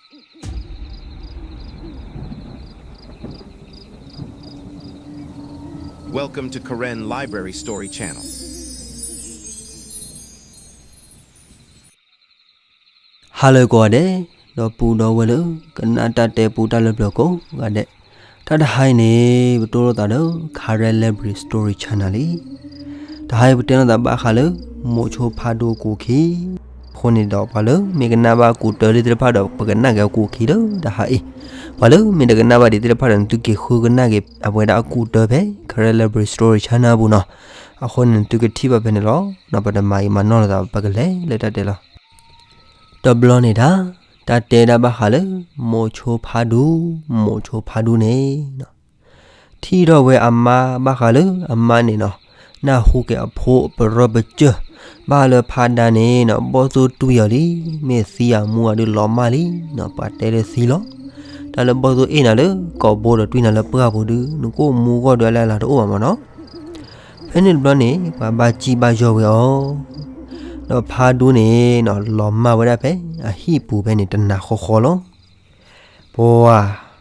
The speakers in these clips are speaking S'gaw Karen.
Welcome to Karen Library Story Channel. Hello ကိးဂၤဒဲး, ဒီပုၢ်ဒီဝဲၢ်လၢ ကနၣ်တၢ်တဲပူတၢ်လၢပျၢၤကိးဂၤဒဲး, တၢ်တဟါအံၤန့ၣ် ပတိၢ်လိာ်သးဒီး Karen Library Story Channel လံ. တဟါအံၤပတဲလိာ်သးဘၣ်ဃးလၢ မိၢ်ဆိဖးဒူအကူာ်ခံ, အဃိန့ၣ်ဒီးပှၤလၢမ့ၢ်ကနၣ်ဘၣ်အကူာ်တၢလံသ့ၣ်တဖၣ်ဒီး ပကနၣ်က့ၤအကူာ်ခံလၢတဟါအံၤ, ပှၤလၢမ့ၢ်တကနၣ်ဘၣ်ဒံးသ့ၣ်တဖၣ်ဒီး နသုက့ၤဃုကနၣ်က့ၤအဝဲဒၣ်အကူာ်တၢဖဲ Karen Library Story Channel အပူၤနီၤ. အဃိန့ၣ်နသုကထံၣ်ဘၣ်ဖဲန့ၣ်လီၤ. ပတမၤအံၤမၤနီၢ်လိာ်သး ပကလဲၤလၢတၢ်တဲလီၤ. တဘျီန့ၣ်ဒၣ်, တၢ်တဲဒၣ်ဘၣ်ဃးလၢ မိၢ်ဆိဖးဒူ, မိၢ်ဆိဖးဒူန့ၣ် ထံၣ်ထီၣ်ဝဲအမါဘၣ်ဃးလၢအမါန့ၣ်နီၤ, နၢ်ဟူက့ၤအဖိပရၢပစၢၢ်, ဘၣ်လၢဖးဒါန့ၣ်နီၤ ဘီၣ်သိၣ်တွံၢ်အီၤလံ, မ့ၢ်သံအမူအဒုးလီၤမၢ်လံနီၤ, ပှၤတဲလၢသံလီၤ. တၢ်လၢဘီၣ်သိၣ်အ့ၣ်နၤလၢကိာ်ဘိဒီးတွံၢ်နၤလၢပှၢ်ပူၤဒုး နကိၣ်မူဂီၢ်ဒီးအလၢအလၤတအိၣ်ဘၣ်မၢ်နီၤ. ဖဲန့ၣ်တဘျီန့ၣ် ပှၤဘၣ်စံၣ်ဘၣ်ယီၢ်ဝဲအီၤ, ဒီးဖးဒူန့ၣ်နီၤ လီၤမၢ်ဝဲဒၣ်ဖဲအဟံၣ်ပူၤဖဲန့ၣ်တနၤဃီဃီလီၤ. ပှၤ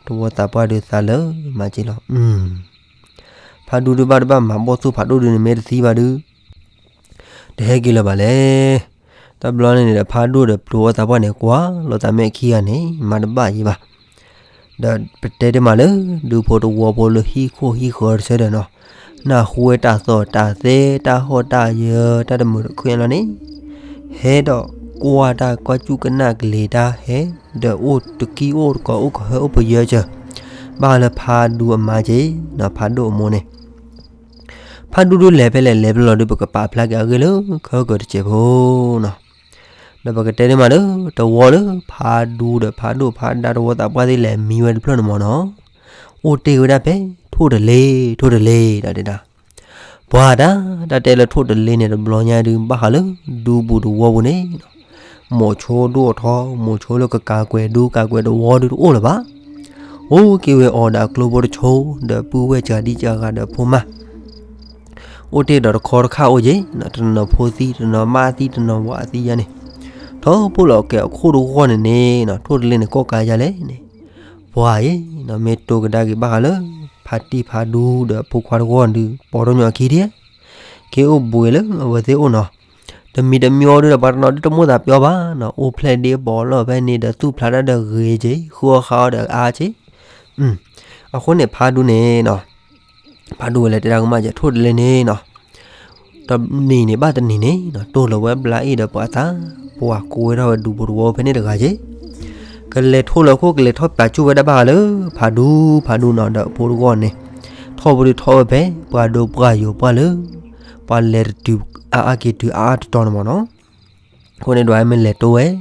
တဝီသးပှၢ်ဒုးသးလၢမၤက့ၤလီၤ. ဖးဒူဒုးဘၣ်တဘၣ်မၤဘီၣ်သိၣ်ဖးဒိၣ်ဒုးန့ၣ် မ့ၢ်တသံဘၣ်ဒုး တဟဲက့ၤလၢၤဘၣ်လဲၣ်. တဘျီန့ၣ်န့ၣ်ဒီး ဖးဒိၣ်ဒီးပျိဝီသးပှၢ်န့ၣ် ကွၢ်လိာ်သးမဲာ်ခံဂၤန့ၣ် မၤတဘၣ်ယံၤဘၣ်. ဒီးပတဲတ့ၢ်မးလၢ ဒူဖိတဝီဖိလၢဟံၣ်ခိၣ်ဟံၣ်ဃၢၤတဆၢဒီးနီၤ, နၢ်ဟူဝဲတၢ်သီၣ်တၢ်သဲ တၢ်ဟီၣ်တၢ်ယၢၤ တၢ်တမုာ်တခုလီၤန့ၣ်, ဟဲဒီးကွၢ်တၢ်ကွၢ်စူၣ်ကနၣ်ကလံၤတၢ်ဟဲ, ဒီးအိၣ်တကံၢ်အိၣ်တကိးအိၣ်ကဟၢအိၣ်ပယၢစၢၤ, ဘၣ်လၢဖးဒူအမါက့ၤ, ဖးဒိၣ်အမိၢ်န့ၣ် ဖးဒူဒုးလဲၤဖဲလဲၣ်လဲၤဖဲလဲၣ်လီၤဒုး ပကပာ်ဖျါက့ၤအဂ့ၢ်လၢခဲကၢၤတစဲးဖိနီၤ. ဒီးပကတဲန့ၢ်မးလၢ တဝီလၢဖးဒူဒီးဖးဒိၣ်ဖးဒါတဝီသးပှၢ်သ့ၣ်လဲၤမံဝဲတဖျၢၣ်န့ၣ်မၢ်နီၤ, အိၣ်တ့ၢ်ဝဲဒၣ်ဖဲ ထိၣ်တလ့, ထိၣ်တလ့ တၢ်တဲဒၣ်. ပှၤတၢ်, တၢ်တဲလၢထိၣ်တလ့န့ၣ် တဘျီညါဒုး ဘၣ်ဃးလၢ ဒူပူၤတဝီပူၤန့ၣ် မိၢ်ဆိဒိၣ်ထီ, မိၢ်ဆိလၢကကၤကွဲၤဒူကၤကွဲၤတဝီဒုးတအိၣ်လၢၤဘၣ်. အိၣ်က့ၤဝဲအီၤဒီးအကျိဖိတဆိ, ဒီးပုၢ်ဝဲၢ်စှၤဒံစှၤဂၤဒီးဖိမါ, အိၣ်တ့ၢ်ဒီးတခီတခါအိၣ်က့ၤ, တနီၤဖိသံ တနီၤမါသံ တနီၤဝၤသံယါန့ၣ်, ထီဘိလီၤက့ၤအခိၣ်တဂီၢ်န့ၣ်န့ၣ် ထိၣ်တလ့န့ၣ် ကိးကၤယါလဲၣ်န့ၣ်, ပှၤအံၤ မ့ၢ်တိၢ်ကဒါက့ၤဘၣ်ဃးလၢ ဖးတံၢ်ဖးဒူဒီးအဖိခွါတဂီၢ်ဒုး ပိာ်ထီၣ်ညီအခံဒံး, က့ၤအိၣ်ဘှံးလၢအဝဲသ့ၣ်အိၣ်နီၤ. တမံၤတမံၤအီၤဒုးဒီး ပှၤတနီၤဒုးတမိၣ်သးပျီဘၣ်နီၤ, အိၣ်ဖျဲၣ်ဒ့ပီးလီၢ်ဖဲန့ၣ်ဒီး သူၣ်ဖျးတၢ်ဒီးဂ့ၤက့ၤ ဃုအီၣ်ဃါအီၣ်ဒီးအါက့ၤ. အဃိန့ၣ် ဖးဒူန့ၣ်နီၤ, ဖးဒူဝဲလဲၤတဲဒၣ်ကမၣ်ကဲ ထိၣ်တလ့န့ၣ်နီၤ, တနံၤန့ၣ်ဘၣ်တနံၤန့ၣ်နီၤ တိၢ်လီၤဝဲဘျါအ့ၣ်ဒီးပှၤသး, ပှၤကိးဝဲထီၣ်ဝဲဒူဖိတဝီဖဲန့ၣ်တဂၤက့ၤ, ကလဲၤထိၣ်လၢခိၣ် ကလဲၤထီၣ်ပၠးကၠိၣ်ဝဲဒၣ်ဘၣ်ဃးလၢ ဖးဒူ ဖးဒူနီၤ ဒီးအဖိတဂီၢ်န့ၣ်, ထီၣ်ဝဲဒုးထီၣ်ဝဲဖဲ ပှၤဒိပှၢ်ယိာ်ပှၢ်လၢ ပှၤလဲၤတတုၤအါအါက့ၤတုၤအါအါတတီၤန့ၣ်မၢ်နီၤ. အဃိန့ၣ်ဒီး မ့ၢ်လဲၤတိၢ်ဝဲနီၤ,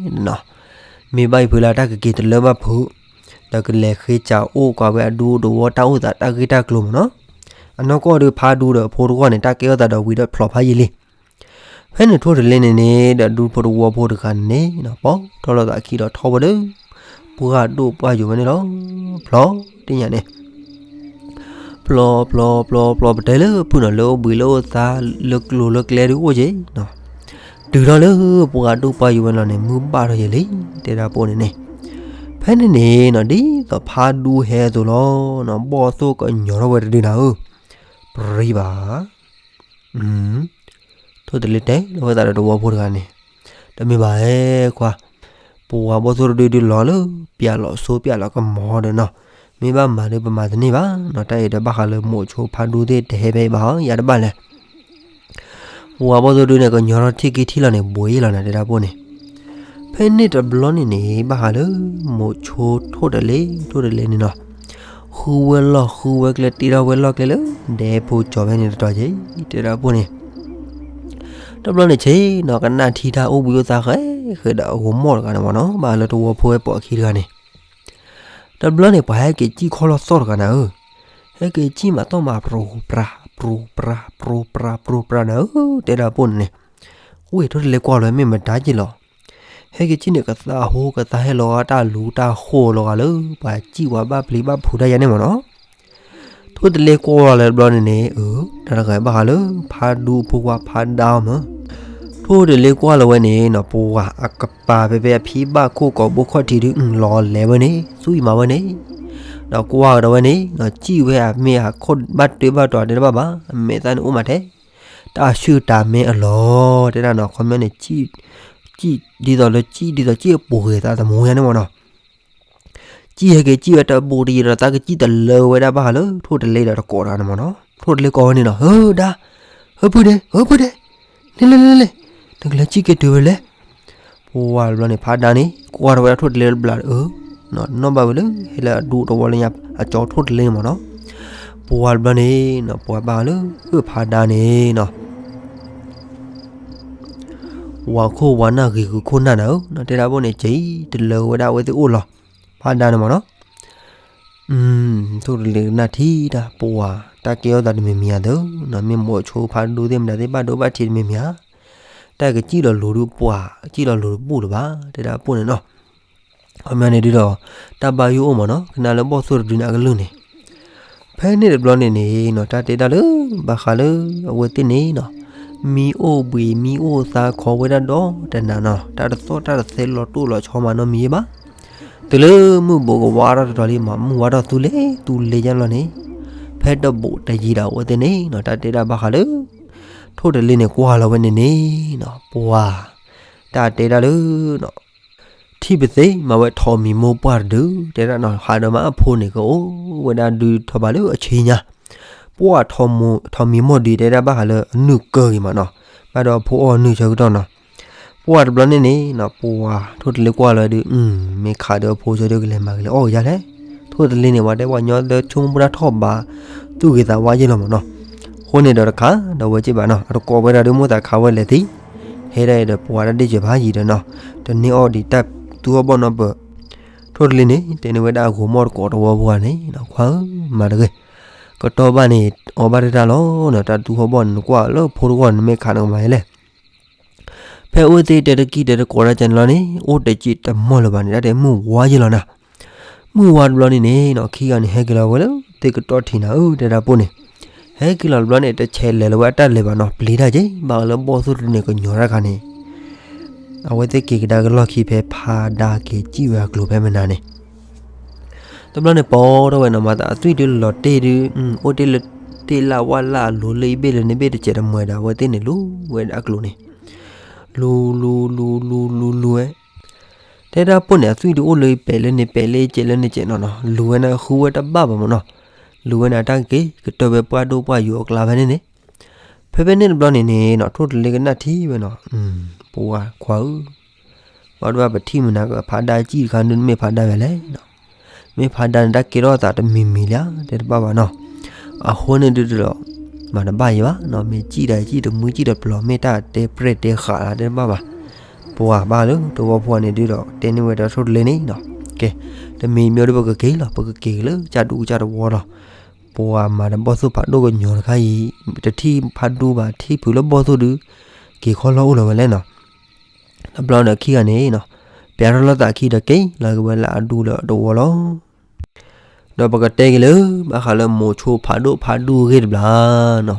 မ့ၢ်ဘၣ်အံၤဖုလၢတၢ်ကက့ၤတလၢဘၣ်ဖုး, ဒီးကလဲၤဃ့စးအိၣ်ကွၢ်ဝဲအဒူတဝီတၢ်အိၣ်သးတၢ်ဂ့ၢ်တၢ်ကျိၤမၢ်နီၤ. အနီၢ်ကီၢ်ဒုး ဖးဒူဒီးအဖိတဂီၢ်န့ၣ် တၢ်ကဲထီၣ်သးဒီးဝံၤဒီးဖျိးဖးယံာ်လံ. ဖဲန့ၣ်ထိၣ်တလ့န့ၣ်န့ၣ် ဒီးဒူဖိတဝီဖိတဂၤန့ၣ်န့ၣ် ပိာ်ထီၣ်လိာ်သးခံဒီးထီၣ်ဝဲဒီး ပှၤဒိၣ်ပှၢ်ယိာ်ဝဲန့ၣ်လီၤ. ဖျိးတ့ၢ်ညါန့ၣ် ဖျိးဖျိးဖျိးဖျိး ပတဲလၢဖုးနီၤ လၢအိၣ်ဘှံးလၢအိၣ်သါ လၢကျိၤလၢကျဲဒုးအိၣ်က့ၤနီၤ, တုၤထီၣ်လၢပှၤဒိၣ်ပှၢ်ယိာ်ဝဲလီၤန့ၣ် မုၢ်ဘၣ်ထီၣ်ယံာ်လံ တဲဒၣ်ပိန့ၣ်န့ၣ်. ဖဲန့ၣ်န့ၣ်နီၤ ဒ်သိးဖးဒူဟဲအသိးလီၤနီၤ ဘီၣ်သိၣ်ကညီၤထီၣ်ဝဲတဒုနၤဧၢ, ပြံဘၣ် ထိၣ်တလ့တဲလီၤဝဲသးဒီးတဝီဖိတဂၤန့ၣ်, တမ့ၢ်ဘၣ်ဧဲခွါ, ပှၤဘီၣ်သိၣ်တဒုဒုးလီၤလၢ ပၠးလီၤစိပၠးလီၤကမီၤဒီးနီၤ, မ့ၢ်ဘၣ်မၤဒုးပမၤတန့ၢ်ဘၣ်နီၤ, တၢ်အံၤဒီးဘၣ်ဃးလၢမိၢ်ဆိဖးဒူသ့ၣ်တဟဲဖဲအံၤဘၣ်ဟီ ယၤတဘၣ်လဲၣ်. ပှၤဘီၣ်သိၣ်တဒုန့ၣ် ကညီထီၣ်ထံၣ်က့ၤထံၣ်လီၤန့ၣ် ဘှံးလီၤနၤ တဲဒၣ်ပိန့ၣ်. ဖဲန့ၣ်တဘျီန့ၣ်န့ၣ် ဘၣ်ဃးလၢ မိၢ်ဆိထိၣ်တလ့ ထိၣ်တလ့န့ၣ်နီၤ ဃုဝဲလီၢ်ဃုဝဲကျဲ တ့ထီၣ်ဝဲလီၢ်ကျဲလၢ ဒဲဖိကၠီၤဖဲန့ၣ်တတီၤက့ၤ တဲဒၣ်ပိန့ၣ်. တဘျီန့ၣ်ဆ့နီၤ ကနၣ်ထံတၢ်အိၣ်ဘှံးအိၣ်သါဃဲဃဲဒီးအဂီၤမီၢ်တဂၤန့ၣ်မၢ်နီၤ ဘၣ်လၢတဝီဖိဝဲပိာ်အခံတဂၤန့ၣ်. တဘျီန့ၣ် ပှၤဟဲက့ၤစံၣ်ခီၣ်လီၢ်သီၣ်တဂၤနၤဧၢ, ဟဲက့ၤစံၣ်မးသီၣ်မး ပြူပြၤ ပြူပြၤ ပြူပြၤ ပြူပြၤနၤဧၢ တဲဒၣ်ပိန့ၣ်န့ၣ်. ဝ့ၢ်ထိၣ်တလ့ကွၢ်လီၤ မ့ၢ်မတၤက့ၤလီၤ. ဟဲက့ၤစံၣ်န့ၣ် ကသးဟိကသးဟဲလီၤဂာ် တၢ်လူၤတၢ်ဃိလီၤဂာ်လၢ ပှၤစံၣ်ပှၤဘၣ်ပျံၤဘၣ်ဖုးတၢ်ယါန့ၣ်မၢ်နီၤ. ထိၣ်တလ့ကွၢ်လီၤလၢတဘျီန့ၣ်န့ၣ် အၢ တၢ်တဂၤဘၣ်ဃးလၢ ဖးဒူအဖိခွါဖးဒါအီၤမၢ်. ထိၣ်တလ့ကွၢ်လီၤဝဲန့ၣ်နီၤ ပဝါအကပၤဖဲဖဲအဖံဘၣ်ခိၣ်ကိာ်ဘိခီၣ်ထံးဒုး လီၤလဲၤဝဲန့ၣ် သွံၣ်မၤဝဲန့ၣ်, ဒီးကွၢ်ကဒီးဝဲန့ၣ်နီၤ စံၣ်ဝဲအမ့ၢ်အခိၣ်ဘၣ်တၢ်ဘၣ်တီၤတဲတဘၣ်ဘၣ်, အမဲာ်သၣ်န့ၣ်အိၣ်မးထဲ တၢ်ဆူၣ်တၢ်မဲအလီၢ် တဲဒၣ်နီၤ ခီပညီန့ၣ် စံၣ်ဒ်သိးလၢစံၣ်ဒ်သိးစံၣ်အပူၤဂ့ၤသးသမူညါန့ၣ်မ့ၢ်နီၤ စံၣ်ဟဲက့ၤစံၣ်ဝဲတဘူးတယံၤဒီး သးကစံၣ်တလၢဝဲဒၣ်ဘၣ်ဃးလၢ ထိၣ်တလ့ဒီးတကိးတၢ်န့ၣ်မ့ၢ်နီၤ, ထိၣ်တလ့ကိးဝဲန့ၣ်နီၤ ဟၢဒါ, ဟၢဖုဒဲး ဟၢဖုဒဲး, လဲၤလဲၤလဲၤလဲၤ, နကလဲၤစံၣ်က့ၤတုၤဝဲလဲၣ် ပဝါတဘျီန့ၣ် ဖးဒါန့ၣ် ကွၢ်ထီၣ်ဝဲဒၣ်ထိၣ်တလ့တဘျီဒီး နီၣ်ဘၣ်ဝဲလၢ ဟဲလၢအဒူတဝီလၢညါ အကၠီထိၣ်တလ့န့ၣ်မ့ၢ်နီၤ, ပဝါတဘျီန့ၣ်နီၤ ပဝါဘၣ်ဃးလၢ ဖးဒါန့ၣ်နီၤ ဝၤခိၣ်ဝၤနၢ်ဂ့ၤဂုာ်ခိၣ်နၢ်နၤဧၢ, တဲဒၣ်ဘိန့ၣ် က့ၤတလၢဝဲဒၣ်အဝဲသ့ၣ်အိၣ်လီၤ, ဖးဒါန့ၣ်မ့ၢ်နီၤ, ထိၣ်တလ့ကနၣ်ထံၣ်တၢ် ပဝါ တၢ်ကဲထီၣ်သးတမံၤမံၤဧါသၢ, မ့ၢ်မိၤဆိဖးဒိၣ်သ့ၣ်မတၤသ့ၣ်ဘၣ်ဒိဘၣ်ထံးတမံၤမံၤဧါ, တၢ်ကစံၣ်လီၤလူၤဒုးပှၤ ကစံၣ်လီၤလူၤတဘူၣ်လၢၤဘၣ် တဲဒၣ်ဘိန့ၣ်နီၤ ခီပညီန့ၣ်ဒုးဒီး တၢ်ဘၣ်ယိၣ်အိၣ်မ့ၢ်နီၤ ကနၣ်လၢဘီၣ်သိၣ်တဒုန့ၣ်အကလုၢ်န့ၣ်, ဖဲန့ၣ်တဘျီန့ၣ်န့ၣ်နီၤ တၢ်တဲဒၣ်လၢ ဘၣ်ဃးလၢ အဝဲသ့ၣ်န့ၣ်နီၤ မံအိၣ်ဘှံးမံအိၣ်သါခိးဝဲဒၣ်ဒီတနၤနီၤ တၢ်တသီၣ်တၢ်တသဲလီၤတိၢ်လီၤဆီမးနီတမံၤဘၣ်, တုၤလၢမုၢ်ဘူးကဝါထီၣ်တတီၤလံမး မုၢ်ဝါထီၣ်သူလ့သူလ့ညါလီၤန့ၣ်, ဖဲတဘူးတယံၤဒီးအဝဲသ့ၣ်န့ၣ်နီၤ တၢ်တဲဒၣ်ဘၣ်ဃးလၢ ထိၣ်တလ့န့ၣ်ကွၢ်လီၤဝဲန့ၣ်န့ၣ်နီၤ ပဝါ တၢ်တဲဒၣ်လၢ ထံၣ်ပသ့မၤဝဲထိးမံၤမိၢ်ပှၢ်တဒု တဲဒၣ်နီၤ ဟးဒီးမးအဖိန့ၣ်ကအိၣ်ဝဲဒၣ်ဒုးထီၣ်ဘးလၢအဆံညါ, ပှၢ်ထိးမံၤမိၢ်ဒုးတဲဒၣ်ဘၣ်ဃးလၢအနုာ်ကၢၢ်ဂ့ၤမးနီၤ, ဘၣ်ဒီးအဖိအီၣ်နုာ်ဆၢကတီၢ်နီၤ, ပှၢ်တဘျီန့ၣ်န့ၣ်နီၤ ပှၢ်ထိၣ်တလ့ကွၢ်လီၤဝဲဒုး မ့ၢ်ခးဒီးအဖိဆၢဒုးကလဲၤမၤကလဲၤအီၣ်ကယါလဲၣ်, ထိၣ်တလ့န့ၣ် ပှၤတဲပှၤညီလၢဆိကမိၣ်ပတၢ်ထီၣ်ဘး သူၣ်ဂ့ၤသးဝါယ့ၢ်လီၤမးနီၤ, အဃိန့ၣ်ဒီးတခါ ဒီးဝဲက့ဘၣ်နီၤ အတကိးဝဲဒၣ်ဒုးမိၢ်သးခးဝဲလဲၤသံ ဟဲဒၣ်အံၤဒီးပှၤတၢ်ဒ့ၣ်စၢၤဖးယံၤဒီးနီၤ, တန့ၢ်အီၣ်ဒံးတၢ်သူအီၣ်ဘီၣ်နီတပၢၢ်, ထိၣ်တလ့န့ၣ် တဲန့ၢ်ဝဲဒၣ်အဂိၤမီၢ်တကိးတဝီပှၤန့ၣ်နီၤ ခွါဧၢ မၤတဂ့ၤ, ကတီၢ်ဘၣ်န့ၣ် အီၣ်ဘၣ်တၢ်တၢ်လီၤနီၤ တၢ်သူအီၣ်ဘီၣ်န့ၣ် နကွၢ်လၢဖိတဂီၢ်န့ၣ် နမ့ၢ်ခးနကမၤယဲလဲၣ် ဖဲအဝဲသ့ၣ်တဲတကံၢ်တဲတကိးတၢ်ကန့ၣ်လီၤန့ၣ် အိၣ်တစံးတမီၢ်လၢၤဘၣ်န့ၣ် တၢ်တဲမုၢ်ဝါယ့ၢ်လီၤနၤ, မုၢ်ဝါတဘျီန့ၣ်န့ၣ်နီၤ ခံဂၤန့ၣ် ဟဲက့ၤလီၤဝဲလၢသ့ၣ်ကတီၢ်ထံးနၤဧၢ တဲဒၣ်ပိၢ်န့ၣ်, ဟဲက့ၤလီၤတဘျီန့ၣ် တဆဲးလဲၤလၢၤဝဲအတၢ်လဲၤဘၣ်နီၤ ပျံၤတၢ်က့ ဘၣ်လၢဘီၣ်သိၣ်တဒုန့ၣ်ကညီၤတၢ်ခါန့ၣ်, အဝဲသ့ၣ်က့ၤကဒါက့ၤလီၢ်ခံဖဲဖးဒါက့ၤစံၣ်ဝဲအကျိၤဖဲမနၤန့ၣ် တဘျီန့ၣ် ပီထီၣ်ဝဲနီၤ မၤသးအသွံၣ်ဒုးလီၤတ့ၢ်ဒုး အိၣ်တ့ၢ်လၢတ့ၢ်လၢ်ဝၣ်လၢ်အလိၤလၢအဘ့ၣ်လၢန့ၣ်ဘ့ၣ်တစဲးတမှဲၤဒီး အဝဲသ့ၣ်န့ၣ်လူၤဝဲဒၣ်အကျိၤန့ၣ်, လူၤလူၤလူၤလူၤလူၤလူၤဝဲ, တဲဒၣ်ပိၢ်န့ၣ် အသွံၣ်ဒုးအိၣ်လၢပဲာ်လၢယဲၢ်လၢန့ၣ်ကဲးနီၤနီၤ လူၤဝဲန့ၣ်ဃုဝဲတဘၣ်ဘၣ်မးနီၤ, လူၤဝဲန့ၣ်တၢ်က့ၤကတၢၢ်ဝဲပှၢ်ဒိၣ်ပှၢ်ယိၤအကျါဖဲန့ၣ်န့ၣ်, ဖဲဖဲန့ၣ်တဘျီန့ၣ်န့ၣ်နီၤ ထိၣ်တလ့ကနၣ်ထံဝဲနီၤ, ပဝါခွါဧၢ ဘၣ်ဒိဘၣ်ပထံၣ်မနၤကဖးဒါစံၣ်တခါဒုး မ့ၢ်ဖးဒါဝဲလဲၣ်နီၤ, မ့ၢ်ဖးဒါန့ၣ် တၢ်ကဲထီၣ်သးတမံၤမံၤလံဧါ တဲတဘၣ်ဘၣ်နီၤ, အဃိန့ၣ်ဒုးဒီး မၤတဘၣ်ယံၤဘၣ်နီၤ, မ့ၢ်စံၣ်တၢ်စံၣ်တမှံစံၣ်တပျီၤ မ့ၢ်တၢ်တဲပြဲၢ်တဲဃာ်လၢတဲတဘၣ်ဘၣ်, ပဝါဘၣ်လၢတဝီဖိန့ၣ်ဒုးဒီး တဲန့ၢ်ဝဲဒီးထိၣ်တလ့န့ၣ်နီၤ, ကဲ, တမံၤမံၤဒုးပကက့ၤလီၤ ပကက့ၤက့ၤလၢကၢ်ဒူကၢ်တဝီလီၤ, ပဝါမၤဒီးဘီၣ်သိၣ်ဖးဒိၣ်ကညီၤတခါအံၤ, တထံၣ်ဖးဒူဘၣ် ထံၣ်ဖုးလၢဘီၣ်သိၣ်ဒုး, က့ၤခီလီၢ်အိၣ်လီၤဝဲလဲၣ်နီၤ, တဘျီဒီးခံဂၤန့ၣ်နီၤ, ပျးထီၣ်လိာ်သးခံဒီးက့ၤလီၤက့ၤဝဲလၢအဒူလၢတဝီလီၤ, ဒီးပကတဲက့ၤလၢ ဘၣ်ဃးလၢမိၤဆိဖးဒိၣ်ဖးဒူအဂ့ၢ်တဘျီနီၤ,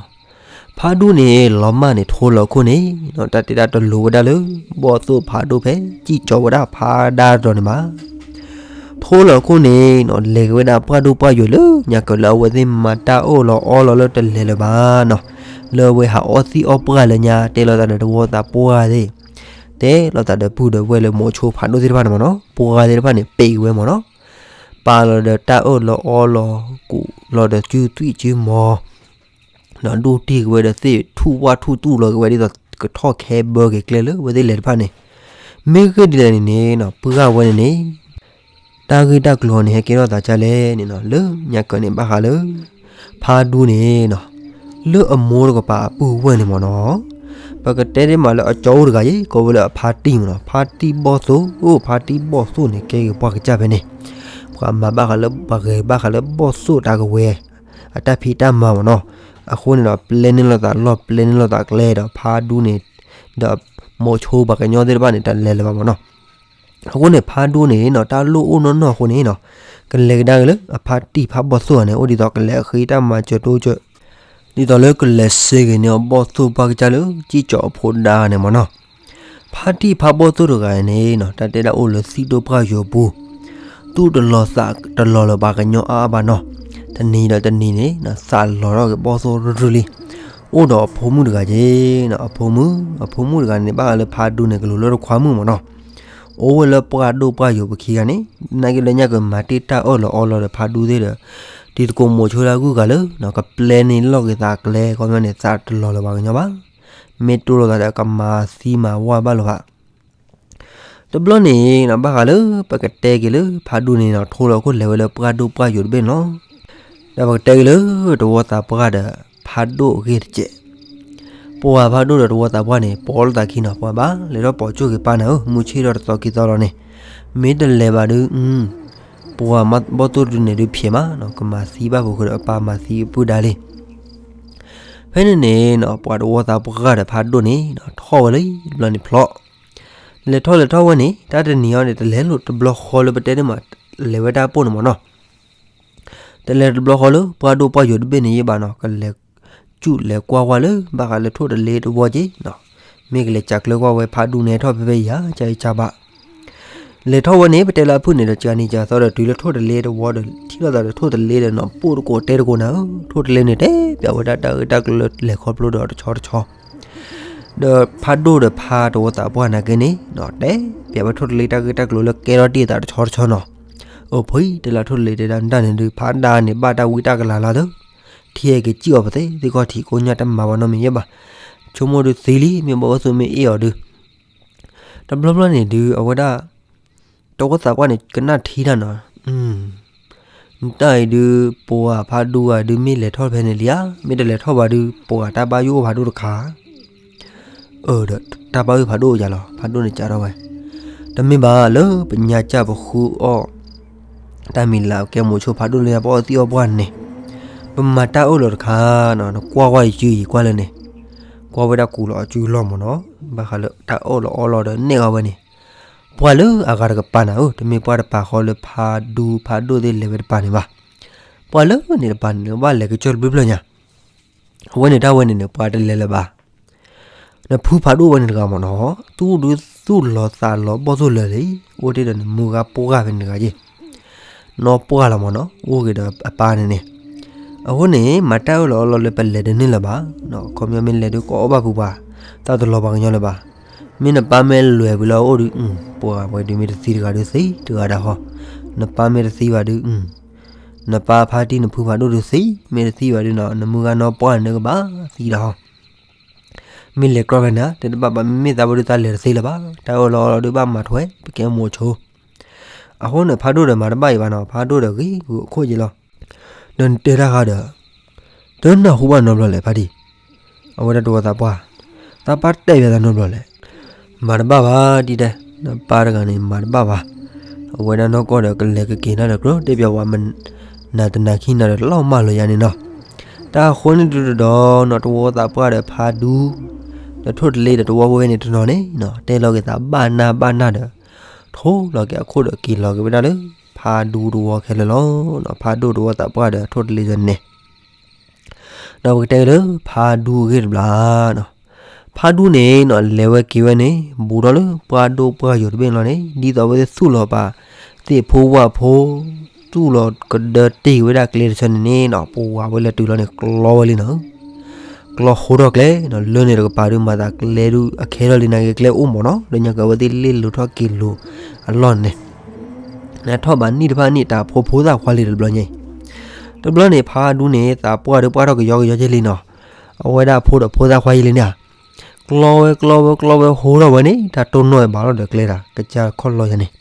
ဖးဒူန့ၣ် လီၤမၢ်န့ၣ် ထိလီၤခိၣ်န့ၣ်နီၤ တၢ်တဲဒၣ်တလိၤဝဲဒၣ်လၢ ဘီၣ်သိၣ်ဖးဒိၣ်ဖဲ စံၣ်ကၠီဝဲဒၣ်ဖးဒါတတီၤန့ၣ်ဘၣ် ထိလီၤခိၣ်န့ၣ်နီၤ လဲၤက့ၤဝဲဒၣ်ပှၢ်ဒိၣ်ပှၢ်ယိၤလၢညါကၢၤလၢအဝဲသ့ၣ်မၤတၢ်အီၣ်လီၤအီလီၤလၢတလဲၤလၢၤဘၣ်နီၤ, လၢအဝဲဟးအီၣ်သံၣ်အီၣ်ပှၢ်လၢညါ တဲလိာ်သးဒီးတဝီသးပှၢ်သ့ၣ်, တဲလိာ်သးဒီးပုၢ်ဒီးဝဲၢ်လၢမိၤဆိဖးဒိၣ်သ့ၣ်တဖၣ်န့ၣ်မ့ၢ်နီၤ ပှၢ်သ့ၣ်တဖၣ်န့ၣ် ပ့ၤက့ၤဝဲမ့ၢ်နီၤ, ပာ်လီၤဒီးတၢ်အီၣ်လီၤအီလီၤ ကူးလီၤဒီးစုသွံၣ်စုမီၤ ဒီးဒိၣ်တ့ၢ်က့ၤဝဲဒီးသ့ၣ်ထူၣ်ဝၣ်ထူၣ်တူၢ်လီၤက့ၤဝဲဒ်သိးကထီၣ်ခဲဘၢက့ၤကျဲလၢအဝဲသ့ၣ်လဲၤတဖၣ်န့ၣ်, မ့ၢ်ဂ့ၢ်ဒ်လဲၣ်န့ၣ်န့ၣ်နီၤ ပှၢ်ဝဲန့ၣ်န့ၣ် တၢ်ဂ့ၢ်တၢ်ကျိၤန့ၣ် ဟဲကဲထီၣ်သးဒ်လဲၣ်န့ၣ်နီၤ လၢညါကၢၤန့ၣ်ဘၣ်ဃးလၢ ဖါဒူန့ၣ်နီၤ လၢအမိၢ်တကပၤအပုၢ်ဝဲၢ်န့ၣ်မ့ၢ်နီၤ, ပကတဲဒ်မးလၢအကၠီအိၣ်တဂၤအံၤ ကိးဝဲလၢအဖါတံၢ်မ့ၢ်နီၤ, ဖါတံၢ်ဘီၣ်သိၣ်, အိၣ်ဖါတံၢ်ဘီၣ်သိၣ်န့ၣ် ကဲက့ၤပှၤကစၢ်ဖဲန့ၣ်, ပှၤမၤဘၣ်ဃးလၢ ပှၤဂဲၤဘၣ်ဃးလၢဘီၣ်သိၣ်တၢ်ကဝဲၤ အတၢ်ဖံးတၢ်မၤမ့ၢ်နီၤ, အဃိန့ၣ်ဒီး ပျဲန့ၢ်လိာ်သးလီၢ် ပျဲန့ၢ်လိာ်သးကျဲဒီး ဖါဒူန့ၣ် ဒီးမိၤဆိပှၤကညီသ့ၣ်တဖၣ်န့ၣ် တလဲၤလၢၤဘၣ်မ့ၢ်နီၤ, အဃိန့ၣ် ဖါဒူန့ၣ်နီၤ တၢ်လိၣ်အိၣ်နီၢ်နီၢ်အဃိန့ၣ်နီၤ, ကလဲၤကဒါက့ၤလၢအဖါတံၢ်ဖါဘီၣ်သိၣ်န့ၣ် အိၣ်ဒ်သိးကလဲၤဃ့တၢ်မၤစၢၤတိစၢၤ ဒ်သိးလၢကလဲၤစ့က့ၤန့ၢ်အီၤဘီၣ်သိၣ်ပှၢ်ကစၢ်လၢကံၣ်ကၠီအဖိဒါန့ၣ်မ့ၢ်နီၤ. ဖါတံၢ်ဖါဘီၣ်သိၣ်တဂၤန့ၣ်နီၤ တၢ်တဲဒၣ်အိၣ်လၢသံၣ်ဒိၣ်ပှၢ်ယိာ်ပူၤ, သူၣ်တလီၤသးတလီၤလၢၤဘၣ်ကညီအါအါဘၣ်နီၤ. တနံၤဒီးတနံၤန့ၣ် သးလီၤထီၣ်က့ၤဘီၣ်သိၣ်ရုၢ်ရုၢ်လံ. အိၣ်ဒီးအဖိမုၣ်တဂၤက့ၤနီၤ, အဖိမုၣ်, အဖိမုၣ်တဂၤန့ၣ် ဘၣ်ဃးလၢဖါဒူန့ၣ် ကလူၤလၢတခွါမုၣ်မ့ၢ်နီၤ. အိၣ်ဝဲလၢပှၢ်ဒိၣ်ပှၢ်ယိာ်ပူၤခံဂၤန့ၣ် နာ်က့လၢညါကမၤတ့ၢ်တၢ်အၢၣ်လီၤအီလီၤဒီးဖါဒူသ့ၣ်ဒီး တံၤသကိးမိၤဆိဒၣ်ဂုၢ်ဂၤလၢ ကပျဲန့ၢ်လိာ်က့ၤသးကျဲ ခီပညီန့ၣ် သးတလီၤလၢၤဘၣ်ကညီဘၣ်. မ့ၢ်တိၢ်လိာ်သးဒီးကမၤသံမၤဝၢ်ဘၣ်လၢၤဘၣ်. တဘျီန့ၣ်နီၤ ဘၣ်ဃးလၢပကတဲက့ၤလၢဖါဒူန့ၣ်နီၤ ထိလီၤခိၣ်လဲၤဝဲလၢပှၢ်ဒိၣ်ပှၢ်ယိာ်တဘ့ၣ်န့ၣ်လီၤ. ဒီးပကတဲက့ၤလၢတဝီသးပှၢ်ဒီးဖါဒိၣ်အဂ့ၢ်တကဲး. ပှၤဖါဒိၣ်ဒီးတဝီသးပှၢ်န့ၣ် ပိာ်လိာ်သးခံနီၤ, ပှၤဘၣ်လဲၤထီၣ်ပိာ်ကၠိၣ်က့ၤပၢ်နၤဧၢ, မုၢ်ဆ့ၣ်ထီၣ်တသီခံသီလီၤန့ၣ်, မ့ၢ်တလဲၤဘၣ်ဒုး ပှၤဘီၣ်သိၣ်တဒုန့ၣ်ဒုးဖျဲးမးနီၤ, ကမၤသံဘၣ်ပူၤဃုာ်ဒီးအပၢ်မၤသံအပုၢ်ဒါလံ. ဖဲန့ၣ်န့ၣ်နီၤ ပှၤတဝီသးပှၢ်ဒီးဖါဒိၣ်န့ၣ်နီၤ ထီၣ်ဝဲလံတဘျီန့ၣ်ဖျီ, လဲၤထီၣ်လဲၤထီၣ်ဝဲန့ၣ် တၢ်တနံၤအံၤန့ၣ် တလဲၤလိာ်တဘျီဃီလၢပတဲန့ၣ်မး လဲၤဝဲတၢ်ပိၢ်န့ၣ်မ့ၢ်နီၤ. တလဲၤတဘျီဃီလၢပှၢ်ဒိၣ်ပှၢ်ယိာ်တဘ့ၣ်န့ၣ်ယဲဘၣ်နီၤ, ကလဲၤစူၣ်လဲၤကွၢ်ဝဲလၢ ဘၣ်ဃးလၢထိၣ်တလ့တဝီက့ၤနီၤ, မ့ၢ်ကလဲၤစးကျၢကွၢ်ဝဲဖါဒူန့ၣ်ထီၣ်ဖဲဖဲယၤ ကၢ်အံၤကၢ်ဘၣ် လဲၤထီၣ်ဝဲန့ၣ် ပတဲလၢအဖုၣ်န့ၣ်ဒီး ကနံၤကသီဒီးတုၤလၢထိၣ်တလ့တဝီဒီး ထံၣ်လိာ်သးဒီးထိၣ်တလ့ဒီးနီၤ ပိၢ်တကိးတဲတကိးနၤဧၢ, ထိၣ်တလ့န့ၣ်တဲပျးဝဲဒၣ်တၢ်ဂ့ၢ်တၢ်ကျိၤလၢလဲၤခီဖျိဒီးတဆီတဆီ, ဒီးဖးဒိၣ်ဒီးဖါတဝီသးပှၢ်နာ်က့န့ၣ်နီၤ တဲပျးဝဲထိၣ်တလ့တၢ်ဂ့ၢ်တၢ်ကျိၤလၢကဲထီၣ်တ့ၢ်သးတဆီတဆီနီၤ. အိၣ်ဖှံတဲလၢထိၣ်တလ့တဲဒၣ်တၢ်န့ၣ်ဒုး ဖးဒၣ်န့ၣ် ဘၣ်တၢ်ဝံတၢ်ကလၤလီၤသၢ, ထံၣ်က့ၤစံၣ်အီၤပသ့သ့ၣ်ခီၣ်ထံးကိညၣ်တမၤဘၣ်နီတမံၤယဲဘၣ်, ဆိကမိၣ်ဒုးသံလံ မ့ၢ်ဘၣ်အိၣ်သူမ့ၢ်အ့ၣ်အီၤဒုး တဘျီဘျီန့ၣ်ဒုး အဝဲဒၣ် တဝီသးပှၢ်န့ၣ် ကနၣ်ထံတၢ်နီၤ, နတၢ်အံၤဒုး ပှၤဖးဒူဂၤဒုး မ့ၢ်လဲၤထီၣ်ဖဲန့ၣ်လံဧါ, မ့ၢ်တလဲၤထီၣ်ဘၣ်ဒုး ပှၤတၢ်ဘၣ်ယိၣ်အိၣ်ဖးဒိၣ်တခါ အၢ ဒီးတၢ်ဘၣ်အုၣ်ဖးဒိၣ်အိၣ်ယၤလီၤ, ဖးဒိၣ်န့ၣ်ကးထီၣ်ဝဲ, တမ့ၢ်ဘၣ်လၢပညါကၢ်ပဃုအီၣ် တၢ်မံၤလၢကဲမိၤဆိဖးဒိၣ်လၢညါ ပအီၣ်သံၣ်အီၣ်ပှၢ်န့ၣ်, ပမၤတၢ်အၢၣ်လီၤတခါနီၤ, နကွၢ်ဝဲယစုယံၤကွၢ်လၢန့ၣ်, ကွၢ်ဝဲဒၣ်ကူးလီၤအစုလီၢ်မ့ၢ်နီၤ, ဘၣ်ဃးလၢတၢ်အၢၣ်လီၤအီလီၤဒီးနဲၣ်ဃီဝဲန့ၣ်, ပှၤလၢအဂၤတကပၤနၤဧၢ, တမ့ၢ်ပှၤတပၤဃီလၢဖးဒူဖးဒိၣ်သ့ၣ်လဲၤဝဲတပၤန့ၣ်ဘၣ်, ပှၤလၢန့ၣ်တပၤန့ၣ် ဘၣ်လဲၤကစၢၢ်တဘျုးဖျၢၣ်ညါ အဝဲန့ၣ်တၢ်ဝဲန့ၣ်န့ၣ် ပှၤတလဲၤလၢၤဘၣ်, နဖုဖးဒိၣ်ဝဲန့ၣ်တဂၤမ့ၢ်နီၤ, သူၣ်ဒုးသူၣ်လီၤသးလီၤဘီၣ်သိၣ်လၢာ်လံ, အိၣ်တ့ၢ်ဒီးနမုၢ်ဂၤပိၢ်ဂၤဖဲန့ၣ်တဂၤက့ၤ, နီၢ်ပှၢ်လီၤမ့ၢ်နီၤ, အိၣ်က့ၤဒီးအပၢ်န့ၣ်န့ၣ်, အဃိန့ၣ် မၤတၢ်အၢၣ်လီၤအီလီၤလၢပလဲၤတန့ၢ်လၢၤဘၣ်, ခီပညီမ့ၢ်လဲၤဒုးကအီၣ်ဘၣ်ဖုးပှၤ, သးတလီၤပှၤကညီလၢၤဘၣ်, မ့ၢ်နပၢ်မ့ၢ်လဲၤဝံၤလၢအအိၣ်ဒုး, ပှၤဝဲဒုးမ့ၢ်တသံတဂၤဒုးသံတဂၤဒၣ်ဟီ, နပၢ်မ့ၢ်တသံဘၣ်ဒုး နပၢ်ဖါတံၢ်နဖုဖးဒိၣ်ဒုးသံ, မ့ၢ်တသံဘၣ်ဒုးနီၤ နမုၢ်ဂၤနီၢ်ပှၢ်န့ၣ်ကဘၣ်သံဒီးဟီ, မ့ၢ်လဲၤကြီဖဲန့ၣ် တဲတဘၣ်ဘၣ် မ့မ့ၢ်သးဝဲဒုးသးလဲၤတသ့လၢၤဘၣ်, တၢ်အၢၣ်လီၤအီလီၤဒုးဘၣ်မၤထွဲ ပကဲမိၤဆိ, အဃိန့ၣ် ဖးဒိၣ်ဒီးမၤတဘၣ်အံၤဘၣ်နီၤ, ဖးဒိၣ်ဒီးဂ့ၤဂုာ်အခိၣ်က့ၤလီၤ, ဒီးနတဲတၢ်ဃါဒီး တနၢ်ဟူဘၣ်နီတဘျီလဲၣ် ဖါတံၢ်, အဝဲဒၣ်တဝီသးပှၢ်, သးပၢ်တဲဘၣ်သးနီတဘျီလဲၣ်, မၤတဘၣ်ဘၣ်ဒ်တဲ, နပၢ်တဂၤန့ၣ် မၤတဘၣ်ဘၣ်, အဝဲဒၣ်နီၢ်ကီၢ်ဒီးကလဲၤကက့ၤတၢ်ဒီးကြၢးတဲပျးဝဲမနၤတနၤခံနၤဒီးလီၤမၢ်လီၤယၤန့ၣ်နီၤ, တၢ်အဃိန့ၣ်ဒုးတဒီးနီၤ တဝီသးပှၢ်ဒီးဖးဒူ ဒီးထိၣ်တလ့ဒီးတဝီဝဲန့ၣ်တနီၤန့ၣ်နီၤ တဲလီၤက့ၤသးဘၣ်နၢ်ဘၣ်နၢ်ဒီး ထိလီၤက့ၤအခိၣ်ဒီးက့ၤလီၤက့ၤဝဲဒၣ်လၢ ဖးဒူတဝီခဲလၢာ်လီၤ. ဖးဒိၣ်တဝီသးပှၢ်ဒီးထိၣ်တလ့ဒီးန့ၣ် ဒီးပကတဲက့ၤလၢ ဖးဒူအဂ့ၢ်တဘျီနီၤ, ဖးဒူန့ၣ်နီၤ လဲၤဝဲက့ၤဝဲန့ၣ် ဘူးထီၣ်လၢပှၢ်ဒိၣ်ပှၢ်ယိာ်တဘ့ၣ်န့ၣ်လီၤန့ၣ် ဒ်သိးဝဲသ့ၣ်သူၣ်လီၤပာ် သ့ၣ်ဖိဝၣ်ဖိ သူၣ်လီၤကဒၢတ့ၢ်ဝဲဒၣ်ကျဲတဆၢန့ၣ်န့ၣ်နီၤ ပဝးဝဲလၢတုၤလီၤန့ၣ် ကျီဝဲလံနီၤ ကျီဟိထီၣ်ကျဲနီၤ လၢန့ၣ်တကပၤဒုး မၤသးကျဲဒုးအခဲထီၣ်လံ နာ်က့ကျဲအိၣ်မ့ၢ်နီၤ လၢညါက့ၤအဝဲသ့ၣ်လ့ၣ်လိၤထီၣ်က့ၤလိၤအလီၢ်န့ၣ် နထီၣ်ဘးနံၣ်တဖၣ်နံၣ် တၢ်ဖိဖိသၣ်ခွါလံတဘျီညါအံၤ တဘျီန့ၣ် ဖးဒူန့ၣ် သးပှၢ်ဒုးပှၢ်ထီၣ်ကယီကယီက့ၤလံနီၤ အဝဲဒၣ်ဖိဒီးဖိသၣ်ခွါယံၤလံန့ၣ်ဧါ ကျီဝဲကျီဝဲကျီဝဲ ဟိထီၣ်ဝဲန့ၣ် တၢ်တိၢ်နီၣ်ဝဲဘၣ်လီၤဒီးကျဲတၢ် ကစၢ်ခီၣ်လီၤယၤန့ၣ်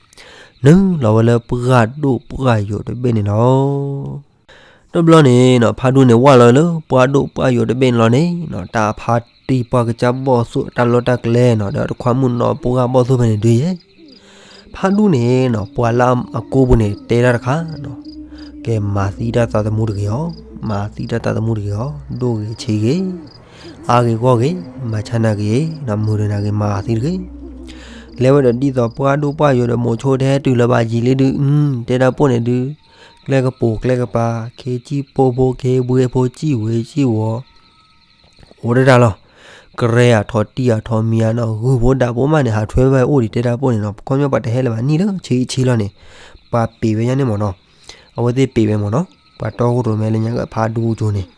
နုာ်လီၤဝဲလၢပှၢ်ဒိၣ်ပှၢ်ယိာ်တဘ့ၣ်န့ၣ်လီၤ. တဘျီန့ၣ်နီၤ ဖးဒူန့ၣ် ဝၢ်လီၤလၢပှၢ်ဒိၣ်ပှၢ်ယိာ်တဘ့ၣ်န့ၣ်လီၤန့ၣ်နီၤ တၢ်ဖးတံၢ်ပှၢ်ကစၢ်ဘီၣ်သိၣ် တၢ်လီၢ်တၢ်ကျဲနီၤ ဒီးတခွါမုၣ်နီၢ်ပှၢ်ဘီၣ်သိၣ်ဖဲန့ၣ်ဒုးယဲ ဖးဒူန့ၣ်နီၤ ပှၤလၢအကိးပူၤန့ၣ် တဲတၢ်တခါနီၤ ကဲမၤသံတၢ်သးသမူတဂ့ၤအီၤ, မၤသံတၢ်သးသမူတဂ့ၤအီၤ, ဒိၣ်ဂ့ၤဆံးဂ့ၤ, အါဂ့ၤဂီၢ်ဂ့ၤ, မၤဆါနၤဂ့ၤ, မုာ်ဒီးနၤဂ့ၤ မၤသံတဂ့ၤ. လဲၤဝဲဒီးဒ်သိးပှၢ်ဒိၣ်ပှၢ်ယိာ်ဒီးမိၤဆိထဲတုၤလၢၤဘၣ်ယံာ်လံဒုး အု တဲတၢ်ပိၢ်န့ၣ်ဒုး ကျဲကပိာ်ကျဲကပၤ ခ့စံၣ်ပိာ်ဖိ ခ့ဝ့ဖိ စံၣ်ဝ့စံၣ်ဝီၤ အိၣ်တဒၣ်လီၤ. ကရဲအထီၣ်တံၢ်အထီၣ်မံၤအနီၤ ဂုၢ်ဖိဒၣ်ဖိမးန့ၣ် ဟးထွဲဝဲအိၣ်ဒံးတဲဒၣ်ပိၢ်န့ၣ်နီၤ ခီပညီပှၤတဟဲလၢၤဘၣ်နံၣ်လၢဆံဆံလီၤန့ၣ် ပှၤပ့ၤဝဲညါန့ၣ်မ့ၢ်နီၤ အဝဲသ့ၣ်ပ့ၤဝဲမ့ၢ်နီၤ ပှၤတီခိၣ်ရိၣ်မဲလၢညါကဖးဒူကၠိန့ၣ်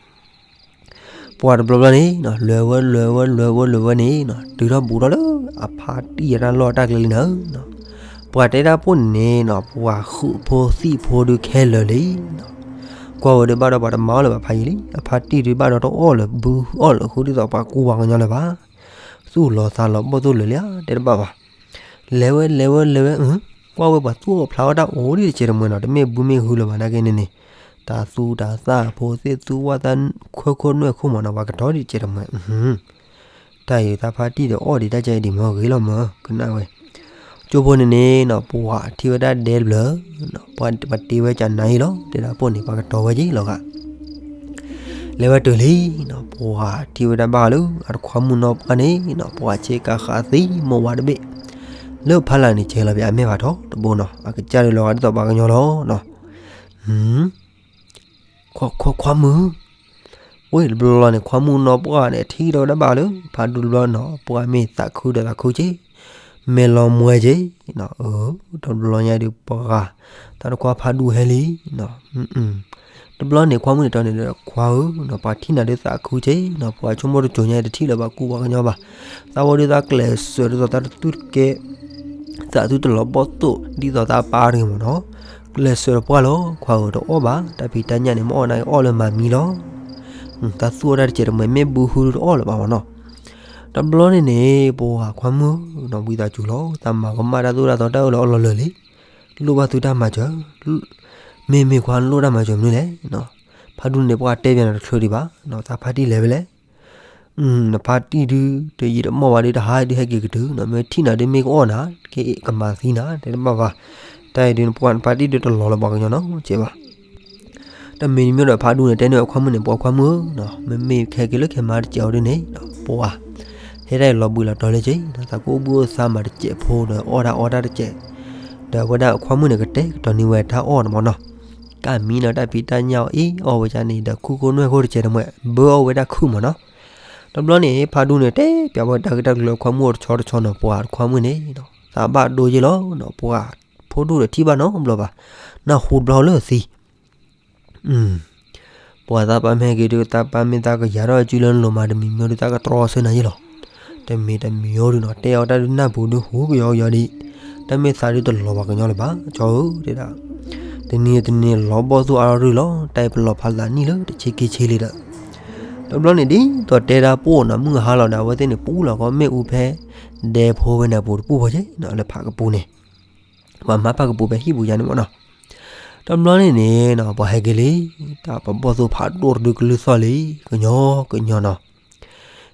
ပှၤတဘျီဘျီန့ၣ်နီၤ လဲၤဝဲလဲၤဝဲလဲၤဝဲလဲၤဝဲန့ၣ်နီၤ တုၤထီၣ်ဘူးထီၣ်လၢအဖါတံၢ်အတၢ်လီၢ်တၢ်ကျဲလံနၤဧၢနီၤ ပှၤတဲဒၣ်ပိၢ်န့ၣ်နီၤ ပှၤဃုာ်ဖိသံၣ်ဖိဒုးခဲလၢာ်လံနီၤ ကွၢ်ဝဲဒုးဘၣ်ဒီးပှၤတမၤအီၣ်လၢၤဘၣ်ဖးယံာ်လံ အဖါတံၢ်ဒုးဘၣ်ဒီးတအီၣ်လၢၤဘုအီၣ်လၢၤဃိဒ်သိးပှၤကူပှၤကညီလၢၤဘၣ် သူၣ်လီၤသးလီၤဘီၣ်သိၣ်လၢာ်လံဧါ တဲတဘၣ်ဘၣ် လဲၤဝဲလဲၤဝဲလဲၤဝဲ ကွၢ်ဝဲပှၤသူၣ်အိၣ်ဖျါဝဲတၢ်အိၣ်ဒံးတစဲးတမှဲၤနီၤ တမ့ၢ်ဘုမ့ၢ်ဟုလၢၤဘၣ်နာ်က့န့ၣ်န့ၣ် တၢ်သူတၢ်သၣ်ဖိသ့ၣ်သူဝၣ်သၣ်ခိၣ်ခိၣ်နွဲၣ်ခိၣ်မ့ၢ်နီၤ ပှၤကတီၤဒံးတစဲးတမှဲၤ တၢ်အံၤတၢ်ဖါတံၢ်ဒီးအီၣ်ဒံးတၢ်ကဲဒံးမ့ၢ်ဂ့ၤလီၤမ့ၢ် ကနၣ်ဝဲ ကၠိဖိန့ၣ်န့ၣ်နီၤ ပှၤထံၣ်ဝဲဒၣ်ဒဲတဘျၢ ပှၤတ့ဝဲကနၤအံၤလီၤ တဲဒၣ်ပိၢ်န့ၣ် ပှၤကတီၤဝဲက့ၤလီၤဂာ် လဲၤဝဲတုၤလံနီၤ ပှၤထံၣ်ဝဲဒၣ်ဘၣ်လၢ အတခွါမုၣ်နီၢ်ပှၢ်န့ၣ်နီၤ ပှၤဆ့ကၤဃးသံမိၢ်ဝါတဘ့ၣ် လၢဖးလၢ်န့ၣ် ဆဲးလီၤပအမဲာ်ဘၣ်ထီၣ်တဘိနီၤ အကစၢ်ဒုးလီၤဂာ်ဒ်သိးပှၤကညီလီၤနီၤ ခွါခွါခွါမုၣ် ဝ့ၢ်တဘျီလီၤန့ၣ် ခွါမုၣ်နီၢ်ပှၢ်န့ၣ် ထံၣ်ထီၣ်ဝဲဒၣ်ဘၣ်လၢ ဖးဒူတဘျီနီၤ ပှၤမ့ၢ်သးခုဒီးသးခုက့ၤ မဲာ်လီၤမှဲက့ၤနီၤ တဘျီညါဒုးပှၤ တၢ်တခွါဖးဒူဟဲလံနီၤ တဘျီန့ၣ် ခွါမုၣ်န့ၣ်တီန့ၣ်ဒီး ခွါဧၢနီၤ ပှၤထံၣ်နၤဒုးသးခုက့ၤနီၤ ပှၤဆိကမိၣ်တစိၤညါတထံၣ်လၢၤဘၣ်ကူပှၤကညီဘၣ် သးဝဲဒုးသးကျဲးစၢးဒ်သိးတၢ်တသူၣ်တကဲ သးသူတလီၤဘီၣ်သိၣ် ဒ်သိးတၢ်ပၢ်တဂ့ၤမ့ၢ်နီၤ ကျဲးစၢးတပှၢ်လီၤ ခွါဧၢတအီၣ်ဘၣ် တၢ်ဖံးတၢ်ညၣ်န့ၣ် မ့ၢ်အီၣ်နာ်က့အီၣ်လၢမၤမံလီၤ တၢ်သူၣ်အီၣ်တၢ်တစဲးတမှဲၤ မ့ၢ်ဘုဟုတအီၣ်လၢၤဘၣ်မ့ၢ်နီၤ တဘျီန့ၣ်န့ၣ် ပှၤခွါမုၣ်နီၤ ဝံသးစူၤလီၤ သးမၤကမၣ်တၢ်သိၣ်တၢ်သီတၢ်အၢၣ်လီၤအီလီၤလၢာ်လံ လိၣ်ဘၣ်သုတၢ်မၤစၢၤ မ့မ့ၢ်ခွါလိၣ်တၢ်မၤစၢၤမနုၤလဲၣ် ဖးဒူန့ၣ် ပှၤတဲဘၣ်နၤတချုးဒံးဘၣ် သးဖါတံၢ်လဲၤဝဲလဲၣ် နဖါတံၢ်ဒုး တယံာ်တမီၢ်ဘၣ်ဒုး တဟါဒုးဟဲက့ၤကတုၤနီၤ မ့ၢ်ထံၣ်နၤဒုးမ့ၢ်ကအီၣ်နၤ ကမၤသံနၤ တဲတဘၣ်ဘၣ် တၢ်အံၤဒုး နဖါတံၢ်ဒုးတလီၤလၢပှၤကညီနီတစဲးဘၣ် တမံၤတမံၤဒီးဖးဒူန့ၣ် တဲန့ၢ်အခွါမုၣ်န့ၣ် ပှၤခွါမုၣ်ဧၢနီၤ မ့မ့ၢ်ခဲက့ၤလၢခဲမၤတစဲးအီၤဒုးန့ၣ် ပှၤ ဟဲတၢ်အံၤလီၤဘှံးလီၤတီၤလၢက့ၤ သးကအိၣ်ဘှံးအိၣ်သါမၤတစဲးဖိဒီးအီၣ်တၢ်အီတၢ်တစဲး ဒီးအဝဲဒၣ်အခွါမုၣ်န့ၣ် ကတဲာ်ကတီၤန့ၢ်ဝဲတၢ်အီၣ်န့ၣ်မ့ၢ်နီၤ ကၢ်မံနီၤ တၢ်ဖံးတၢ်ညၣ်အီၣ်အ့ၣ်အီၣ်ဝဲဒၣ်န့ၣ်ဒီး ခိၣ်ခိၣ်နွဲၣ်ခိၣ်တစဲးတမှဲၤ ဘၢအီၣ်ဝဲဒၣ်ခုၣ်မ့ၢ်နီၤ တဘျီန့ၣ် ဖးဒူန့ၣ် တဲပျးဝဲတၢ်ဂ့ၢ်တၢ်ကျိၤအခွါမုၣ်အိၣ်တဆီတဆီနီၤ ပှၤတခွါမုၣ်န့ၣ် သးဘၣ်ဒိယ့ၢ်လီၤနီၤ ပှၤဖိဒိၣ်ဒီးထံၣ်ဘၣ်နီတဘျီဘၣ် နၢ်ဟူတဘျီလၢသံ ပှၤသးပၢ်မ့ၢ်ဟဲက့ၤဒုး သးပၢ်မ့ၢ်သးကယၤထီၣ်စုလၢနလိၤမး တမံၤမံၤဒုး သးကတြီဆၢနၤယ့ၢ်လီၤ တမံၤတမံၤဒုးနီၤ တဲအီၤတၢ်ဒုးနၢ်ပူၤဒုး ဟူကယီကယီဒံး တၢ်မ့ၢ်သးဒုးတလီၤပှၤကညီလၢၤဘၣ် ကၠီဧၢ တဲဒၣ် တနံၤတနံၤလီၤဘီၣ်သိၣ်အါထီၣ်ရူၢ်လီၤ တၢ်အံၤပလီၤဖးသးနံၣ်လၢတဆံခံဆံလံဒီး တဘျီန့ၣ်ဒ် သိးတဲဒၣ်ပိၢ်နီၤ မုၢ်ဟါလီၤဒီး အဝဲသ့ၣ်န့ၣ် ပူလီၤကီးမ့ၣ်အူဖဲ ဒဲဖိဝဲန့ၣ်အပူၤတပူၤဖိက့နီၤ လၢဖးကပူၤန့ၣ် ပှၤမၤဖးကပူၤဖဲဟံၣ်ပူၤယါန့ၣ်မ့ၢ်နီၤ တဘျီန့ၣ်န့ၣ်နီၤ ပှၤဟဲက့ၤလံ တၢ်ပဘီၣ်သိၣ်ဖးဒိၣ်တဒုကလုၢ်သီၣ်လံ ကညီကညီနီၤ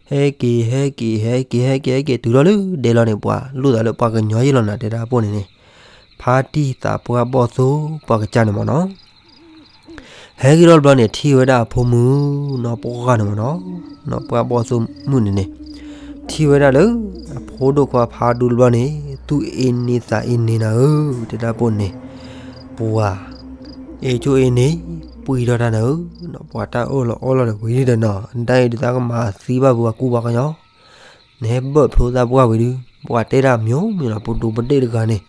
ဟဲက့ၤ ဟဲက့ၤ ဟဲက့ၤ ဟဲက့ၤ ဟဲက့ၤ တုၤထီၣ်လၢဒဲလီၤန့ၣ် ပှၤလိၣ်သးလၢပှၤကညီယ့ၢ်လီၤနၤ တဲဒၣ်ပိၢ်န့ၣ်န့ၣ် ဖါတံၢ်သးပှၢ်ဘီၣ်သိၣ်ပှၤကစၢ်န့ၣ်မ့ၢ်နီၤ ဟဲက့ၤထီၣ်တဘျီန့ၣ် ထံၣ်ဝဲဒၣ်အဖိမုၣ်နီၤ ပှၢ်န့ၣ်မ့ၢ်နီၤ နီၤပှၢ်ဘီၣ်သိၣ်မုၣ်န့ၣ်န့ၣ် ထံၣ်ဝဲဒၣ်လၢ အဖိဒိၣ်ခွါဖးဒူတဘျီန့ၣ် သူၣ်အ့န့သးအ့န့နၤဧၢ တဲဒၣ်ပိၢ်န့ၣ် ပှၤ အ့ၣ်ကၠိအ့န့ ပှံၤထီၣ်တၢ်နၤဧၢ ပှၤတၢ်အၢၣ်လီၤအီလီၤဒီးဝံၤလံဒီးနီၤ ဒ်အံၤဒုးသးကမၤသံဘၣ်ပှၤကူပှၤကညီ နဟဲဘၢၣ်ဖျိသးပှၢ်ဝံၤဒုး ပှၤတဲတၢ်မံၤမံၤနီၤ ပဒိၣ်ပဒ့ၣ်တဂၤန့ၣ်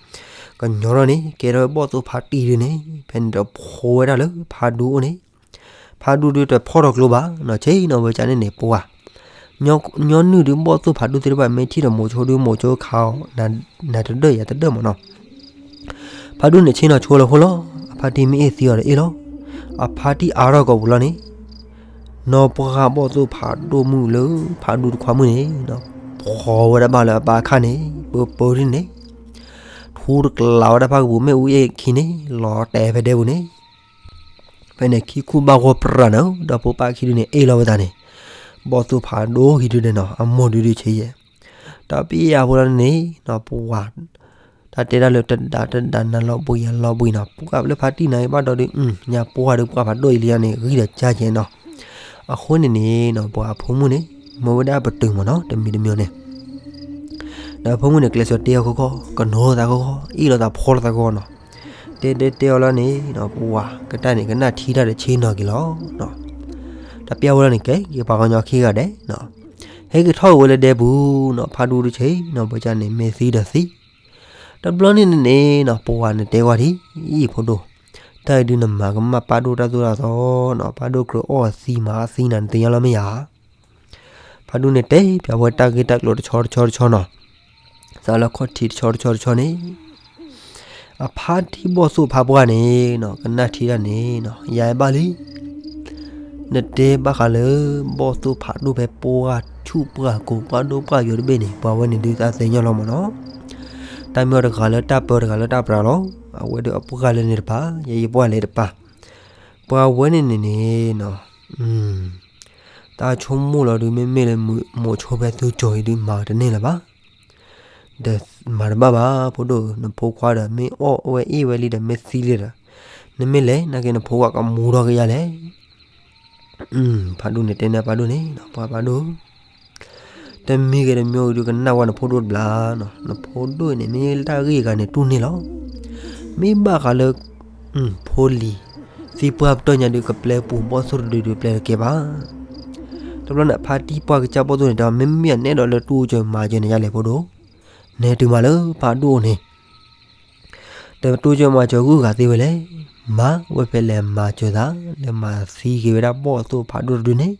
ကညီထီၣ်န့ၣ် ကဲထီၣ်ဝဲဘီၣ်သိၣ်ဖးတံၢ်ဒုးန့ၣ် ဖဲန့ၣ်ဒီးဖိဝဲဒၣ်လၢဖးဒူအိၣ်န့ၣ် ဖးဒူဒုးတဖီၣ်ထီၣ်ကျိဘၣ်နီၤ ဆ့ၣ်နီၤဝဲကန့ၣ်န့ၣ် ပှၤ ညီနုၢ်ဒုးဘီၣ်သိၣ်ဖးဒူသ့ၣ်တဖၣ် မ့ၢ်ထံၣ်ဒီးမိၤဆိဒုးမိၤဆိခးအီၤ နၤတဒၢၣ်ယၤတဒၢၣ်မ့ၢ်နီၤ ဖးဒူန့ၣ်ဆ့ၣ်နီၤဆိလီၤဃိလီၤ အဖါတံၢ်မ့ၢ်အ့ၣ်သံအီၤဒီးအ့ၣ်လီၤ အဖါတံၢ်အါထီၣ်ကိာ်ပူၤလီၤန့ၣ် နီၢ်ပှၢ်ဘီၣ်သိၣ်ဖးဒိၣ်မုၣ်လၢဖးဒူတခွါမုၣ်န့ၣ် ဖီဝဲဒၣ်ဘၣ်လၢအပၢ်အခါန့ၣ် ပၢပၢဒ်န့ၣ် ထူတကျးဝဲဒၣ်ဖးကပူၤမ့ၣ်အူအ့ၣ်ခံန့ၣ် လီၤတဲာ်ဖဲဒဲပူၤန့ၣ် ဖဲန့ၣ်ခံခူဘၣ်ဂီၢ်ပြးနၤ ဒီးဖိပၢ်ခံဒုန့ၣ် အ့ၣ်လီၤဝဲသးန့ၣ် ဘီၣ်သိၣ်ဖးဒိၣ်ခံဒုဒဲးနီၤ အမိၢ်ဒုဒုဆ့ယဲၢ် ဒီးပယၢ်ဖိလီၤန့ၣ်နီၤ ပှၤ တၢ်တဲဒၣ်လၢတဒးတဒးနၤလီၤဘှံးယၤလီၤဘှံးနီၤ ပှၢ်လၢဖါတံၢ်နၤဘၣ်ဒီးဒုး ညါပှၢ်ဒုးပှၢ်ဖးဒိၣ်အံၤလံန့ၣ် ဂံၢ်ဒီးကၢ်ကဲနီၤ အဃိန့ၣ်န့ၣ်နီၤ ပှၤအဖိမုၣ်န့ၣ် မၢဝဲဒၣ်ပတုာ်မ့ၢ်နီၤ တမံၤတမံၤန့ၣ် ဒီးအဖိမုၣ်န့ၣ် ကျဲးစၢးတဲအီၤခီခီ ကနိးသးခီခီ အ့ၣ်လိာ်သးဖီလိာ်သးခီခီနီၤ တဲတဲတဲအီၤလီၤန့ၣ်နီၤ ပှၤကတၢၢ်န့ၣ် ကနၣ်ထံတၢ်ဒီးဆ့ၣ်နီၤက့ၤလီၤနီၤ တၢ်ပျၢ်ဝဲလီၤန့ၣ် ကဲ ယပှၤကညီခံဂၤဒဲးနီၤ ဟဲက့ၤထီၣ်ဝဲလၢဒဲပူၤနီၤ, ဖးဒိၣ်တဆံးနီၤ, ပှၤကန့ၣ်မ့ၢ်သံဒီးသံ. တဘျီန့ၣ်န့ၣ်နီၤ, ပှၤန့ၣ်တဲဝဲဒ်အံၤ, ဖိဒိၣ်, တၢ်အံၤဒုးနမၤကမၣ်ပၢ်ဒိၣ်တၢ်သိၣ်တၢ်သီနီၤ, ပၢ်ဒိၣ်ကြၢးအီၣ်သံမၤသံနၤ နသ့ၣ်ညါလီၤမ့ၢ်ဧါ. ဖးဒိၣ်န့ၣ်တဲပၠးဝဲတၢ်ဂ့ၢ်တၢ်ကျိၤတဆီတဆီတဆီနီၤ, စးလၢခီၣ်ထံးတဆီတဆီတဆီန့ၣ်, အဖါတံၢ်ဘီၣ်သိၣ်ဖးပှၢ်န့ၣ်နီၤ, ကနၣ်ထံတၢ်န့ၣ်နီၤ, ယၤဘၣ်လံ နတဲဘၣ်ဃးလၢ ဘီၣ်သိၣ်ဖးဒိၣ်ဖဲပှၢ်ဆူၣ်ပှၢ်ကိၤ ပှၢ်ဒိၣ်ပှၢ်ယိၤတဘ့ၣ်န့ၣ်, ပှၤဝဲန့ၣ်ဒုးသးသ့ၣ်ညါလီၤမ့ၢ်နီၤ. တၢ်မ့ၢ်အီၤတဂၤလၢတၢ်ပၢတဂၤလၢတၢ်ပြးလီၤ. အဝဲဒုးအပှၢ်လၢန့ၣ်တပၤ, ယဲယပှၢ်လဲၤတပၤ, ပှၤဝဲန့ၣ်န့ၣ်န့ၣ်နီၤ, တၢ်ဆိကမိၣ်လီၤဒုး မ့မ့ၢ်လၢမိၤဆိဖဲသုကၠီၤအံၤဒုး မၤတန့ၢ်လၢၤဘၣ်. ဒီးမၤတဘၣ်ဘၣ် ဖိဒိၣ်ဧၢ, နဖိခွါဒီး မ့ၢ်အီၣ်ဝဲအ့ၣ်ဝဲလံဒီး မ့ၢ်သံလံဒီး, နမ့ၢ်လဲၤ နာ်က့နဖိခွါကမူထီၣ်က့ၤယၤလဲၣ်. ဖးဒိၣ်န့ၣ်တဲန့ၢ်ပၢ်ဒိၣ်န့ၣ်, ပှၤပၢ်ဒိၣ်, တမံၤဂ့ၤတမံၤဂ့ၤဒုး ကနၣ်ဝဲနဖိဒိၣ်တဘျီနီၤ, နဖိဒိၣ်န့ၣ် မ့ၢ်တၢ်ဂ့ၢ်ဂၤန့ၣ်တူၢ်န့ၢ်လီၤ. မ့ၢ်ဘၣ်ဃးလၢ ဖိလံၤ သံပှၢ်ပတီၢ်ညါဒုး ကပျဲပူၤဘီၣ်သိၣ်တဒုဒုး ပျဲတကဲဘၣ်. တဘျီန့ၣ် ဖါတံၢ်ပှၢ်ကစၢ်ဘီၣ်သိၣ်န့ၣ်တဲ, မ့မ့ၢ်အနဲဒိးလၢတူၢ်ကၢၤမၤကၢၤန့ၣ် ယၤလဲၣ်ဖိဒိၣ်, နဲတုၤမးလၢဖးဒိၣ်န့ၣ် တတူၢ်ကၢၤမၤစၢၤဂုၤဂၤသ့ဝဲလဲၣ်. မၤဝဲဖဲလဲၤမၤစၢၤသး, လဲၤမၤသံက့ၤဝဲဒၣ်ဘီၣ်သိၣ်ဖးဒိၣ်တဒုန့ၣ်,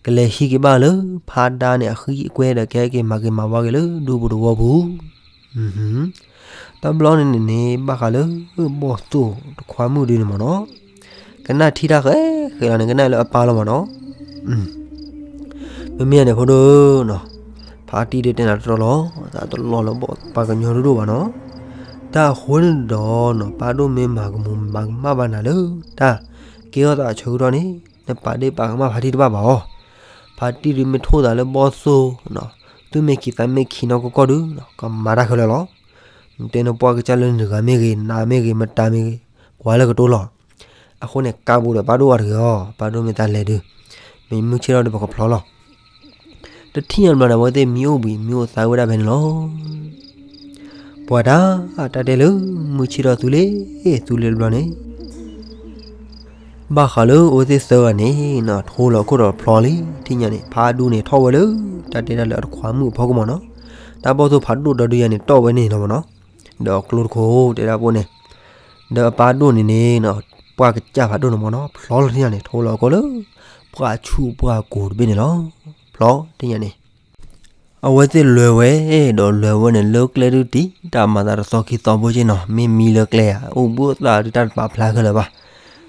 ကလဲၤဟံးက့ၤဘၣ်လၢ ဖါဒါန့ၣ် အဃံအကွဲဒီး ကဟဲက့ၤမၤက့ၤမၤဝါက့ၤလၢဒူပူၤတဝီပူၤ. တဘျီန့ၣ်န့ၣ်န့ၣ် ဘၣ်ဃးလၢ ဘီၣ်သိၣ်တခွါမုၣ်ဒုန့ၣ်မ့ၢ်နီၤ, ကနၣ်ထံတၢ်ဃဲဃဲလီၤန့ၣ် ကနၣ်လၢအပၢ်လီၤမ့ၢ်နီၤ. မ့မ့ၢ်န့ၣ်ဖိဒိၣ်ဧၢနီၤ, ဖါတံၢ်ဒုးတဲနၤတတီလီၤ, သးတလီၢ်လၢပှၤကညီဒိၣ်ဒိၣ်ဘၣ်နီၤ. တၢ်အဃိန့ၣ်ဒီးနီၤ, ပၢ်ဒိၣ်မ့ၢ်မၤကမူၤမၤကမၣ်ဘၣ်နၤလၢ တၢ်ကဲထီၣ်သးအဆၢကတီၢ်န့ၣ်, နပာ်ဒ့ၣ်ပာ်ကမၣ်ဖါတံၢ်တဘၣ်ဘၣ်အီၤ. ဖါတံၢ်ဒုးမ့ၢ်ထိၣ်သးလၢဘီၣ်သိၣ်, သူၣ်မ့ၢ်ခံသးမ့ၢ်ခံနီၢ်ကီၢ်ကီၢ်ဒုး, ကမၤတၢ်ခဲလၢာ်လီၤ. နတဲနပှၢ်ကစၢ်လၢနတဂၤမ့ၢ်ဂ့ၤ, နၤမ့ၢ်ဂ့ၤ, မတၤမ့ၢ်ဂ့ၤ, ကွၢ်လၢကတိၤလီၤ. အဃိန့ၣ် ကးဘူးဒီးပၢ်ဒိၣ်အီၤတဂ့ၤအီၤ, ပၢ်ဒိၣ်မ့ၢ်သးလဲၤဒုး, မ့ၢ်မုၢ်ဆ့ၣ်ထီၣ်ဒီးပကဖျီလီၤ. တထံၣ်ညါတဘျီန့ၣ် အဝဲသ့ၣ်မံအိၣ်ဘှံးမံအိၣ်သါဝဲဒၣ်ဖဲန့ၣ်လီၤ. ပှၤတၢ်, တၢ်တဲလၢ မုၢ်ဆ့ၣ်ထီၣ်သူလ့ၤ, သူလ့ၤတဘျီန့ၣ် ဘၣ်ဃးလၢအဝဲသ့ၣ်သၢဂၤန့ၣ်နီၤ, ထိလီၤခိၣ်ဒီးဖျီလံ. ထံၣ်ညါန့ၣ် ဖါဒိၣ်န့ၣ်ထီၣ်ဝဲလၢ တၢ်တဲဒၣ်လၢအတခွါမုၣ်အဖီခိၣ်မ့ၢ်နီၤ, တၢ်ဘီၣ်သိၣ်ဖးဒိၣ်ဒီဒုညါန့ၣ် တီၢ်ဝဲန့ၣ်လီၤမ့ၢ်နီၤ, ဒီးအကျိတခိၣ်တဲဒၣ်ပိၢ်န့ၣ်, ဒီးအပၢ်ဒိၣ်န့ၣ်န့ၣ်နီၤ, ပှၢ်ကစၢ်ဖးဒိၣ်န့ၣ်မ့ၢ်နီၤ, ဖျီလီၤထံၣ်ညါန့ၣ် ထိလီၤခိၣ်လၢ ပှၢ်ဆူၣ်ပှၢ်ကိၤတဘ့ၣ်န့ၣ်လီၤ. ဖျီထံၣ်ညါန့ၣ် အဝဲသ့ၣ်လဲၤဝဲ, ဒီးလဲၤဝဲန့ၣ် လၢကျဲဒုးတံၢ် တၢ်မၤသးတသီခံသီဖိက့နီၤ, မ့ၢ်မံလၢကျဲဧါ, အိၣ်ဘှံးအိၣ်သါဒုးတၢ်တပာ်ဖျါခဲလၢာ်ဘၣ်.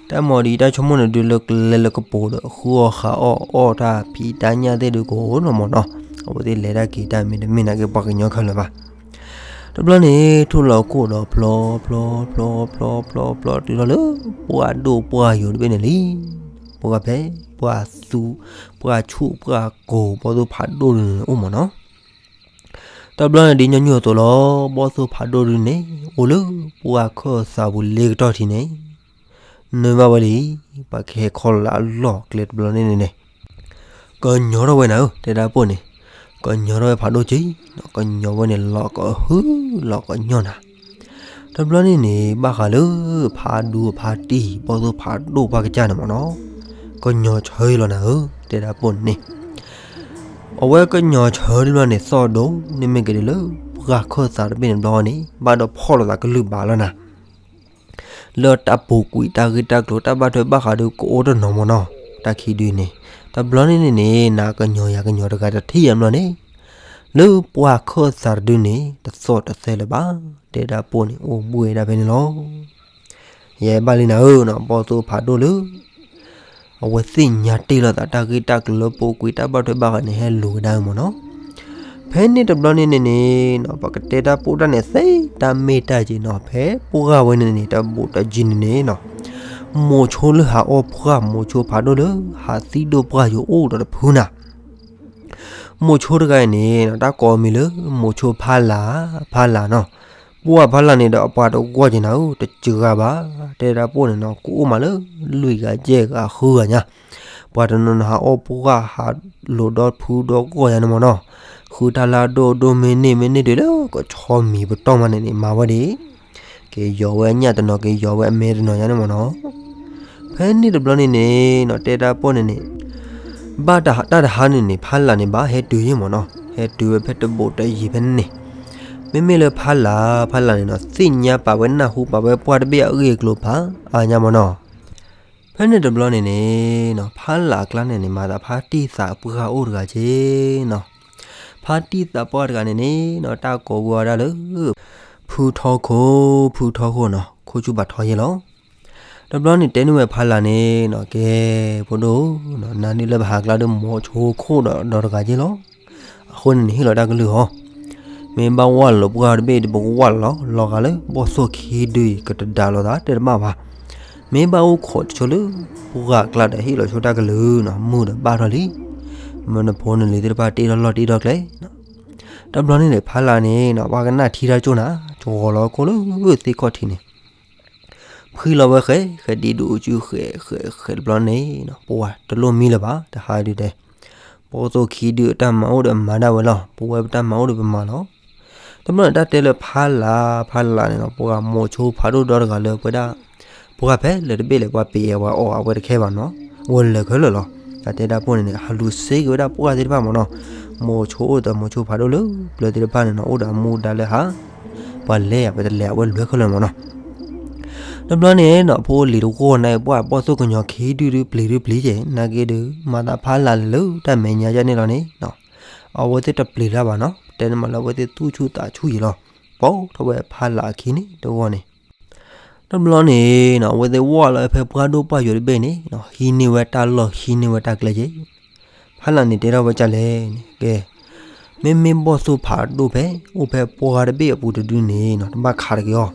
တၢ်မၤဒ်အံၤ တၢ်ဆိကမိၣ်န့ၣ်ဒုးလၢကျဲလၢကပိၤဒီး ဃုအီၣ်ဃုအီၣ် အီၣ်တၢ်ဖံးတၢ်ညၣ်သ့ၣ်ဒုးကအိၣ်နီၤမ့ၢ်နီၤ, အဝဲသ့ၣ်လဲၤတၢ်က့ၤတၢ်မ့ၢ်တမ့ၢ်နာ်က့ပှၤကညီခဲလၢာ်ဘၣ်. တဘျီန့ၣ် ထိၣ်လီၤခိၣ်ဒီးဖျီဖျီဖျီဖျီဖျီဖျီ တုၤထီၣ်လၢ ပှၢ်ဒိၣ်ပှၢ်ယိၤတဘ့ၣ်န့ၣ်လံ. ပှၢ်ဖဲ ပှၢ်သူ ပှၢ်ဆူၣ်ပှၢ်ကိၤ ဘီၣ်သိၣ်ဖးဒိၣ်ဒုန့ၣ်အိၣ်မ့ၢ်နီၤ. တဘျီန့ၣ်ဒ်ညီနုၢ်အသိးလီၤ, ဘီၣ်သိၣ်ဖးဒိၣ်ဒုန့ၣ် အိၣ်လၢပှၢ်ခၢၣ်သးပူၤလ့ကတီၢ်ထံးန့ၣ် နၢၤဘၣ်ဝဲလံ. ပှၤကဟဲခီလီၤလၢအလီၢ်ကျဲတဘျီန့ၣ်န့ၣ်န့ၣ် ကညီထီၣ်ဝဲနၤဧၢ, တဲဒၣ်ပိၢ်န့ၣ်, ကညီထီၣ်ဝဲဖးဒိၣ်က့, ကညီဝဲန့ၣ်လီၤကဟု လီၤကညီနၤ. တဘျီန့ၣ်န့ၣ် ဘၣ်ဃးလၢ ဖးဒူဖးတံၢ် ဘီၣ်သိၣ်ဖးဒိၣ်ပှၢ်ကစၢ်န့ၣ်မ့ၢ်နီၤ, ကညီဆၢအံၤလီၤနၤဧၢ, တဲဒၣ်ပိၢ်န့ၣ်န့ၣ် အဝဲကညီဆၢတဘျီန့ၣ် သီၣ်ဒိၣ်န့ၣ်မ့ၢ်က့ၤဒ်လၢ ပှၢ်ခၢၣ်သးတဘ့ၣ်န့ၣ်ဘျီန့ၣ် ဘၣ်ဒီးဖီၣ်လိာ်သးကလုၢ်ဘၣ်လီၤနၤ. လၢတၢ်ပူၤကွံာ်တၢ်ဂ့ၢ်တၢ်ကျိၤတၢ်ဘၣ်ထွဲဘၣ်ဃးဒုးကအိၣ်တနီၤမ့ၢ်နီၤ, တၢ်ခံဒုန့ၣ်, တဘျီန့ၣ်န့ၣ်န့ၣ် နကညီယၤကညီတဂၤတထံၣ်အဘျီန့ၣ်, လၢပှၢ်ခၢၣ်သးတဒုန့ၣ် တသီၣ်တသဲလၢၤဘၣ်, တဲဒၣ်ပိၢ်န့ၣ် အိၣ်ဘှံးဒၣ်ဖဲန့ၣ်လီၤ. ယဲဘၣ်လံနၤဧၢနီၤ, ဘီၣ်သိၣ်ဖးဒိၣ်လၢ အဝဲသ့ၣ်ညါတ့ၢ်လိာ်သးတၢ်ဂ့ၢ်တၢ်ကျိၤလၢပူၤကွံာ်တၢ်ဘၣ်ထွဲဘၣ်ဃးန့ၣ် ဟဲလူၤကဒါမ့ၢ်နီၤ. ဖဲန့ၣ်တဘျီန့ၣ်န့ၣ်န့ၣ်နီၤ, ပကတဲတၢ်ပိၢ်တၢ်န့ၣ် သ့တၢ်မ့ၢ်တၢ်က့ၤနီၤ, ဖဲပှၢ်ဝဲန့ၣ်န့ၣ် တၢ်ဘူးတၢ်ယံၤန့ၣ်န့ၣ်နီၤ, မိၤဆိလၢဟးအီၣ်ပှၢ် မိၤဆိဖးဒိၣ်လၢ ဟးသံဒိၣ်ပှၢ်ယိၤအိၣ်ဒီးတဖုနၤ. မိၤဆိတဂၤအံၤန့ၣ်နီၤ, တၢ်ကိးအမံၤလၢ မိၤဆိဖးလၢ်, ဖးလၢ်နီၤ. ပှၢ်ဖးလၢ်န့ၣ်ဒီးအပှၤတဂီၢ်က့ၤနၤဧၢ, တစှၤဘၣ်, တဲဒၣ်ပိၢ်န့ၣ်နီၤ, ကအိၣ်မးလၢ လွံၢ်ဂၤယဲၢ်ဂၤဃုဂၤညါ. ပှၤတနီၤနီၤဟးအီၣ်ပှၢ်ဟးလိာ်ဒီဖုဒီဂီၢ်ယါန့ၣ်မ့ၢ်နီၤ. ဃုတၢ်လၢအဒိၣ်ဒိၣ်မ့ၢ်န့ၢ်မ့ၢ်န့ၢ်တုၤလၢကဆီမံၤပတီၢ်မးန့ၣ်န့ၣ် မၤဝဲဒၣ် က့ၤယီၤဝဲအညၣ်တနီၤ က့ၤယီၤဝဲအမဲတနီၤယါန့ၣ်မ့ၢ်နီၤ. ဖဲန့ၣ်တဘျီန့ၣ်န့ၣ်နီၤ, တဲဒၣ်ပိၢ်န့ၣ်န့ၣ် ဘၣ်တၢ်တဟါန့ၣ်န့ၣ် ဖါလၢ်န့ၣ် ဘၣ်ဟဲတုၤယ့ၢ်မၢ်နီၤ, ဟဲတုၤဝဲဖဲတဘူးတယံၤဖဲန့ၣ်, မ့မ့ၢ်လၢဖါလၢ်, ဖါလၢ်န့ၣ်နီၤ သ့ၣ်ညါပာ်ဝဲနၢ်ဟူပာ်ဝဲပှၢ်တဘ့ၣ်အဂ့ၢ်အကျိၤဖးအါညါမၢ်နီၤ. ဖဲန့ၣ်တဘျီန့ၣ်န့ၣ်နီၤ ဖါလၢ်အကျါန့ၣ်န့ၣ် မၤသးဖါတံၢ်သးပှၢ်အိၣ်တဂၤက့နီၤ. ဖါတံၢ်သးပှၢ်တဂၤန့ၣ်န့ၣ်နီၤ တၢ်ကိးဝဲဒၣ်လၢ ဖုထီခိၣ်, ဖုထီခိၣ်နီၤ ခိၣ်ဆူၣ်ဘၣ်ထီယဲလီၤ. တဘျီန့ၣ်တဲန့ၢ်ဝဲဖါလၢ်န့ၣ်နီၤ ကဲ ဖိဒိၣ်, နၤန့ၣ်လၢပဟးကျါဒီး မိၤဆိခိၣ်ဒီးဒီတဂၤက့လီၤ. အဃိန့ၣ်န့ၣ် ဟ့ၣ်လီၤတၢ်ကလုၢ်အီၤ, မ့ၢ်ဘၣ်ဝၢ်လီၤပှၢ်တဘ့ၣ်ဒီး ပကဝၢ်လီၤလီၤဂာ်လၢ ဘီၣ်သိၣ်ခံဒုအံၤ ကတဒါလိာ်သးတၢ်တဘၣ်ဘၣ်. မ့ၢ်ဘၣ်အိၣ်ခိးတဆိလၢ ပှၢ်အကျါဒီး ဟ့ၣ်လီၤဆိတၢ်ကလုၢ်နီၤ မုာ်ဒီးဘၣ်ထီၣ်လံ. မ့ၢ်နဖိနလံၤသ့ၣ်တဖၣ်တ့ထီၣ်လီၢ်တ့ထီၣ်ကျဲ တဘျီန့ၣ်န့ၣ် ဖါလၢ်န့ၣ်နီၤ ပှၤကနၣ်ထံတၢ်ကၠိၣ်နၤ ကဂီၤလီၤကိၣ်လၢသ့ၣ်ခီၣ်ထံးန့ၣ်, ဖှံလီၤဝဲဃဲးဃဲး ဒံးဒိၣ်အစုဃဲးဃဲးဃဲးတဘျီန့ၣ်နီၤ ပှၢ်တလိၣ်မံလၢၤဘၣ် တဟါဒုးတဲ, ဘီၣ်သိၣ်ခံဒုအတၢ်မၤအိၣ်ဒီးမၤဒၣ်ဝဲလီၤ, ပဝဲပတၢ်မၤအိၣ်ဒီးပမၤလီၤ. တဘျီန့ၣ် တၢ်တဲလၢဖါလၢ်, ဖါလၢ်န့ၣ်နီၤ ပှၤမိၤဆိဖးဒိၣ်ဒီတဂၤလၢပဝဲဒၣ်, ပှၢ်ဖဲလဲၣ်တဘ့ၣ်လဲၣ် ပှၤပ့ၤအဲၣ်ပှၤအီၣ်အဝဲတခဲဘၣ်နီၤ, အဝဲလဲၤခဲလၢာ်လီၤ. တၢ်တဲတၢ်ပိၢ်န့ၣ်န့ၣ် ဟးလူၤစ့က့ၤဝဲဒၣ်ပှၢ်သ့ၣ်တဖၣ်မၢ်နီၤ, မိၤဆိအိၣ်ဒီး မိၤဆိဖးဒိၣ်လၢပျၢၤသ့ၣ်တဖၣ်န့ၣ်နီၤ အိၣ်ဒီးအမူဒါလၢဟး, ပှၤလဲၤဧါ ပတလဲၤ အဝဲလဲၤခဲလၢာ်မၢ်နီၤ. တဘျီန့ၣ်နီၤ ဖိလံၤတဂီၢ်န့ၣ် ပှၢ်ဘီၣ်သိၣ်ကညီခံဒုဒုပျံၤဒုပျံၤက့ၤ နာ်က့ဒုး မၤသးဖါလၢ်လဲၤလၢတၢ်မဲာ်ညါယါန့ၣ်လီၤန့ၣ်နီၤ, အဝဲသ့ၣ်တပျံၤတၢ်ဘၣ်နီၤ, တဲန့ၣ်မးလၢအဝဲသ့ၣ်သူၣ်ဆူၣ်သးဆူၣ်ယံာ်လီၤ. ပိာ်ထီၣ်ဝဲဖါလၢ်အခံန့ၣ်တဂီၢ်န့ၣ် တဘျီန့ၣ်နီၤ အဝဲသ့ၣ်ဝၢ်လီၤဖဲပှၢ်ဒိၣ်ပှၢ်ယိာ်တဘ့ၣ်န့ၣ်နီၤ ဟံးန့ၢ်ဝဲတၢ်လီၢ် ဟံးန့ၢ်ဝဲတၢ်ကျဲက့ၤ. ဖါလၢ်န့ၣ်တဲထီၣ်ဝဲဒ်လဲၣ်န့ၣ် ကဲ, မ့မ့ၢ်ဘီၣ်သိၣ်ဖးဒိၣ်ဖဲ အိၣ်ဖဲပှၢ်တဘ့ၣ်အပူၤတဒုန့ၣ်နီၤ တဘၣ်ခးတဂ့ၤအီၤ,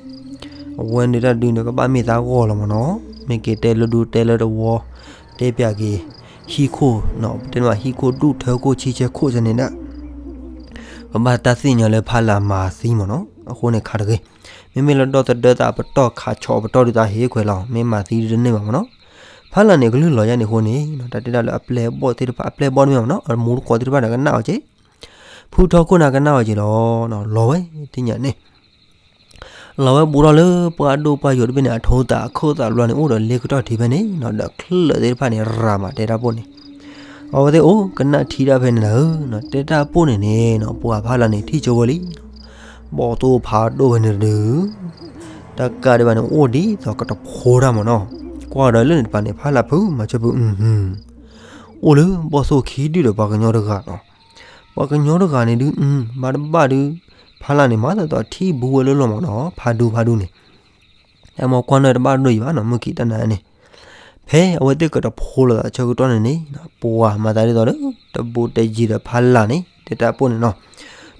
အဝဲန့ၣ်တၢ်ဒုန့ၣ် ကဘၣ်မ့ၢ်သးဂီၢ်လီၤမၢ်နီၤ, မ့ၢ်က့ၤတဲလၢဒု တဲလၢတဝီ, တဲပၠးက့ၤ ဟံၣ်ခိၣ်နီၤ ပတဲန့ၣ်ဘၣ် ဟံၣ်ခိၣ်ဒူၣ်ထၢခိၣ်ဆံဆဲခိၣ်စ့ၢ်န့ၣ်ဒၣ် ကဘၣ်တၢ်သ့ၣ်ညါလၢဖါလၢ်မၤသံမၢ်နီၤ, အဃိန့ၣ်ခးတဂ့ၤ. မ့မ့ၢ်လၢဒီသဒၢသးပတီၢ်ခးဆီၣ်အပတီၢ်ဒုးသးဟ့ခွဲးလီၤ, မ့ၢ်မၤသံဒုတန့ၢ်ဘၣ်မၢ်နီၤ. ဖါလၢ်န့ၣ် ကလုၢ်လီၤယါန့ၣ်အဃိန့ၣ် တၢ်တဲဒၣ်လၢအပျဲၢ်ဘီၣ်သ့ၣ်တဖၣ် အပျဲၢ်ဘီၣ်တမ့ၢ်မၢ်နီၤ အမူတကိးသ့ၣ်တဖၣ်န့ၣ် ကနၣ်အီၤက့ၤ, ဖုထီခိၣ်န့ၣ်ကနၣ်အီၤက့ၤလီၤ, လီၤဝဲသ့ၣ်ညါန့ၣ် လီၤဝဲဘူးထီၣ်လၢပှၢ်ဒိၣ်ပှၢ်ယိာ်တဘ့ၣ်န့ၣ် အထိသၣ်အခိၣ်သၣ်တဘျီန့ၣ် အိၣ်ဒီးလ့ကတီၢ်ထံးဖဲန့ၣ်နီၤ ဒီးချၢၣ်သ့ၣ်တဖၣ်န့ၣ် ရၤမးတဲတၢ်ပိၢ်န့ၣ်, အဝဲသ့ၣ်အိၣ်ကနၣ်ထံတၢ်ဖဲန့ၣ်လီၤ, တဲတၢ်ပိၢ်န့ၣ်န့ၣ်နီၤ ပှၢ်ဖါလၢ်န့ၣ် ထံၣ်ကၠိဝဲလံ, ဘီၣ်သိၣ်ဖးဒိၣ်ဝဲန့ၣ်တဒု တကးဒံးဘၣ်န့ၣ် အိၣ်ဒ်သိးကတဖိတၢ်မၢ်နီၤ, ကွၢ်ဒီးလၢန့ၣ်တဖၣ်န့ၣ် ဖါလၢ်ဖုးမၤဆၢဖုး အိၣ်လၢဘီၣ်သိၣ်ခံဒုဒီးပှၤကညီတဂၤနီၤ, ပှၤကညီတဂၤန့ၣ်ဒု ဘၣ်တဘၣ်ဒု ဖါလၢ်န့ၣ် မၤသးဒ်သိးထံၣ်ဘူးဝဲလၢလီၢ်မၢ်နီၤ ဖးဒူဖးဒူန့ၣ် တၢ်မ့ၢ်ကွၢ်န့ၣ်တဘၣ်ဒိၣ်အံၤဘၣ်နီၤ မုၢ်ခံးတနၤန့ၣ်, ဖဲအဝဲသ့ၣ်ကတဖိလိာ်သးဆၢကတီၢ်န့ၣ်န့ၣ် ပှၤမၤသးဒ်သိးလၢ တဘူးတယံၤဒီးဖါလၢ်န့ၣ် တဲတၢ်ပိၢ်န့ၣ်နီၤ,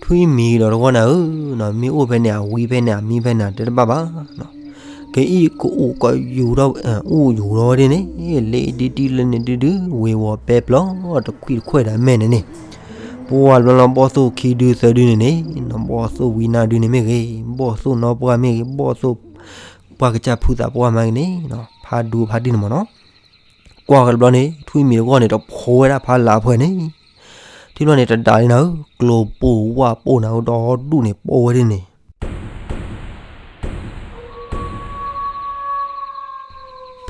ထွံၣ်မံၤဒီးတဂီၢ်နၤဧၢ, မ့ၢ်အိၣ်ဖဲန့ၣ် အဝံဖဲန့ၣ် အမံဖဲန့ၣ် တဲတဘၣ်ဘၣ် ကအံၣ်ကအိၣ်ကယူၤထီၣ် အိၣ်ယူၤထီၣ်ဝဲဒ်န့ၣ် လ့ဒံတံလၢန့ၣ်ဒုဒု ဝ့ၤဝီၤပဲပျီ တခွံၣ်တခွဲးဒီးမဲာ်န့ၣ်န့ၣ်, ပှၢ်ဘျီလီၤဘီၣ်သိၣ်ခံဒုသၢဒုန့ၣ်န့ၣ် ဘီၣ်သိၣ်ဝံနါဒုန့ၣ်မ့ၢ်ဂ့ၤ ဘီၣ်သိၣ်နီၢ်ပှၢ်မ့ၢ်ဂ့ၤ ဘီၣ်သိၣ် ပှၢ်ကစၢ်ဖုသးပှၢ်မ့ၢ်ဂ့ၤန့ၣ် ဖးဒူဖးဒုန့ၣ်မၢ်နီၤ, ကွၢ်က့ၤတဘျီန့ၣ် ထွံၣ်မံၤတဂီၢ်န့ၣ် တဖိဝဲဒၣ်ဖါလၢ်အဖှဲးန့ၣ်, ထံၣ်ဘျီန့ၣ် တဒါလံနၤဧၢ ကျိၤပိၢ်ဝၣ်ပိၢ်နၤဧၢ ဒီဒူၣ်န့ၣ် ပိၢ်ဝဲဒၣ်န့ၣ်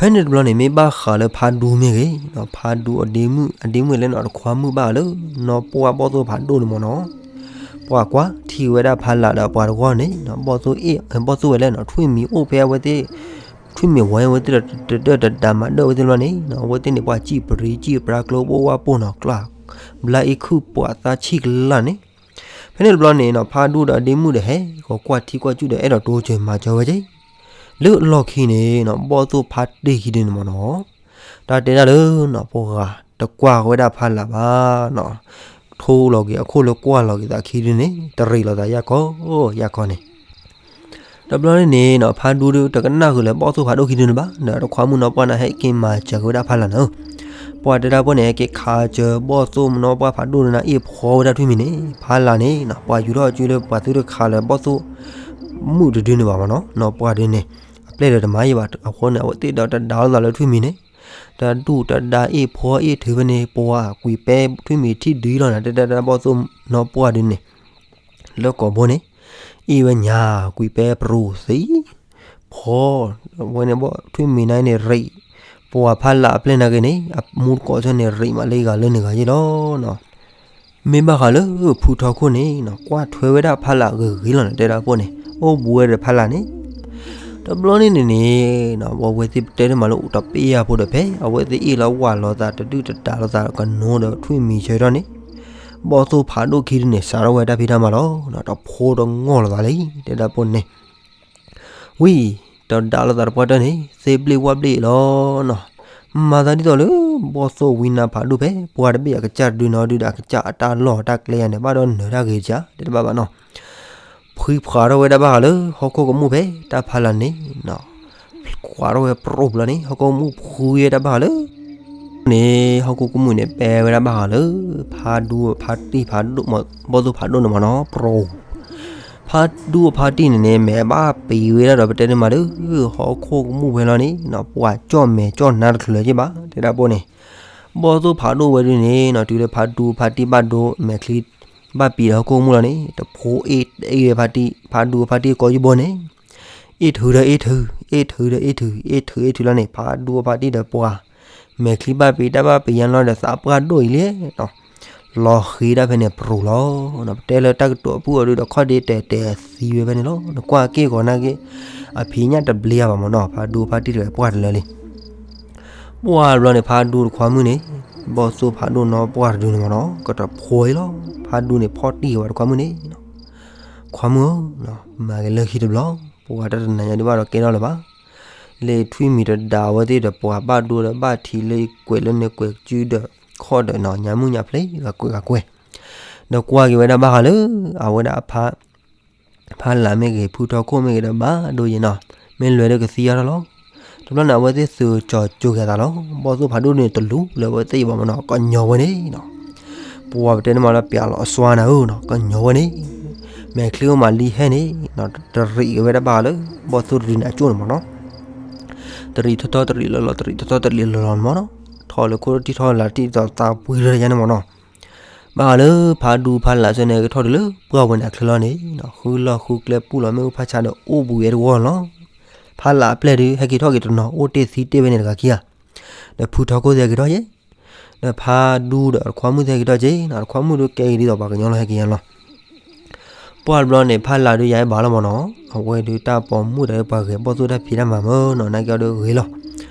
ဖဲန့ၣ်တဘျီန့ၣ် မ့ၢ်ဘၣ်ဃးလၢဖးဒူမ့ၢ်ဂ့ၤ, ဖးဒူအဒ့မုၣ် အဒ့မုၣ်လဲၣ်နီၤ တခွါမုၣ်ဘၣ်လၢ နီၢ်ပှၢ်ဘီၣ်သိၣ်ဖးဒိၣ်န့ၣ်မၢ်နီၤ, ပှၤကွၢ်ထံၣ်ဝဲဒၣ်ဖးလၢ်ဒီးပှၤတဂီၢ်န့ၣ် ဘီၣ်သိၣ်အ့ၣ် ဘီၣ်သိၣ်ဝဲလဲၣ်နီၤ ထွံၣ်မံၤအိၣ်ဖဲအဝဲသ့ၣ် ထွံၣ်မံၤဝဲအဝဲသ့ၣ်တဒၢတဒါမၤဒၢၣ်ဝဲသ့ၣ်တဘျီန့ၣ် အဝဲသ့ၣ်န့ၣ် ပှၤစံၣ်ပြံစံၣ်ပြါ ကျိပိၢ်ဝၣ်ပိၢ်နီၤ ကျါ ဘျါအ့ၣ်ခုၣ်ပှၤသးဆံၣ်ကလၢ်န့ၣ်, ဖဲန့ၣ်တဘျီန့ၣ်နီၤ ဖးဒူဒီးအဒ့မုၣ်ဒီးဟဲ ကကွၢ်ထံကွၢ်ကၠူၣ်ဒီးအဲၣ်ဒိးတိစၢၤမၤစၢၤဝဲက့ၤ, လၢအလီၢ်ခံန့ၣ်နီၤ ဘီၣ်သိၣ်ဖးတ့ၢ်ခံဒုန့ၣ်မၢ်နီၤ, တၢ်တဲဒၣ်လၢနီၤ ပှၤတကွၢ်ဝဲဒၣ်ဖးလၢ်ဘၣ်နီၤ, ထိလီၤက့ၤအခိၣ်လၢကွၢ်လီၤက့ၤသးခံဒုန့ၣ် တရံးလိာ်သးယၢ်ခီယၢ်ခီန့ၣ် တဘျီန့ၣ်န့ၣ်နီၤ ဖးဒူဒီးတကနၣ်ဃုာ်လၢဘီၣ်သိၣ်ဖးဒိၣ်ခံဒုန့ၣ်ဘၣ်, ဒီးတခွါမုၣ်နီၢ်ပှၢ်န့ၣ် ဟဲက့ၤမၤစၢၤက့ၤဝဲဒၣ်ဖးလၢ်န့ၣ်, ပှၤတဲဒၣ်ပှၢ်န့ၣ် ဟဲက့ၤခးစၢၤဘီၣ်သိၣ်နီၢ်ပှၢ်ဖးဒိၣ်န့ၣ် အ့ၣ်ဖှီဝဲဒၣ်ထွံၣ်မံၤန့ၣ်, ဖးလၢ်န့ၣ်နီၤ ပှၤယူၤထီၣ်အစုလၢပှၤသုတခးလၢဘီၣ်သိၣ်မုၣ်တဒုန့ၣ်ဘၣ်မၢ်နီၤ, နီၢ်ပှၢ်ဒုန့ၣ် အပျဲၢ်ဒီးတမၤယံၤဘၣ်, အဃိန့ၣ် အဝဲသ့ၣ်ဒီးတဒါလိာ်သးလၢထွံၣ်မံၤန့ၣ်, တဒူၣ်တဒါအ့ၣ်ဖှီအ့ၣ်ထုးဖဲန့ၣ် ပှၤကွံာ်ပဲထွံၣ်မံၤထံၣ်ဒုလီၤန့ၣ် တဲဒၣ်ဘီၣ်သိၣ်နီၢ်ပှၢ်ဒုန့ၣ် လၢကိာ်ဘိန့ၣ်, အ့ၣ်ဝဲညါ ကွံာ်ပဲပရူၤသံ, ဖီ, ဝဲန့ၣ်ဘီၣ်ထွံၣ်မံၤန့ၣ်န့ၣ်ရံး, ပှၤဖးလၢ်အပျဲၢ်နာ်က့န့ၣ် အမူတကိးဆၢန့ၣ် ရံးမးလၢဂၤလၢန့ၣ်ဂၤယ့ၢ်လီၤနီၤ. မ့ၢ်ဘၣ်ဃးလၢဖုထီခိၣ်န့ၣ်နီၤ ကွၢ်ထွဲဝဲဒၣ်ဖးလၢ်ဂ့ၤဂ့ၤလီၤန့ၣ် တဲဒၣ်ပှၢ်န့ၣ် အိၣ်ဘူးဝဲဒီးဖးလၢ်န့ၣ် တဘျီန့ၣ်န့ၣ်န့ၣ်နီၤ အဝဲသ့ၣ်ပတဲတမၤလၢအိၣ်တပ့ၢ်ယၤဖိဒီးဖဲ အဝဲသ့ၣ်အ့ၣ်လီၤဝၢ်လီၤသးတဒုၣ်တဒါလိာ်သးကနိဒီးထွံၣ်မံၤဆၢကတီၢ်န့ၣ် ဘီၣ်သိၣ်ဖးဒိၣ်ခံဒုန့ၣ် စးထီၣ်ဝဲတၢ်ဖံးတၢ်မၤလီၤနီၤ တဖိတငီၢ်လိာ်သးလံ တဲဒၣ်ပှၢ်န့ၣ် ဝံၤ တဒါလိာ်သးတပှၢ်တၢၢ်န့ၣ် သ့ၣ်ဘျ့ၣ်ဝၣ်ဘျ့ၣ်လီၤနီၤ. မၤသးဒ်သိးလၢ ဘီၣ်သိၣ်ဝံနါဖးဒိၣ်ဖဲ ပှၤတဘ့ၣ်အကစၢ်တဒုနီၤဒုဒီးအကစၢ်အတၢ်လီၢ်တၢ်ကျဲယၤန့ၣ် ဘၣ်ဒီးနၢၤတၢ်ဂ့ၤတၢ် တဲတဘၣ်ဘၣ်နီၤ. ဖှံဖှးထီၣ်ဝဲဒၣ်ဘၣ်ဃးလၢ ဟီၣ်ခိၣ်ကမူၣ်ဖဲ တၢ်ဖးလၢ်န့ၣ်နီၤ ကွၢ်ထီၣ်ဝဲပရိၣ်ဘျီန့ၣ် ဟီၣ်ခိၣ်ကမူၣ်ဖှံဝဲဒၣ်ဘၣ်ဃးလၢ န့ၣ် ဟီၣ်ခိၣ်ကမူၣ်န့ၣ် ပဲဝဲဒၣ်ဘၣ်ဃးလၢ ဖးဒူဖးတံၢ်ဖးဒိၣ် ဘီၣ်သိၣ်ဖးဒိၣ်န့ၣ်မ့ၢ်နီၤ ပရိၣ် ဖးဒူဖးတံၢ်န့ၣ်န့ၣ် မဲာ်ဘၣ်ပံၤဝဲဒၣ်ဒီးပတဲန့ၣ်မးဒီး ဟီၣ်ခိၣ်ကမူၣ်ဖဲလီၤန့ၣ်နီၤ ပှၤကၠီၣ်မဲာ်ကၠီၣ်နါတချုးလၢၤက့ဘၣ် တဲဒၣ်ပှၢ်န့ၣ် ဘီၣ်သိၣ်ဖးဒိၣ်ဝဲဒၣ်န့ၣ်နီၤ တုၤလၢဖးဒူဖးတံၢ်ဘၣ်ဒိ မဲာ်ချံ ဘၣ်ပံၤဒီးဟီၣ်ခိၣ်ကမူၣ်လီၤန့ၣ် တဖိအ့ၣ်တအ့ၣ်ဝဲဖးတံၢ် ဖးဒူဖးတံၢ်ကိးယဘိန့ၣ် အ့ၣ်ထုးဒီးအ့ၣ်ထုး အ့ၣ်ထုးဒီးအ့ၣ်ထုး အ့ၣ်ထုးအ့ၣ်ထုးလီၤန့ၣ် ဖးဒူဖးတံၢ်ဒီးပှၤ မဲာ်ချံဘၣ်ပံၤတၢ်ဘၣ်ပံၤယါလီၤဒီးသးပှၢ်ဒိၣ်အံၤလံနီၤ လီၤဃ့ဒၣ်ဖဲန့ၣ်ပရိၣ်လီၤ. ပတဲလၢတၢ်ကတိၤအပုၢ်အီၤဒုဒီးခီၣ်ဒ့တဲာ်တဲာ်သံဝဲဖဲန့ၣ်လီၤ. နကွၢ်က့ၢ်ဂီၤနာ်က့ အဖံးညၣ်တဘျ့အါဘၣ်မ့ၢ်နီၤ ဖးဒူဖးတံၢ်တဂၤပှၢ်တလၢလံ ပှၢ်ဘျီန့ၣ် ဖးဒူတခွါမုၣ်န့ၣ် ဘီၣ်သိၣ်ဖးဒိၣ်နီၤပှၢ်တဒုန့ၣ်မ့ၢ်နီၤ ကတဖိအံၤလီၤ. ဖးဒူန့ၣ်ဖီၣ်တံၢ်ဝဲတခွါမုၣ်န့ၣ် ခွါမုၣ်ဧၢ, မၤက့ၤလၢခံတဘျီ, ပှၤတၢ်တနၤညါဒုးဘၣ်ဒီးကဲထီၣ်လၢၤဘၣ်. လၢထွံၣ်မံၤတဒါဝဲသ့ၣ်ဒီးပှၤဘၣ်ဒိဒီးဘၣ်ထံးလၢကွဲးလၢန့ၣ်ကွဲးကစုဒီးခီၣ်ဒီးနီၤ ညါမုၣ်ညါဖျ့ဂၤကွဲးဂၤကွဲး, ဒီးကွၢ်က့ၤဝဲဒၣ်ဘၣ်ဃးလၢ အဝဲဒၣ်အဖး ဖးလၢ်မ့ၢ်ဂ့ၤ ဖုထီခိၣ်မ့ၢ်ဂ့ၤဒီးဘၣ်ဒိယဲနီၤ, မ့ၢ်လဲၤဒီးကသံအါထီၣ်လီၤ. တဘျီန့ၣ် အဝဲသ့ၣ်သုးကၠီၤကၠိၤက့ၤအသးလီၤ. ဘီၣ်သိၣ်ဖးဒိၣ်န့ၣ်တလူၤလၢအဝဲသ့ၣ်အံၤဘၣ်မ့ၢ်နီၤ ကညီၤဝဲန့ၣ်နီၤ, ပဝဲပတဲန့ၣ်မးလၢပျးလီၤအစွါနၤဧၢနီၤ ကညီၤဝဲန့ၣ်, မဲာ်ချံအိၣ်မးလံဟဲန့ၣ်နီၤ တရံးက့ၤဝဲဒၣ်ဘၣ်ဃးလၢ ဘီၣ်သိၣ်တဒုန့ၣ်အကၠိၣ်န့ၣ်မ့ၢ်နီၤ, တရံးထီၣ်ထီၣ်တရံးလီၤလီၤ တရံးထီၣ်ထီၣ်တရံးလီၤလီၤန့ၣ်မ့ၢ်နီၤ, ထီၣ်လၢခိၣ်ထံထီၣ်လၢ်ထံသးပှံၤလၢယါန့ၣ်မ့ၢ်နီၤ ဘၣ်ဃးလၢဖးဒူဖးလၢ်ဆၢန့ၣ် ဟဲက့ၤထီၣ်တုၤလၢပှၢ်ဝဲန့ၣ်အချၢလီၤန့ၣ်, ဃုလီၢ်ဃုကျဲပူၢ်လီၤမ့ၣ်အူဖးဆါဒီးအိၣ်ဘှံးဝဲတဝီလီၤ. ဖးလၢ်အပျဲၢ်ဒုး ဟဲက့ၤထီၣ်က့ၤတနီၤ အိၣ်တ့ၢ်သံတ့ၢ်ဝဲန့ၣ်တဂၤခံဂၤ, ဒီးဖုထီခိၣ်သ့ၣ်ဟဲက့ၤထီၣ်က့ၤ, ဒီးဖးဒူဒီးတခွါမုၣ်သ့ၣ်ဟဲက့ၤထီၣ်က့ၤနီၤ, တခွါမုၣ်ဒုးကဲက့ၤဒ်သိးပှၤကညီလီၤ ဟဲက့ၤညါလီၤ. ပှၢ်တဘျီန့ၣ် ဖးလၢ်ဒုးယၤအဲၣ်ဘၣ်လီၤမ့ၢ်နီၤ, အဝဲဒုးတၢ်ပိာ်မုၣ်ဒီးပှၤဂဲၤဘီၣ်သိၣ်တၢ်ဖံးတၢ်မၤမ့ၢ်နီၤ နာ်က့အီၤဒုးဂ့ၤလီၤ,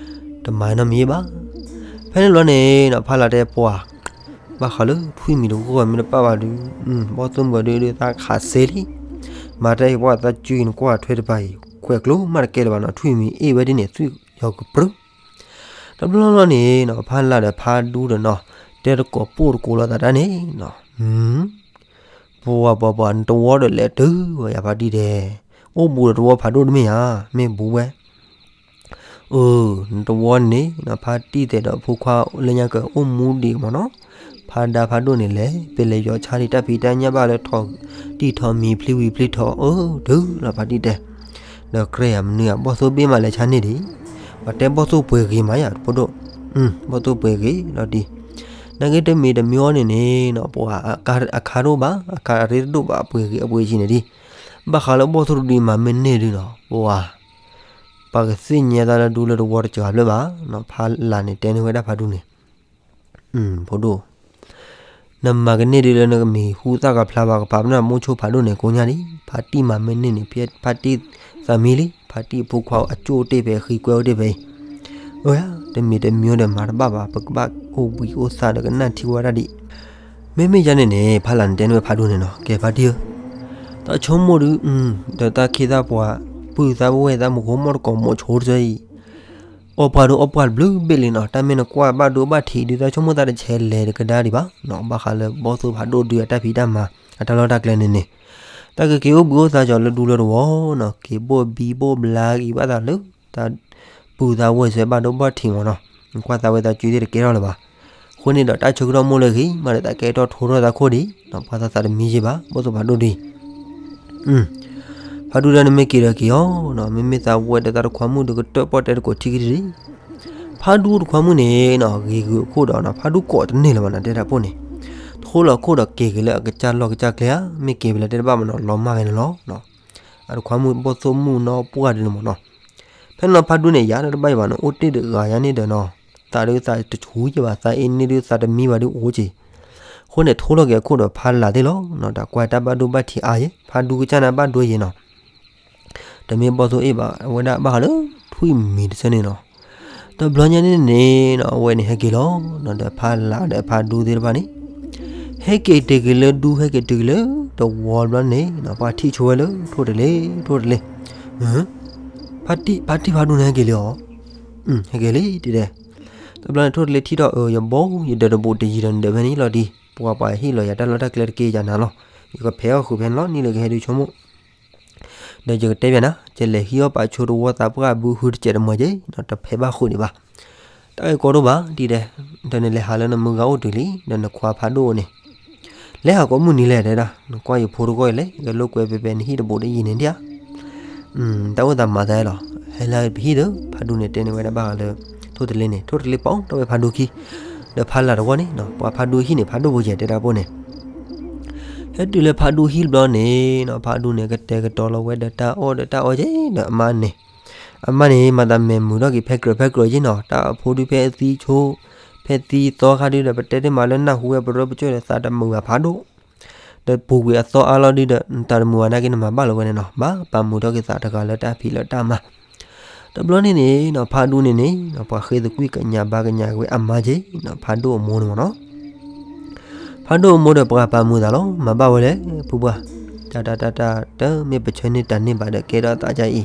တမၤနီတမံၤဘၣ်. ဖဲန့ၣ်တဘျီန့ၣ်နီၤ ဖးလၢ်တဲပှၤ ဘၣ်ဃးလၢထွံၣ်မံၤတဂီၢ်မ့ၢ်တပာ်ဘၣ်ဒုး, ဘီၣ်သိၣ်မုၣ်ဒုးဒုးသးခးစ့လံ, မၤတၢ်အံၤပှၢ်သးစုအံၤနကွၢ်ထွဲတပၤအံၤ ခွဲးကျိၤမးတကဲလၢၤဘၣ်နီၤ, ထွံၣ်မံၤအ့ၣ်ဝဲဒ်န့ၣ် သွံၣ်ယီၤကပြုၢ် တဘျီဘျီန့ၣ်နီၤ ဖးလၢ်ဒီးဖးဒူဒီးနီၤ တဲတကိးပိၢ်တကိးလိာ်သးတၢ်န့ၣ်နီၤ, ပှၤပှၤပှၤ နတဝီဒီးလဲၤတုၤဝဲယၤဖးတံၢ်တဲ, အိၣ်ဘူးဒီးတဝီဖးဒိၣ်တမ့ၢ်ဧါ, မ့ၢ်ဘူးဝဲ အၢ နတဝီန့ၣ်နီၤ ဖးတံၢ်တဲဒီးဖိခွါလၢညါကအိၣ်မူဒံးမ့ၢ်နီၤ, ဖးဒါဖးဒိၣ်န့ၣ်လဲၣ် ပလဲၤယီၤဆါဒံးတၢ်ဖံးတၢ်ညၣ်ဘၣ်လၢထီၣ်တံၢ်ထီၣ်မံၤဖျံဝံၤဖျံထီၣ် အၢ တုၤလီၤဖးတံၢ်တဲ, ဒီးကြဲယၤမနုၤဧါ ဘီၣ်သိၣ်ဘ့ၣ်မးလဲၤဆါန့ၢ်ဒံး, ပှၤတဲဘီၣ်သိၣ်ပှဲၤဂ့ၤမးယၤတဖိဒိၣ်, ဘီၣ်သိၣ်ပှဲၤဂ့ၤလီၤဒံး, နာ်က့တမံၤတမံၤအီၤန့ၣ်န့ၣ်နီၤ ပှၤအခါဒိၣ်ဘၣ် အခါအရ့တဒိၣ်ဘၣ် အပှဲၤဂ့ၤအပှဲၤဆံးန့ၣ်ဒံး, ဘၣ်ဃးလၢဘီၣ်သိၣ်တဒုမၤမ့ၢ်န့ၢ်ဒုနီၤ ပှၤ ပှၤကသ့ၣ်ညါသးလၢဒူလၢတဝီတစှၤဖျၢၣ်ဘၣ်နီၤ, ဖးလၢ်န့ၣ်တဲန့ၢ်ဝဲဒၣ်ဖးဒူန့ၣ်, ဖိဒိၣ်, နမၤကန့ၢ်ဒုလၢနကမံၤဟူသၣ်ကဖျါဘၣ်ကပာ်ပနီၣ်မိၢ်ဆိဖးဒိၣ်န့ၣ်ကိညါလံ, ဖးတံၢ်မၤမ့ၢ်န့ၢ်န့ၣ် ဖဲဖးတံၢ်သးမံလံ, ဖးတံၢ်အဖိခွါအကၠိၣ်အိၣ်တ့ၢ်ဖဲအံၤ ဃံကွဲအိၣ်တ့ၢ်ဖဲအံၤ, အၢ တမံၤတမံၤဒီးမၤတဘၣ်ဘၣ် ပကဘၣ်အိၣ်ဘှံးအိၣ်သါဒီးကနၣ်ထံဝဲဒၣ်ဒံး, မ့မ့ၢ်ယါန့ၣ်န့ၣ် ဖးလၢ်န့ၣ်တဲန့ၢ်ဝဲဖးဒိၣ်န့ၣ်နီၤ ကဲဖးတံၢ်ဧၢ, တၢ်ဆိကမိၣ်ဒု ဒီးတၢ်ခ့သၣ်ပှၤ ပုၢ်သၣ်ဝဲၢ်သၣ်မူခိၣ်မီၢ်တကိးမိးဆိတစၢအံၤ အီၣ်ပှၢ်ဒိၣ်အီၣ်ပှၢ်တဘျုးဘ့ၣ်လံနီၤ, တၢ်မ့ၢ်နကွၢ်ဘၣ်ဒိဘၣ်ထံးဒုး တၢ်ဆိကမိၣ်သးတဆဲးလဲၤတကဒါဒံးဘၣ်နီၤ, ဘၣ်ဃးလၢဘီၣ်သိၣ်ဖးဒိၣ်ဒုးအတၢ်ဖံးတၢ်မၤ အတၢ်လီၢ်တၢ်ကျဲန့ၣ်န့ၣ်, တၢ်ကက့ၤအိၣ်ဘှံးအိၣ်သါကီးလၢဒူလၢတဝီနီၤ, က့ၤဘိၣ်ဘံဘိၣ်ဘျါက့ၤဘၣ်သးလၢ တၢ်ပုၢ်သၣ်ဝဲၢ်စၢၤဘၣ်ဒိဘၣ်ထံးမ့ၢ်နီၤ, ကွၢ်သးဝဲသးစုသ့ၣ်တကဲထီၣ်လၢၤဘၣ်, အဃိန့ၣ်ဒီးတၢ်ဆၢကတီၢ်မိၢ်လၢအဂ့ၤ မးဒီးသးကဲထီၣ်ထိထီၣ်သးခိၣ်ဒံးနီၤ, ပှၤသးသးတမံၤယ့ၢ်ဘၣ် ဘီၣ်သိၣ်ဖးဒိၣ်ဒံး ဖးဒူဒၣ်န့ၣ်မ့ၢ်က့ၤဒီးက့ၤအီၤနီၤ, မ့မ့ၢ်သးဝဲဒီးသးတခွါမုၣ်ဒီးကတၢၣ်ပီၣ်တဲတကိးထံကတၢၢ်ဒံး, ဖးဒူတခွါမုၣ်န့ၣ်နီၤ ဂ့ၤဂုာ်အခိၣ်ဒီးနီၤ ဖးဒူကိးတန့ၢ်လၢၤဘၣ်နီၤ တဲဒၣ်ပှၢ်န့ၣ်, ထိလီၤခိၣ်ဒီးက့ၤက့ၤလၢအကစၢ်လီၢ်ကစၢ်ကျဲဧါ, မ့ၢ်က့ၤဖဲလဲၣ်တဲတဘၣ်မ့ၢ်နီၤ လီၤမၢ်ဝဲန့ၣ်လီၤ. အတခွါမုၣ်ဘီၣ်သိၣ်မုၣ်နီၤပှၢ်ဒုးန့ၣ်မ့ၢ်နီၤ, ဖ ဖဲန့ၣ်လီၤဖါဒူန့ၣ် ယၤတဘၣ်အံၤဘၣ်နီၤ အိၣ်တ့ၢ်တဂၤယါန့ၣ်ဒီးနီၤ, သးဒုးသးတဆူယဲၢ်ဘၣ် သးအ့န့ၢ်ဒုးသးတမံဘၣ်ဒုးအိၣ်က့ၤ, အဃိန့ၣ် ထိၣ်လီၤက့ၤအခိၣ်ဒီးဖါလၢ်သ့ၣ်လီၤ, တၢ်ကွၢ်တၢ်ဘၣ်ဒိဘၣ်ထံးအါယဲၢ် ဖါဒူကစၢ်န့ၣ်ဘၣ်ဒိယဲၢ်နီၤ တမ့ၢ်ဘီၣ်သိၣ်အ့ၣ်ဘၣ် အဝဲဒၣ်ဘၣ်ဃးလၢထွံၣ်မံၤတဆၢန့ၣ်နီၤ. တဘျီညါန့ၣ်န့ၣ်နီၤ အဝဲန့ၣ်ဟဲက့ၤလီၤ, ဒီးဖါလၢ်ဒီးဖါဒူသ့ၣ်တဖၣ်န့ၣ် ဟဲက့ၤတုၤက့ၤလၢဒူ ဟဲက့ၤတုၤက့ၤလၢတဝီဘျီန့ၣ်နီၤ ပှၤထံၣ်ဆိဝဲလၢထိၣ်တလ့ ထိၣ်တလ့, ဖါတံၢ်ဖါဒူန့ၣ်ဟဲက့ၤလံအီၤ, ဟဲက့ၤလံတဲဒဲး, တဘျီန့ၣ်ထိၣ်တလ့ထံၣ်ထီၣ်အၢ ယဘိ ယဒၢးတဘူးတယံၤဒီးနဒၢးဖဲန့ၣ်လီၤဒံး ပှၤပှၤဟ့ၣ်လီၤယၤတၢ်လီၢ်တၢ်ကျဲတက့ၢ်ယၤနၤလီၤ, ယကဖဲးအီၣ်ဃုာ်ဖဲန့ၣ်လီၤ နံၣ်လၢကဟဲဒုးဆိကမိၣ် ဒီးယကတဲဘၣ်နၤ ယလဲၤဟံးအီၣ်ပာ်ဆိတဝီသးပှၢ်ဘုဟုတစဲးတမီၤက့ၤ တဖဲးဘၣ်ဃုာ်ဒံးဘၣ်, တၢ်ဂ့ၢ်ကီဒိၣ်ဘၣ်ဒ်ဒဲး, ဒီးနလဲၤဟးလၢနမုၢ်ဂၤအိၣ်တုၤလံ ဒီးနခွါဖးဒိၣ်န့ၣ်, လဲၤဟးကိးမုၢ်နံၤလဲၣ်တဲဒၣ် နကွၢ်ယဖိတဂီၢ်အံၤလဲၣ် ကလိာ်ကွဲပဲပဲနဟံၣ်တဘူးတယံၤန့ၣ်ဒံးဧါ တၢ်အိၣ်သးမၤသးလီၤ, ဟဲလၢပဟံၣ်ဒီး ဖးဒူန့ၣ်တဲန့ၢ်ဝဲဒၣ်ဘၣ်ဃးလၢ ထိၣ်တလ့န့ၣ် ထိၣ်တလ့ပိာ်ထီၣ်ဝဲဖးဒူခံ, ဒီးဖါလၢ်တဝီန့ၣ် ပှၤဖးဒူဟံၣ်န့ၣ် ဖးဒိၣ်ဖိယဲၢ်တဲဒၣ်ပိၢ်န့ၣ် ဟဲတုၤလၢဖးဒူဟံၣ်တဘျီန့ၣ်နီၤ ဖးဒူန့ၣ် ကတဲာ်ကတီၤလီၤဝဲဒီးတၢ်အီၣ်ဒီးတၢ်အီက့ၤဒီးအမါန့ၣ်, အမါန့ၣ် မၤသးမဲာ်မုာ်ထီၣ်က့ၤဖဲကြၢးဖဲကြၢးက့ၤနီၤ တၢ်အဖိဒုးဖဲသံဆိ, ဖဲသံသီခါဒုဒီး ပတဲတ့ၢ်မးလၢနၢ်ဟူဝဲပရၢပကၠိဒီးသးတမုာ်ဘၣ်ဖးဒိၣ်, ဒီးပူၤကွံာ်အသီအါလီၤဒုဒီး နတၢ်တမုာ်ဘၣ်နာ်က့နမၤဘၣ်လီၤဝဲန့ၣ်နီၤ ဘၣ်ပာ်မုာ်ထီၣ်က့ၤသးတဂၤလၢတၢ်ဖံးလၢတၢ်မၤ တဘျီန့ၣ်န့ၣ်နီၤ ဖးဒူန့ၣ်န့ၣ် ပှၤဃ့သကွံာ်ကညးဘါကညးက့ၤဝဲအမါက့ၤနီၤ ဖးဒိၣ်အမိၢ်န့ၣ်မ့ၢ်နီၤ, ဖးဒိၣ်အမိၢ်ဒီးပှၤပာ်မုာ်သးလီၤ မၤဘၣ်ဝဲလဲၣ် ဖုပှၢ်, တၢ်တၢ်တၢ်တၢ် တမ့ၢ်ပဆၢန့ၢ်တၢ်န့ၢ်ဘၣ်ဒီးကဲထီၣ်သးကအံၤ,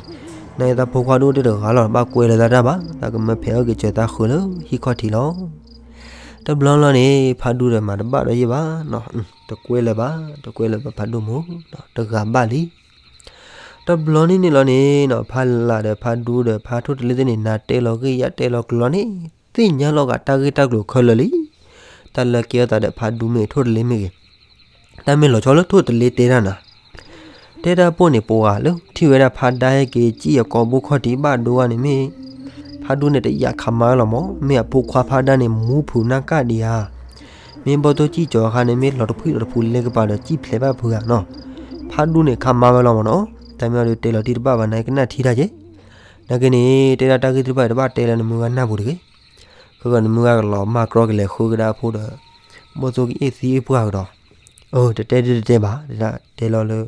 နသးဖိခွါဒိၣ်တ့ၢ်တဂၤလီၤ ဘၣ်ကွဲလၢၤသးတၢ်ဘၣ် သးကမၢဖဲးအီၣ်က့ၤစၢၤသးဃုာ်လၢဟံၣ်ခီၣ်ထံးလီၤ. တဘျီလီၤန့ၣ် ဖးဒူဒီးမၤတဘၣ်ဒီးယဲၢ်ဘၣ်နီၤ, တကွဲလၢၤဘၣ် တကွဲလၢၤဘၣ်ဖးဒိၣ်မိၢ်, တဂၤဘၣ်လံ တဘျီန့ၣ်န့ၣ်လီၤန့ၣ်နီၤ ဖါလၢ်ဒီးဖးဒူဒီးဖါထိၣ်တလ့သ့ၣ်န့ၣ် နၤတဲလီၤဂ့ၢ်ယၤတဲလီၤကျိၤလီၤန့ၣ် သ့ၣ်ညါလီၤဂာ်တၢ်ဂ့ၢ်တၢ်ကျိၤခဲလၢာ်လံ. တၢ်လၢကဲထီၣ်သးဒီးဖးဒူမ့ၢ်ဂ့ၤ ထိၣ်တလ့မ့ၢ်ဂ့ၤ, တၢ်မ့ၢ်လီၤဆီလၢထိၣ်တလ့တဲတၢ်နၤ တဲတၢ်ပိၢ်န့ၣ် ပှၤလၢထံၣ်ဝဲဒၣ်ဖးဒါဟဲက့ၤစံၣ်အကိာ်ဘိခီၣ်ထံးဘၣ်ဒိဘၣ်န့ၣ်မ့ၢ် ဖးဒူန့ၣ်တယာ်ခးမါဝဲလီၤမး, မ့ၢ်အဖိခွါဖးဒါန့ၣ် မူဖုးနၢ်ကၣ်ဒံးဧါ, မ့ၢ်ဘီၣ်သိၣ်စံၣ်ကၠီၤအခါန့ၣ် မ့ၢ်လီၤတဖှံၣ်လီၤတဖှူၤလဲကပၤဒီးစံၣ်ဖျဲးဘၣ်ဖုးဧါနီၤ, ဖးဒူန့ၣ်ခးမါဝဲလီၤမးနီၤ, တၢ်မ့ၢ်အီၤဒုးတဲလီၤတံၢ်တဘၣ်ဘၣ် နကနၣ်ထံတၢ်က့ၤ, နာ်က့န့ၣ် တဲဒၣ်တၢ်ဂ့ၢ်တဘၣ်တဘၣ်တဲလၢနမုၢ်ဂၤနၢ်ပူၤတဂ့ၤ, ခဲကနမုၢ်ဂၤကလီၤမၢ်ကြီကလဲၤဃုကဒါအဖိဒီး ဘီၣ်သိၣ်ကအ့ၣ်သံအ့ၣ်ပှၢ်ကဒီး အၢ တတဲဒ်တတဲဘၣ် တတဲလီၤလၢ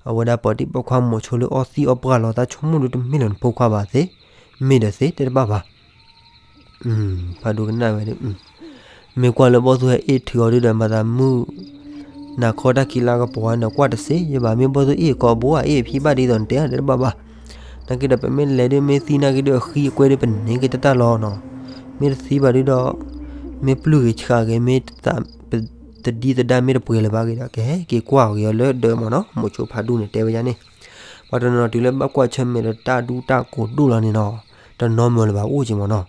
အဝဲဒၣ်ပှၤဒံၣ်ပှၤခွါမိၤဆိလၢအီၣ်သံအီၣ်ပှၢ်လီၤ တၢ်ဆိကမိၣ်ဒုးတမ့ၢ်လၢနဖိခွါဘၣ်သ့, မ့ၢ်ဒီးသ့တဲတဘၣ်ဘၣ်, ဖးဒိၣ်ကနၣ်ဝဲဒၣ်, မ့ၢ်ကွၢ်လၢဘီၣ်သိၣ်ဟဲအ့ၣ်ထုးအီၤဒုဒီး မၤသးမုၢ် နၤခီတၢ်ခံလါကပီၤဝဲဒီးကွၢ်တစ့ယဘၣ် မ့ၢ်ဘီၣ်သိၣ်အ့ၣ်ကိာ်ဘိဧါ အ့ၣ်အဖံဘၣ်ဒ်သိးနတဲတဲတဘၣ်ဘၣ်, နာ်က့ဒီးပမ့ၢ်လဲၤဒုးမ့ၢ်သံနာ်က့ဒုးအဃံအကွဲဒုးပန့ၢ်က့ၤတၢ်တၢ်လီၤနီၤ, မ့ၢ်တသံဘၣ်ဒုဒီး မ့ၢ်ပျုၢ်ဂ့ၤဆှးဂ့ၤ မ့ၢ်တဒံသဒၣ်မ့ၢ်တပှဲၤလၢၤဘၣ်ဂ့ၤဒီး ကဟဲက့ၤကွၢ်ဂ့ၤအီၤလၢဒၢးမးနီၤ မိၤဆိဖးဒူန့ၣ်တဲဝဲဒ်န့ၣ်, ပှၤတနီၤတုၤလၢဘၣ်ကွၢ်ဆၢၣ်မဲာ်ဒီးတၢ်ဒူတၢ်ကိးဒိၣ်လီၤန့ၣ်နီၤ, တနီၤမၢလၢၤဘၣ်အိၣ်က့ၤမးနီၤ,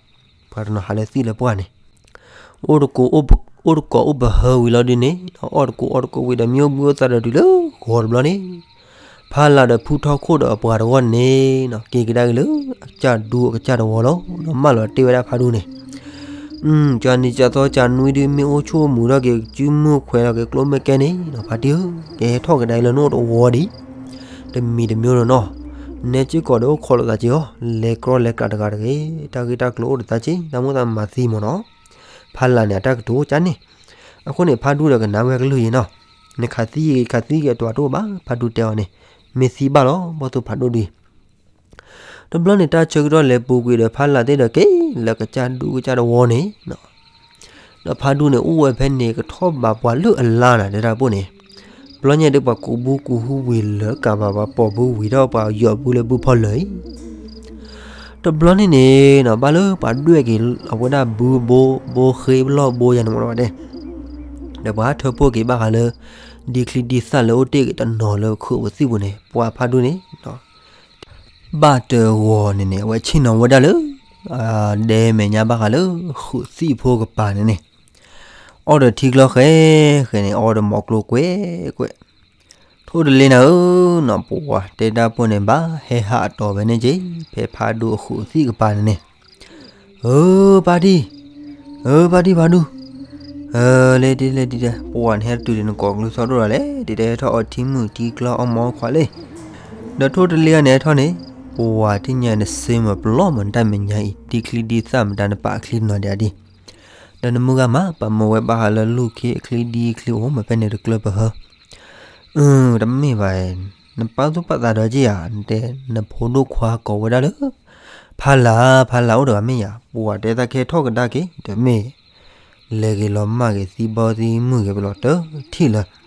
ပှၤတနီၤဟးလၢသံၣ်လၢပှၢ်န့ၣ် အိၣ်တကိးအိၣ်ပဟၢဝံၤလီၤဒုန့ၣ်, အီၣ်တကိးအီတကိးဝံၤဒီးမ့ၢ်အိၣ်ဘှံးအိၣ်သါဒီးတုၤလၢဂီၤတဘျီန့ၣ်, ဖးလၢ်ဒီးဖုထီခိၣ်ဒီးအပှၤတဂီၢ်န့ၣ်နီၤ က့ၤကဒါက့ၤလၢအကစၢ်ဒူအကစၢ်တဝီလီၤ, ဒီးမၢလီၤတ့ၢ်ဝဲဒၣ်ဖးဒူန့ၣ် ကၢနံၤကၢ်သီကၢနွံဒု မ့ၢ်အိၣ်ဆူၣ်အိၣ်မုာ်ထီၣ်က့ၤ ကစုမုၢ်ခွဲးထီၣ်က့ၤကျိမ့ၢ်ကဲန့ၣ်နီၤ ဖါတံၢ်ဧၢ, ကဟဲထီၣ်ကဒါအံၤလၢနအိၣ်တဝီဒံး, တမံၤတမံၤလီၤနီၤ, နဲစ့ၢ်ကီးဒီးအိၣ်ခိးလိာ်သးက့ၤအီၤ လဲၤကြီလဲၤကျးတဂၤတဂ့ၤ, တၢ်ဂ့ၢ်တၢ်ကျိၤအိၣ်ဒီးသးက့ၤ တၢ်မိၣ်သးမၤသံမးနီၤ, ဖးလၢ်န့ၣ် အတၢ်ကတိၤကၢန့ၣ်, အဃိန့ၣ် ဖးဒူဒီးကနၣ်ဝဲကလုၢ်အံၤနီၤ, နခးသံဂ့ၤခးသံဂ့ၤ အတၢ်တအိၣ်ဘၣ် ဖးဒူတဲအီၤန့ၣ်, မ့ၢ်သံဘၣ်လီၤ ဘီၣ်သိၣ်ဖးဒိၣ်ဒု တဘျီန့ၣ် တၢ်ဆၢကတီၢ်လဲၤပူၤကွံာ်ဒီးဖးလၢ်သ့ၣ်ဒီးက့ၤလၢကစၢ်ဒူကစၢ်တဝီန့ၣ်, ဒီးဖးဒူန့ၣ် အိၣ်ဝဲဖဲန့ၣ် ကထီၣ်ဘးပှၤလၢအလါနၤ တဲတၢ်ပိၢ်န့ၣ်, ဘျီညါဒုးပှၤကူးဘုကူးဟုဝံၤလၢကးဘၣ်ပှၤပိာ်ဘုဝံၤထီၣ်ပှၤယီၤဘုလၢဘုဖီလၢာ်အံၤ တဘျီန့ၣ်န့ၣ်နီၤ ဘၣ်လၢပှၤဒွဲၣ်က့ၤအဝဲဒၣ်ဘုဘိ ဘိဃ့ဘျီၣ်ဘိယၤန့ၣ်မ့ၢ်ဝဲဒၣ်, ဒီးပှၤထၢဖှိၣ်က့ၤဘၣ်ဃးလၢ ဒ်ချံဒ်သၣ်လၢအိၣ်တ့ၢ်က့ၤတနီၤလၢခုးပသံၣ်ပူၤန့ၣ် ပှၤဖးဒူန့ၣ် ဘၣ်တဂီၤန့ၣ်န့ၣ် အဝဲဆ့ၣ်နီၤဝဲဒၣ်လၢ ဒဲမဲာ်ညါဘၣ်ဃးလၢ ဃုးသံၣ်ဖိကပၤန့ၣ်န့ၣ်, အီၣ်ဒီးထံကျီဃဲဃဲန့ၣ် အီဒီးမီၤကျိၤကွဲးကွဲး, ထိၣ်တလ့နၤဧၢနီၤ ပှၤတဲတၢ်ပိၢ်န့ၣ် ဘၣ်ဟဲဟးအတီၤဝဲန့ၣ်က့ၤ ဖဲဖးဒူအဃုးသံၣ်ကပၤန့ၣ်န့ၣ်, ဧၢ ဖါတံၢ်, ဧၢ ဖါတံၢ်ဖးဒူ, ဧၢ လဲၤဒ်လဲၤဒ်လဲၣ် ပှၤန့ၣ်ဟဲတုၤဒ်နကိးကျိၤဆီဒိၣ်လီၤလဲၣ် ဒ်တဲဟဲထီၣ်အီထံမုၢ်ထံကျီအီမီၤခွါလဲၣ်, ဒီးထိၣ်တလ့အန့ၣ်ဟဲထီၣ်န့ၣ် ပှၤထံၣ်ညါနစ့မၤပျီမး နတၢ်မဲာ်ညါအံၤ ဒ်ချံဒ်သၣ်မတၤ နပာ်အချံနီၤဒံးဒံး, ဒီးနမုၢ်ဂၤမး ပာ်မၤဝဲဘၣ်ဃးလၢလူၢ်ခ့အချံဒ်ချံအိၣ် မ့ၢ်ဖဲန့ၣ်တကျၢၢ်ပဟၢ, အၢ တမ့ၢ်ဘၣ်, နပာ်သူၣ်ပာ်သးဒီးက့ၤဧါ, နတဲနဖိဒိၣ်ခွါကိးဝဲဒၣ်လၢ ဖးလၢ် ဖးလၢ်အိၣ်တဂၤမ့ၢ်ယၤ, ပှၤတဲသးခဲထီၣ်ကဒါက့ၤ တမ့ၢ် လဲၤဂ့ၤလီၤမၢ်ဂ့ၤ သံဘီသံမုၢ်ဂ့ၤ ပလီၤတထံၣ်လၢ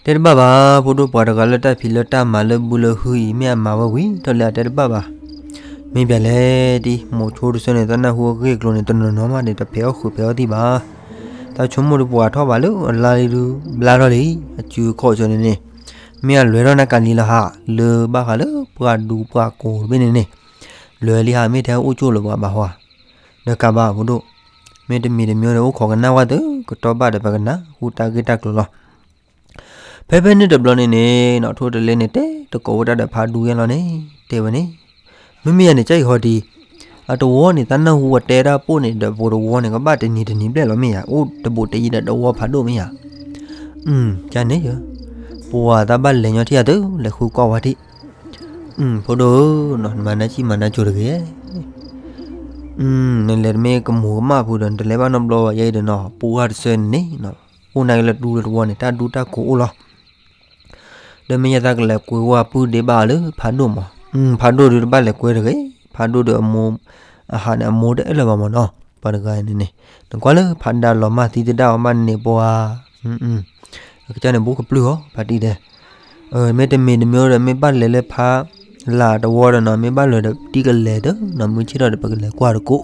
တဲတဘၣ်ဘၣ်, ဖိဒိၣ်ပှၤတဂၤလၢတၢ်ဖံးလၢတၢ်မၤလၢဘုလၢဟုအံၤ မ့ၢ်အမၤဝဲဝံၤထီၣ်လံ အတဲတဘၣ်ဘၣ်. မ့ၢ်ပၠးလဲၣ် တံၤမိၤဆိတဆၢန့ၣ် တၢ်နၢ်ဟူအဂ့ၢ်အကျိၤန့ၣ် တနီၤနီၤမးန့ၣ် တဖဲးအီၣ်ဃုာ်ဖဲးအီၣ်သံဘၣ်. သးဆိကမိၣ်တပှၤထီၣ်ဘၣ်လၢအလါလံဒု ဘျါထီၣ်လံ, အစုအခီၣ်ဆၢန့ၣ်န့ၣ် မ့ၢ်အလွဲထီၣ်နၢ်ကးလံလၢဟး လၢဘၣ်ဃးလၢပှၤဒူပှၤကိးတဘ့ၣ်န့ၣ်န့ၣ် လွဲလံဟး မ့ၢ်ထဲအိၣ်ကၠိၣ်လၢပှၤဘၣ်ဟီဧါ, ဒီးကးဘၣ်ဖိဒိၣ်, မ့ၢ်တမံၤတမံၤဒီး အိၣ်ခိးကနၣ်ဝဲသု ကတီၢ်ဘၣ်ဒီးပကနၢ်ဟူတၢ်ဂ့ၢ်တၢ်ကျိၤလီၤ. ဖဲဖဲန့ၣ်တဘျီန့ၣ်န့ၣ်နီၤ ထိၣ်တလဲန့ၣ် တဲတကိးဝဲဒၣ်ဒီးဖးဒူယဲလီၤန့ၣ် တဲဝဲန့ၣ်, မ့မ့ၢ်ယၤန့ၣ် ကၢ်အံၤဟီဒံး, အတဝီန့ၣ် သးနၢ်ဟူဝဲတဲတၢ်ပိၢ်န့ၣ်ဒီး ပတဝီန့ၣ် ကဘၣ်တနံၤတနံၤဘျဲၣ်လီၤမ့ၢ်ယၤ, အိၣ်တဘူးတယံၤဒီးတဝီဖးဒိၣ်မ့ၢ်ယၤ, ကန့ၣ်ယ ပှၤသးဘၣ်လဲၤညီထံၣ်အသု လဲၤဃုကွၢ်ဝဲထံၣ်, ဖိဒိၣ်ဧၢ, မၤနၢၤဆံၣ်မၤနၢၤကိၤတဂ့ၤ နလဲၤတမ့ၢ်ကမူၤကမၣ်ဖုဒီး နတလဲၤဘၣ်နီတဘျီဘၣ် ယဲအံၤဒီးနီၤ ပှၤတဆၢန့ၣ်န့ၣ်, အိၣ်နာ်က့လၢဒူလၢတဝီန့ၣ် တၢ်ဒူတၢ်ကိးအိၣ်လီၤ. ဒီးမ့ၢ်ယသးကလဲၤကွံာ်ဝဲပုၢ်ဒ့ဘၣ်အီၤလၢဖးဒိၣ်မး, ဖးဒိၣ်ဒုးတဘၣ်လဲၤကွဲတဂ့ၤ, ဖးဒိၣ်ဒီးအမိၢ်, အဟးန့ၣ် အမိၢ်တအဲၣ်လၢၤဘၣ်မးနီၤ, ပှၤတဂၤန့ၣ်န့ၣ်, နကွၢ်လၢဖးဒါလီၤမၢ်သံသဒၣ်အီၤမးန့ၣ်ပှၤ အကစၢ်န့ၣ် ဘူးကပျုၢ်အီၤ ဖါတံၢ်တဲ, မ့ၢ်တမံၤတမံၤဒီး မ့ၢ်ဘၣ်လဲၤလၢဖးလၢ်တဝီဒီးနီၤ မ့ၢ်ဘၣ်လဲၤဒီးတံၢ်ကလဲၤဒီးနီၤ မုၢ်ဆ့ၣ်ထီၣ်ဒီး ပကလဲၤကွၢ်တကိး,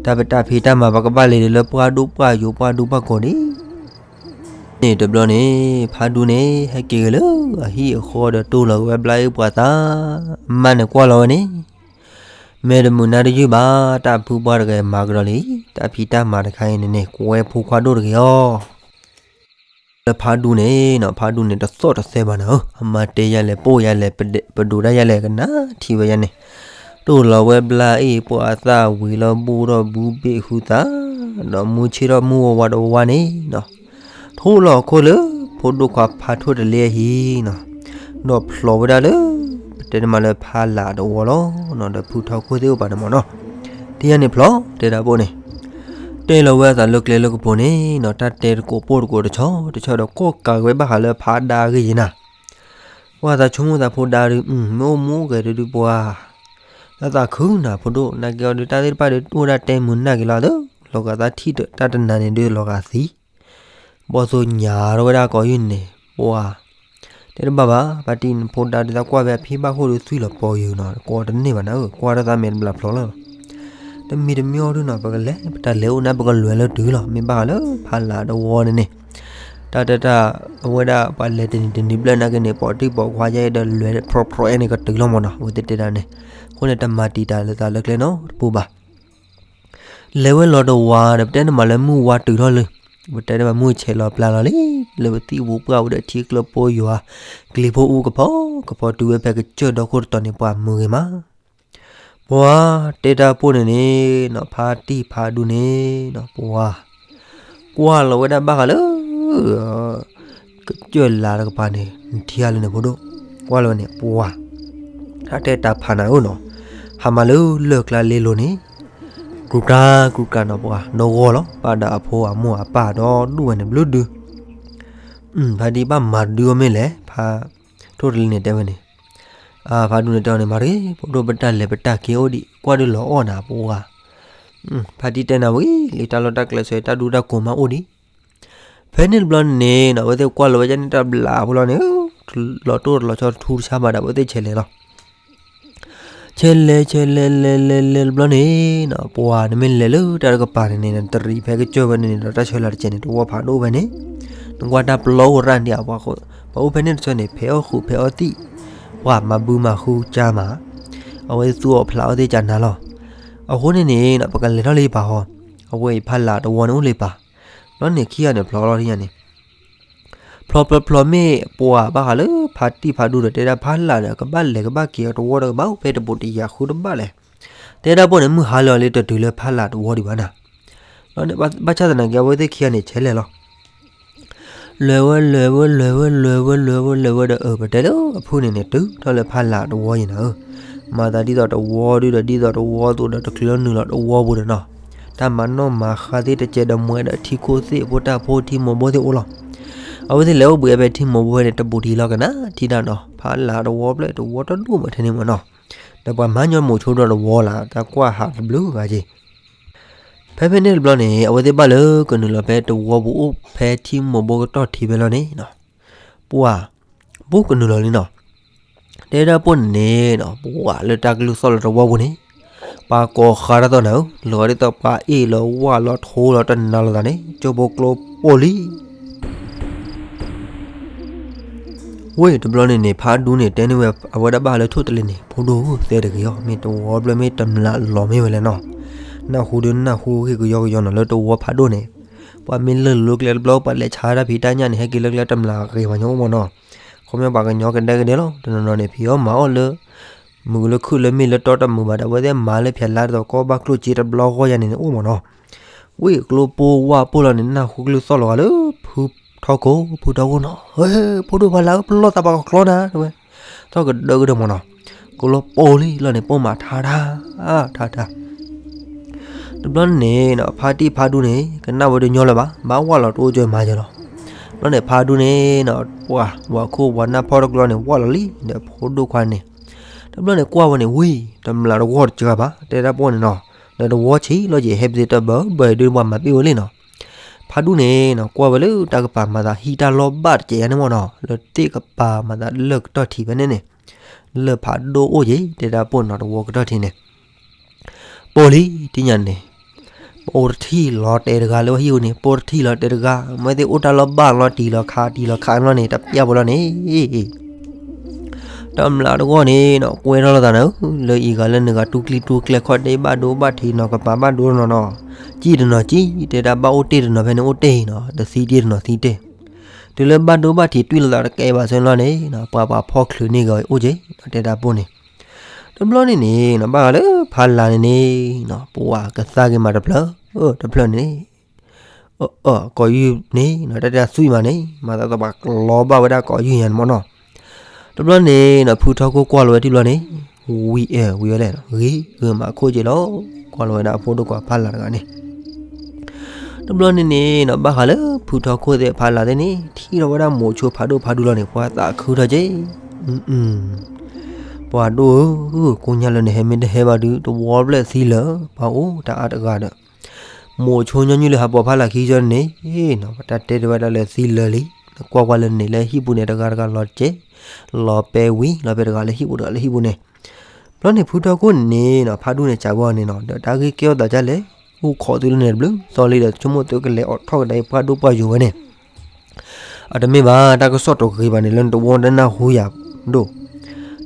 တၢ်ပတၢ်ဖံးတၢ်မၤ ပကဘၣ်လဲၤဒီးလၢပှၢ်ဒိၣ်ပှၢ်ယိာ် ပှၢ်ဒူပှၢ်ကိးဒံး, န့ၣ်တဘျီန့ၣ် ဖါဒူန့ၣ် ဟဲက့ၤက့ၤလၢအဟံၣ်အဃီဒီး တိၢ်လီၤဝဲဘျါအ့ၣ်ပှၤသး, မါန့ၣ်ကွၢ်လီၤဝဲန့ၣ် မ့ၢ်တမုာ်နါတယုၢ်ဘၣ် တၢ်ဖုပှၢ်တဂၤမၤကဒီးလံ, တၢ်ဖံးတၢ်မၤတခါအံၤန့ၣ်န့ၣ် ကွဲဖိခွါဒိၣ်တဂ့ၤအီၤ လၢဖါဒူန့ၣ်နီၤ ဖါဒူန့ၣ် တသီၣ်တသဲဘၣ်နၤဧၢ, အမၤတဲယၤလဲၣ် ပိၢ်ယၤလဲၣ် ပဒိးတၢ်ယၤလဲၣ် ကနၣ်ထံဝဲယၤန့ၣ်, တိၢ်လီၤဝဲဘျါအ့ၣ်ပှၤသးဝံၤလီၤ ဘူၣ်ထီၣ်ဘုဘ့ၣ်ဃုသး, ဒီးမုၢ်ဆ့ၣ်ထီၣ်မုၢ်ဝါဝါတဝါန့ၣ်နီၤ, ထိၣ်လီၤခိၣ်လၢ ဖိဒိၣ်ခွါဖါထိၣ်တလ့အဟံၣ်နီၤ, ဒီးဖျိးဝဲဒၣ်လၢ ပတဲတမးလၢဖါလၢ်တဝီလီၤနီၤ, ဒီးဖုထီခိၣ်သ့ၣ်အိၣ်ပာ်န့ၣ်မးနီၤ, ထံၣ်ယၤန့ၣ်ဖျိးတဲတၢ်ပိၢ်န့ၣ် တဲလီၤဝဲအသးလၢကျဲလၢကပူၤန့ၣ်နီၤ တၢ်တဲတကိးပိၢ်တကိးတဆီတဆီဒီး ကိးကးဝဲဘၣ်ဃးလၢဖါဒါအဂ့ၢ်ယဲနၤ, ပှၤသးဆိကမိၣ်သးဖိဒါဒုး မ့ၢ်အိၣ်မူအိၣ်ဂဲၤဒုးဒုးပှၤ လၢသးခုနၤဖိဒိၣ် နာ်က့အီၤဒုး တၢ်သ့ၣ်တဖၣ်ဒုး တအိၣ်ဒၣ်တဲမုာ်နာ်က့ၤလီၤသၢ လီၤဂာ်သးထံၣ်တၢ်တနၤန့ၣ်ဒုးလီၤဂာ်သံ ဘီၣ်သိၣ်ညါထီၣ်ဝဲဒၣ်ကိးယုၢ်န့ၣ် ပှၤ တဲတဘၣ်ဘၣ် ဖါတံၢ်နဖိဒါဒုးသးကွၢ်ဖဲအဖံဘၣ်ခိၣ်ဒုး သွံၣ်လီၤပီၤယုာ်နီၤ ကိးတန့ၢ်ဘၣ်နၤဧၢ ကွၢ်ထီၣ်သးမဲာ်တဘျီဖျိးလီၤ တမံၤတမံၤအီၤဒုးနီၤ ပကလဲၤ ပတၢ်လဲၤအိၣ်နၤ ပကလဲၤလၢတုၤလီၤ မ့ၢ်ဘၣ်ဃးလၢဖးလၢ်တဝီန့ၣ်န့ၣ် တၢ်တဲတၢ် အဝဲဒၣ်ပှၤလဲၤတနံၤတနံၤဘျဲၣ်နာ်က့န့ၣ် ပိာ်တံၢ်ပိာ်ခွါယဲဒီးလဲၤဖျိးဖျိးအဲၣ်န့ၣ် ကတုၤလီၤမးနီၤ အဝဲသ့ၣ်တဲဒၣ်န့ၣ် အဃိန့ၣ် တမၤတံာ်တာ်လၢသးလၢကျဲနီတပူၤဘၣ် လဲၤဝဲလီၤတဝီဒီး ပတဲန့ၣ်မးလၢမုၢ်ဝါတုၤထီၣ်လၢ ပတဲန့ၣ်မးမုၢ်ဆဲးလီၤပျၢ်လီၤလံ လၢပသံၣ်ပူၤပှၢ်ဝဲဒီးထံကျၢၢ်ပိယွၤ ကလံၤဖိအူကဖီကဖီတုၤဝဲဖဲကစၢၢ်ဒီခိၣ်တတီၤန့ၣ် ပှၤမုာ်ဂ့ၤမး ပှၤတဲတၢ်ပိၢ်န့ၣ်န့ၣ်နီၤ ဖါတံၢ်ဖါဒူန့ၣ်နီၤ ပှၤ ကွၢ်လီၤဝဲဒၣ်ဘၣ်ဃးလၢ ကစၢၢ်လါတကပၤန့ၣ် နထံၣ်ဧါလၢန့ၣ်ဖိဒိၣ် ကွၢ်လီၤဝဲန့ၣ် ပှၤ တၢ်တဲတၢ်ဖးနၤဧၢနီၤ ဟးမၤလၢလၢၢ်ကျါလ့လိၤန့ၣ် ကြူၢ်ကြၢ်ကြူၢ်ကြၢ်နီၤ ပှၤ ဒီဂီၢ်လီၤ ဘၣ်ဒီးအဖိအမိၢ်အပၢ်ဒီဒူၣ်ဝဲန့ၣ် ဘျုးဒု ဖါတံၢ်ဘၣ်မၤဒုအီၤမ့ၢ်လဲၣ် ဖါ ထိၣ်တလ့န့ၣ်တဲဝဲန့ၣ် ဖါဒူန့ၣ်တဲအီၤန့ၣ် မၤတဂ့ၤ ဖိဒိၣ်ပတၢ်လဲၤပတၢ်က့ၤအိၣ်ဒံး ကွၢ်ဒုးလီၤအီၣ်နၤပှၤ ဖါတံၢ်တဲနၤဝံၤလံ တၢ်လီၢ်တၢ်ကျဲဆိ တၢ်ဒူတၢ်ကိးမးအိၣ်ဒံး ဖဲန့ၣ်တဘျီန့ၣ်နီၤ အဝဲသ့ၣ်ကွၢ်လီၤဝဲဒၣ်န့ၣ်တၢ်ဘျးဖိလီၤန့ၣ် လီၤတိၢ်လီၤဆီတထူတဆါဘၣ်ဒီး အဝဲသ့ၣ်ဆဲးလဲၤလီၤ ဆဲးလဲၤ ဆဲးလဲၤ လဲၤ လဲၤ လဲၤတဘျီန့ၣ်နီၤ ပှၤနမ့ၢ်လဲၤလၢတၢ်တကပၤန့ၣ်န့ၣ် နတရံးဖဲကစၢၢ်ဝဲန့ၣ်န့ၣ် ဒီးတၢ်ဆၢလၢ်တကဲးန့ၣ် တဝီဖးဒိၣ်ဝဲန့ၣ် နကွၢ်တၢ်ပျီအိၣ်ရၣ်ဒံးဧါ ပှၤအိၣ်ဖဲန့ၣ်တဆၢန့ၣ် ဖဲးအီၣ်ဃုာ်ဖဲးအီၣ်သံၣ် ပှၤမၤဘုမၤဃုကၢ်မး အဝဲသူၣ်အီၣ်ဖျးအီၣ်သ့ၣ်ကၢ်နၤလီၤ အဃိန့ၣ်န့ၣ်နီၤ ပကလဲၤထီၣ်လၢပၢ်ဟီ အဝဲအံၤဖးလၢ်တဝီန့ၣ်အိၣ်လၢပၢ် ဘျီန့ၣ်ခံဂၤန့ၣ်ဖျိးလီၤထံၣ်ညါန့ၣ် ဖျိးဖျိးဖျိးမ့ၢ်ပှၤဘၣ်ဃးလၢဖါတံၢ်ဖါဒူဒီး တဲဒၣ်ဖးလၢ်ဒီး ကဘၣ်လဲၤကဘၣ်က့ၤအီၤတဝီဒီး ကဘၣ်အိၣ်ဖဲတဘူးတယၤဃုတဘၣ်လဲၣ် တဲဒၣ်ပိၢ်န့ၣ် မုၢ်ဟါလၢအီၤလံတတုၤလၢဖးလၢ်တဝီဒံးဘၣ်နၤ ဘၣ်ဆၣ်သနာ်က့ အဝဲသ့ၣ်ခံဂၤန့ၣ် ဆဲးလဲၤလီၤ လဲၤဝဲ လဲၤဝဲ လဲၤဝဲ လဲၤဝဲ လဲၤဝဲ လဲၤဝဲဒီး အၢ ပတဲလၢအဖုၣ်န့ၣ်န့ၣ် တုၤထီၣ်လၢဖးလၢ်တဝီယဲနၤဧၢ, ဖ မၤသးဒ်သိးတဝီဒုဒီး ဒ်သိးတဝီသိးဒီး တချုးလၢနုာ်လီၤတဝီပူၤဒီးနီၤ, တၢ်မၤနီၣ်မၤဃါသ့ၣ်တစဲးဒီး မွဲဒီးထံခိၣ်သ့ၣ် ဖိတၢ်ဖိထံမိၢ်ဘိသ့ၣ်အိၣ်လီၤ. အဝဲသ့ၣ်လဲၤအိၣ်ဘှံးအဖဲထံမိၢ်ဘိဝဲန့ၣ် တဘူးတံၢ်လီၤကနၣ်ထံတၢ်နီၤ, ဖးလၢ်တဝီဖျၢၣ်တဝီတဒိၣ်မးထဲန့ၣ်မးနီၤ. ဒီးပှၤမၤညီမိၣ်ဆိဒိၣ်တဝီလၢ် တၢ်ကွၢ်ဟးတဘျုးဂၤက့ၤ ဖဲဖဲန့ၣ်တဘျီန့ၣ် အဝဲသ့ၣ်ဘၣ်လၢကနုာ်လီၤဖဲတဝီပူၤအိၣ်ဖဲထံမိၢ်ဘိကတီၢ်ထံးဖဲလီၤန့ၣ်, ပှၤ ပူၤကနုာ်လီၤလံနီၤ. တဲဒၣ်ပိၢ်န့ၣ်န့ၣ်နီၤ ပှၤလၢတၢ်ကလုၢ်သီၣ်လီၤတဝီပူၤန့ၣ်, ပှၤကိးဃါတၢ်သီၣ်နၤဧၢ, လီၤဒ်သိးပှၤအ့ၣ်လီၤဝၣ်လီၤထိလီၤတနၤလိာ်သးန့ၣ် ကၠိဖိကျိပိၢ်လံ ဝ့ၢ်တဘျီန့ၣ်န့ၣ် ဖးဒူန့ၣ် တဲန့ၢ်ဝဲအဝဲဒၣ်ဘၣ်လၢထိၣ်တလ့ၤန့ၣ်, ဖိဒိၣ်ဧၢ သဲတဂ့ၤအီၤ, မ့ၢ်တဝီဖျၢၣ်မ့ၢ်တမျးလီၤမ့ၢ်ဝဲလဲၣ်နီၤ. နၢ်ဟူဒုနၢ်ဟူဂ့ၢ်ကယီကယီနီၤ လၢတဝီဖးဒိၣ်န့ၣ်, ပှၤမ့ၢ်လၢာ်လိၤကျဲတဘျီ ပှၤလဲၤဆါတၢ်ဖံးတၢ်ညၣ်န့ၣ် ဟဲက့ၤလၢကျဲတမျးဂ့ၤမးညီအိၣ်မးနီၤ. ခီပညီပှၤကညီကဒဲကဒဲလီၤ တနီၤနီၤန့ၣ် ဖံးအီၣ်မၤအီၣ်လၢ မုာ်လၢခုၣ်လၢမ့ၢ်လၢတီတမုာ်ဘၣ်ဒီး အဝဲသ့ၣ်မၤလၢဖျဲးလါဒ်သိးကီၢ်ဘၣ်ကျိၣ်စ့တဘျီဂီၢ်ယါန့ၣ်န့ၣ်အိၣ်မးနီၤ. ဝ့ၢ်ကျိပိၢ်ဝၣ်ပိၢ်လီၤန့ၣ် နၢ်ဟူကလုၢ်သီၣ်လီၤဂာ်လၢ ဖုထီခိၣ် ဖုထီခိၣ်နီၤ, ဟဲ ဖိဒိၣ်ဖးလၢ်ဧၢ ပလီၢ်သးပှၤကကျီနၤ တဲဝဲ, သီၣ်ကဒၢကဒၢမးနီၤ. ကျိပိၢ်လံလီၤန့ၣ် ပိၢ်မးထါထါ ထါထါ တဘျီန့ၣ်နီၤ ဖါတံၢ်ဖါဒူန့ၣ် ကနၣ်ဝဲတညီလၢၤဘၣ် ဘၣ်ဝၣ်လီၤတအိၣ်ကၢၤမၤယၢၤလီၤ. တဘျီန့ၣ် ဖါဒူန့ၣ်နီၤ ပှၤ ပှၤခိၣ်ပှၤနၢ်ဖီတကျီန့ၣ် ဝၣ်လီၤလံဒီးဖိဒိၣ်ခွါန့ၣ်, တဘျီန့ၣ်ကွၢ်ဝဲန့ၣ် ဝံၤ တမျးတဂီၢ်တစှၤဘၣ် တဲဒၣ်ပိၢ်န့ၣ်နီၤ, ဒီးတဝီဆံးလီၤက့ၤ ဟဲပသ့တၢ်ဘၢဘၢဒုးပှၤမၤပ့ၢ်ဝဲလံနီၤ. ဖါဒူန့ၣ်နီၤ ကွၢ်ဝဲလၢတၢ်ကပၤမၤသးဟံၣ်တၢ်လီၢ်ဘၣ်တစဲးယါန့ၣ်မးနီၤ လၢသ့ၣ်ကပၤမၤသးလၢကတီၢ်ထံးဖဲန့ၣ်န့ၣ်, လၢဖးဒိၣ်အိၣ်က့ၤ တဲဒၣ်ပိၢ်နီၤ တဝီကတီၢ်ထံးန့ၣ် ပိၢ်လံ တညါန့ၣ်, ပအိၣ်တထံၣ်လီၤတဲတဂၤလၢဝဲဟံၣ်အူန့ၣ် ပအိၣ်တထံၣ်လီၤတဲတဂၤ မ့ၢ်သ့ၣ်အိၣ်တၢ်လီၢ်ဘၣ်လီၤတံၢ်လီၤခးတံၢ်လီၤခးလီၤန့ၣ် တပျၢ်ပလီၤန့ၣ်, တမျးတဂီၢ်န့ၣ်နီၤ ကွဲထီၣ်လိာ်သးနၤဧၢ, လၢအံၤဂၤလၢနဂၤတူၢ်ကျံတူၢ်ကျဲခီၣ်ဒ့ဘၣ်ဒိဘၣ်ထံးနီၤ ကပၤဘၣ်ဒိနီၤနီၤ, ကံၣ်တနီၤကံၣ် တဲဒၣ်ဘၣ်အိၣ်တ့ၢ်တနီၤဖဲန့ၣ်အိၣ်တ့ၢ်နီၤ တသံတ့ၢ်တနီၤသံတ့ၢ်, တုၤလၢဘၣ်ဒိဘၣ်ထံးတွံၢ်လိာ်သးတကဲဘၣ်ဆၢလီၤန့ၣ်နီၤ ပှၤပှၤဖီၣ်ချုးန့ၢ်ဂၤအိၣ်က့ၤနီၤ တဲဒၣ်ပိၢ်န့ၣ် တဘျီန့ၣ်န့ၣ်နီၤ ဘၣ်ဃးလၢဖးလၢ်န့ၣ်န့ၣ်နီၤ ပဝဲကသါက့ၤမးတဖျၢၣ် တဖျၢၣ်န့ၣ်န့ၣ် ကိးယုၢ်န့ၣ်နီၤ တၢ်တၢ်သွံၣ်မးန့ၣ် မၤသးသပှၢ်ကလီဘၣ်ဝဲဒၣ်ကိးယုၢ်ညါန့ၣ်မးနီၤ. တဘျီန့ၣ်နီၤ ဖုထီခိၣ်ကွၢ်လီၤဝဲထံၣ်ဘျီန့ၣ် ဝံၤအဲၣ်ဝံၤဝဲလဲၣ်နီၤ ဂ့ၤဂ့ၤမးခိၣ်က့ၤလီၤ. ကွၢ်လီၤဝဲဒၣ်အဖိဒိၣ်ခွါဖးလၢ်တဂၤန့ၣ် တဘျီန့ၣ်န့ၣ်နီၤ ဘၣ်ဃးလၢဖုထီခိၣ်သ့ၣ်ဖးလၢ်သ့ၣ်န့ၣ် ထံၣ်လီၤဝဲဒၣ်မိၤဆိဖးဒိၣ်ဖးဒူလီၤန့ၣ် ပှၤသးခုထီၣ်က့ၤ ပှၤဒိၣ်ဧၢ, ကိးညါလၢနဟဲမ့ၢ်တဟဲဘၣ်ဒုး တဝီဖျၢၣ်သံလၢာ် ပှၤအိၣ်တၢ်အါတဂၤဒီး မိၤဆိညီနုၢ်လၢဟးပိာ်ဖးလၢ်ခံကၠီန့ၣ်နီၤ ပတၢ်တဲတဝဲဒၣ်လၢသံလၢာ်လံ, နကွၢ်ကွၢ်လၢန့ၣ်လၢဟံၣ်ပူၤန့ၣ် တဂၤတဂၤလီၤတက့ၢ်, လီၤပဲဝံၤ လီၤပဲတဂၤလၢဟံၣ်ပူၤတဂၤလၢဟံၣ်ပူၤန့ၣ်, ဘျီန့ၣ်ဖုထီခိၣ်န့ၣ်နီၤ ဖးဒူၣ်န့ၣ်စံးဝဲန့ၣ်နီၤ ဒီးတၢ်ဂ့ၢ်ကဲထီၣ်သးဒ်လဲၣ်, အိၣ်ခိးသုလၢန့ၣ်တဘျုးသီလံဒီး ဆိကမိၣ်သုကလဲၤအိးထီၣ်ကဒါအံၤပှၢ်ဒိၣ်ပှၢ်ယိာ်ဝဲန့ၣ် အတမ့ၢ်ဘၣ် တၢ်ကစီၣ်တဂ့ၤဘၣ်န့ၣ် လၢနတဝီတနၢ်ဟူယၤဒိၣ်,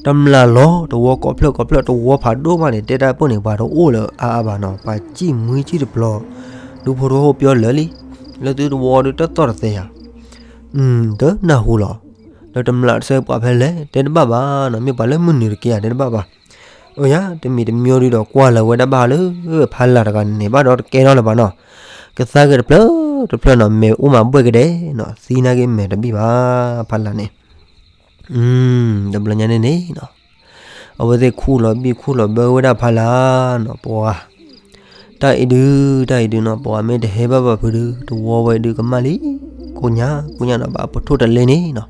တမျးလီၤ တဝီကိးဖျၢၣ်ကိးဖျၢၣ် တဝီဖးဒိၣ်မးန့ၣ် တဲတၢ်ပိၢ်န့ၣ် ပှၤတအိၣ်လၢအါအါဘၣ်နီၤ ပှၤစံၣ်မှံစံၣ်တပျီၤ ဒူဖိထီခိၣ်ပျီလၢာ်လံ, လၢသုတဝီဒုးတသီၣ်တသဲယၤ, တနၢ်ဟူလီၤ, လၢတမျးတဆၢပှၤဖဲလဲၣ် တဲတဘၣ်ဘၣ်နီၤ မ့ၢ်ပှၤလၢမုၢ်နုာ်တက့ၢ်ဧါ တဲတဘၣ်ဘၣ် အိၣ်ယၤ တမံၤတမံၤဒုးဒီးကွၢ်လၢၤဝဲဒၣ်ဘၣ်လၢ ဖးလၢ်တဂၤန့ၣ် ဘၣ်ဒီးတကဲထီၣ်လၢၤဘၣ်နီၤ, ကသါက့ၤတဖျၢၣ်တဖျၢၣ်နီၤ မဲာ်အိၣ်မးဘှဲၣ်ကဒဲနီၤ သံနာ်က့မဲာ်တဘံၣ်ဘၣ် ဖးလၢ်န့ၣ်, တဘျီညါန့ၣ်န့ၣ်နီၤ အဝဲသ့ၣ်ခူၣ်လီၤဘံၣ်ခူၣ်လီၤဘၢဝဲဒၣ်ဖးလၢ်နီၤ ပှၤ တၢ်အံၤဒုး တၢ်အံၤဒုးနီၤ ပှၤမ့ၢ်တဟဲဘၣ်ဘၣ်ဖုဒုး တဝီဝဲဒုးကမၣ်လံ, ကိညါ ကိညါနီၤ ဘၣ်ပထိၣ်တလ့န့ၣ်နီၤ,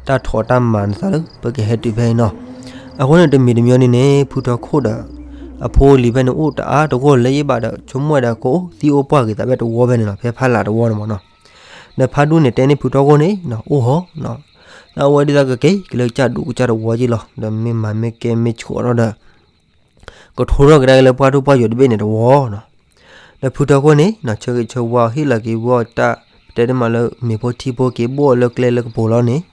တၢ်ထီၣ်တၢ်မၤနသးလၢ ပကဟဲတုၤဖဲအံၤနီၤ, အဃိန့ၣ်တမံၤတမံၤန့ၣ်န့ၣ် ဖုထီခိၣ်ဒီး အဖိအလံၤဖဲန့ၣ်အိၣ်တအါတဂီၢ်လၢယဘၣ်ဒီး ဆိကမိၣ်ဝဲဒၣ်ကအိၣ်သံအိၣ်ပှၢ်က့ၤသးဖဲတဝီဖဲန့ၣ်နီၤ ဖဲဖးလၢ်တဝီန့ၣ်မးနီၤ, ဒီးဖးဒူၣ်န့ၣ်တဲန့ၢ်ဖုထီခိၣ်န့ၣ်နီၤ အိၣ်ဟီနီၤ, တၢ်ဝဲဒ်သိးကက့ၤက့ၤလၢကစၢ်ဒူကစၢ်တဝီက့ၤလီၤ ဒီးမ့ၢ်မၤမ့ၢ်ကဲမ့ၢ်ဆှီထီၣ်ဒီး ကထိထီၣ်ကဒါက့ၤလၢပှၢ်ဒိၣ်ပှၢ်ယိာ်တဘ့ၣ်န့ၣ်တဝီနီၤ, ဒီးဖုထီခိၣ်န့ၣ်နီၤ ဆၢဂ့ၤဆၢဝါဟ့ၣ်လီၤက့ၤဝဲတၢ် ပတဲတမးလၢမ့ၤဖိထံဖိက့ၤဘိၣ်လၢကျဲလၢကပိာ်လီၤန့ၣ်,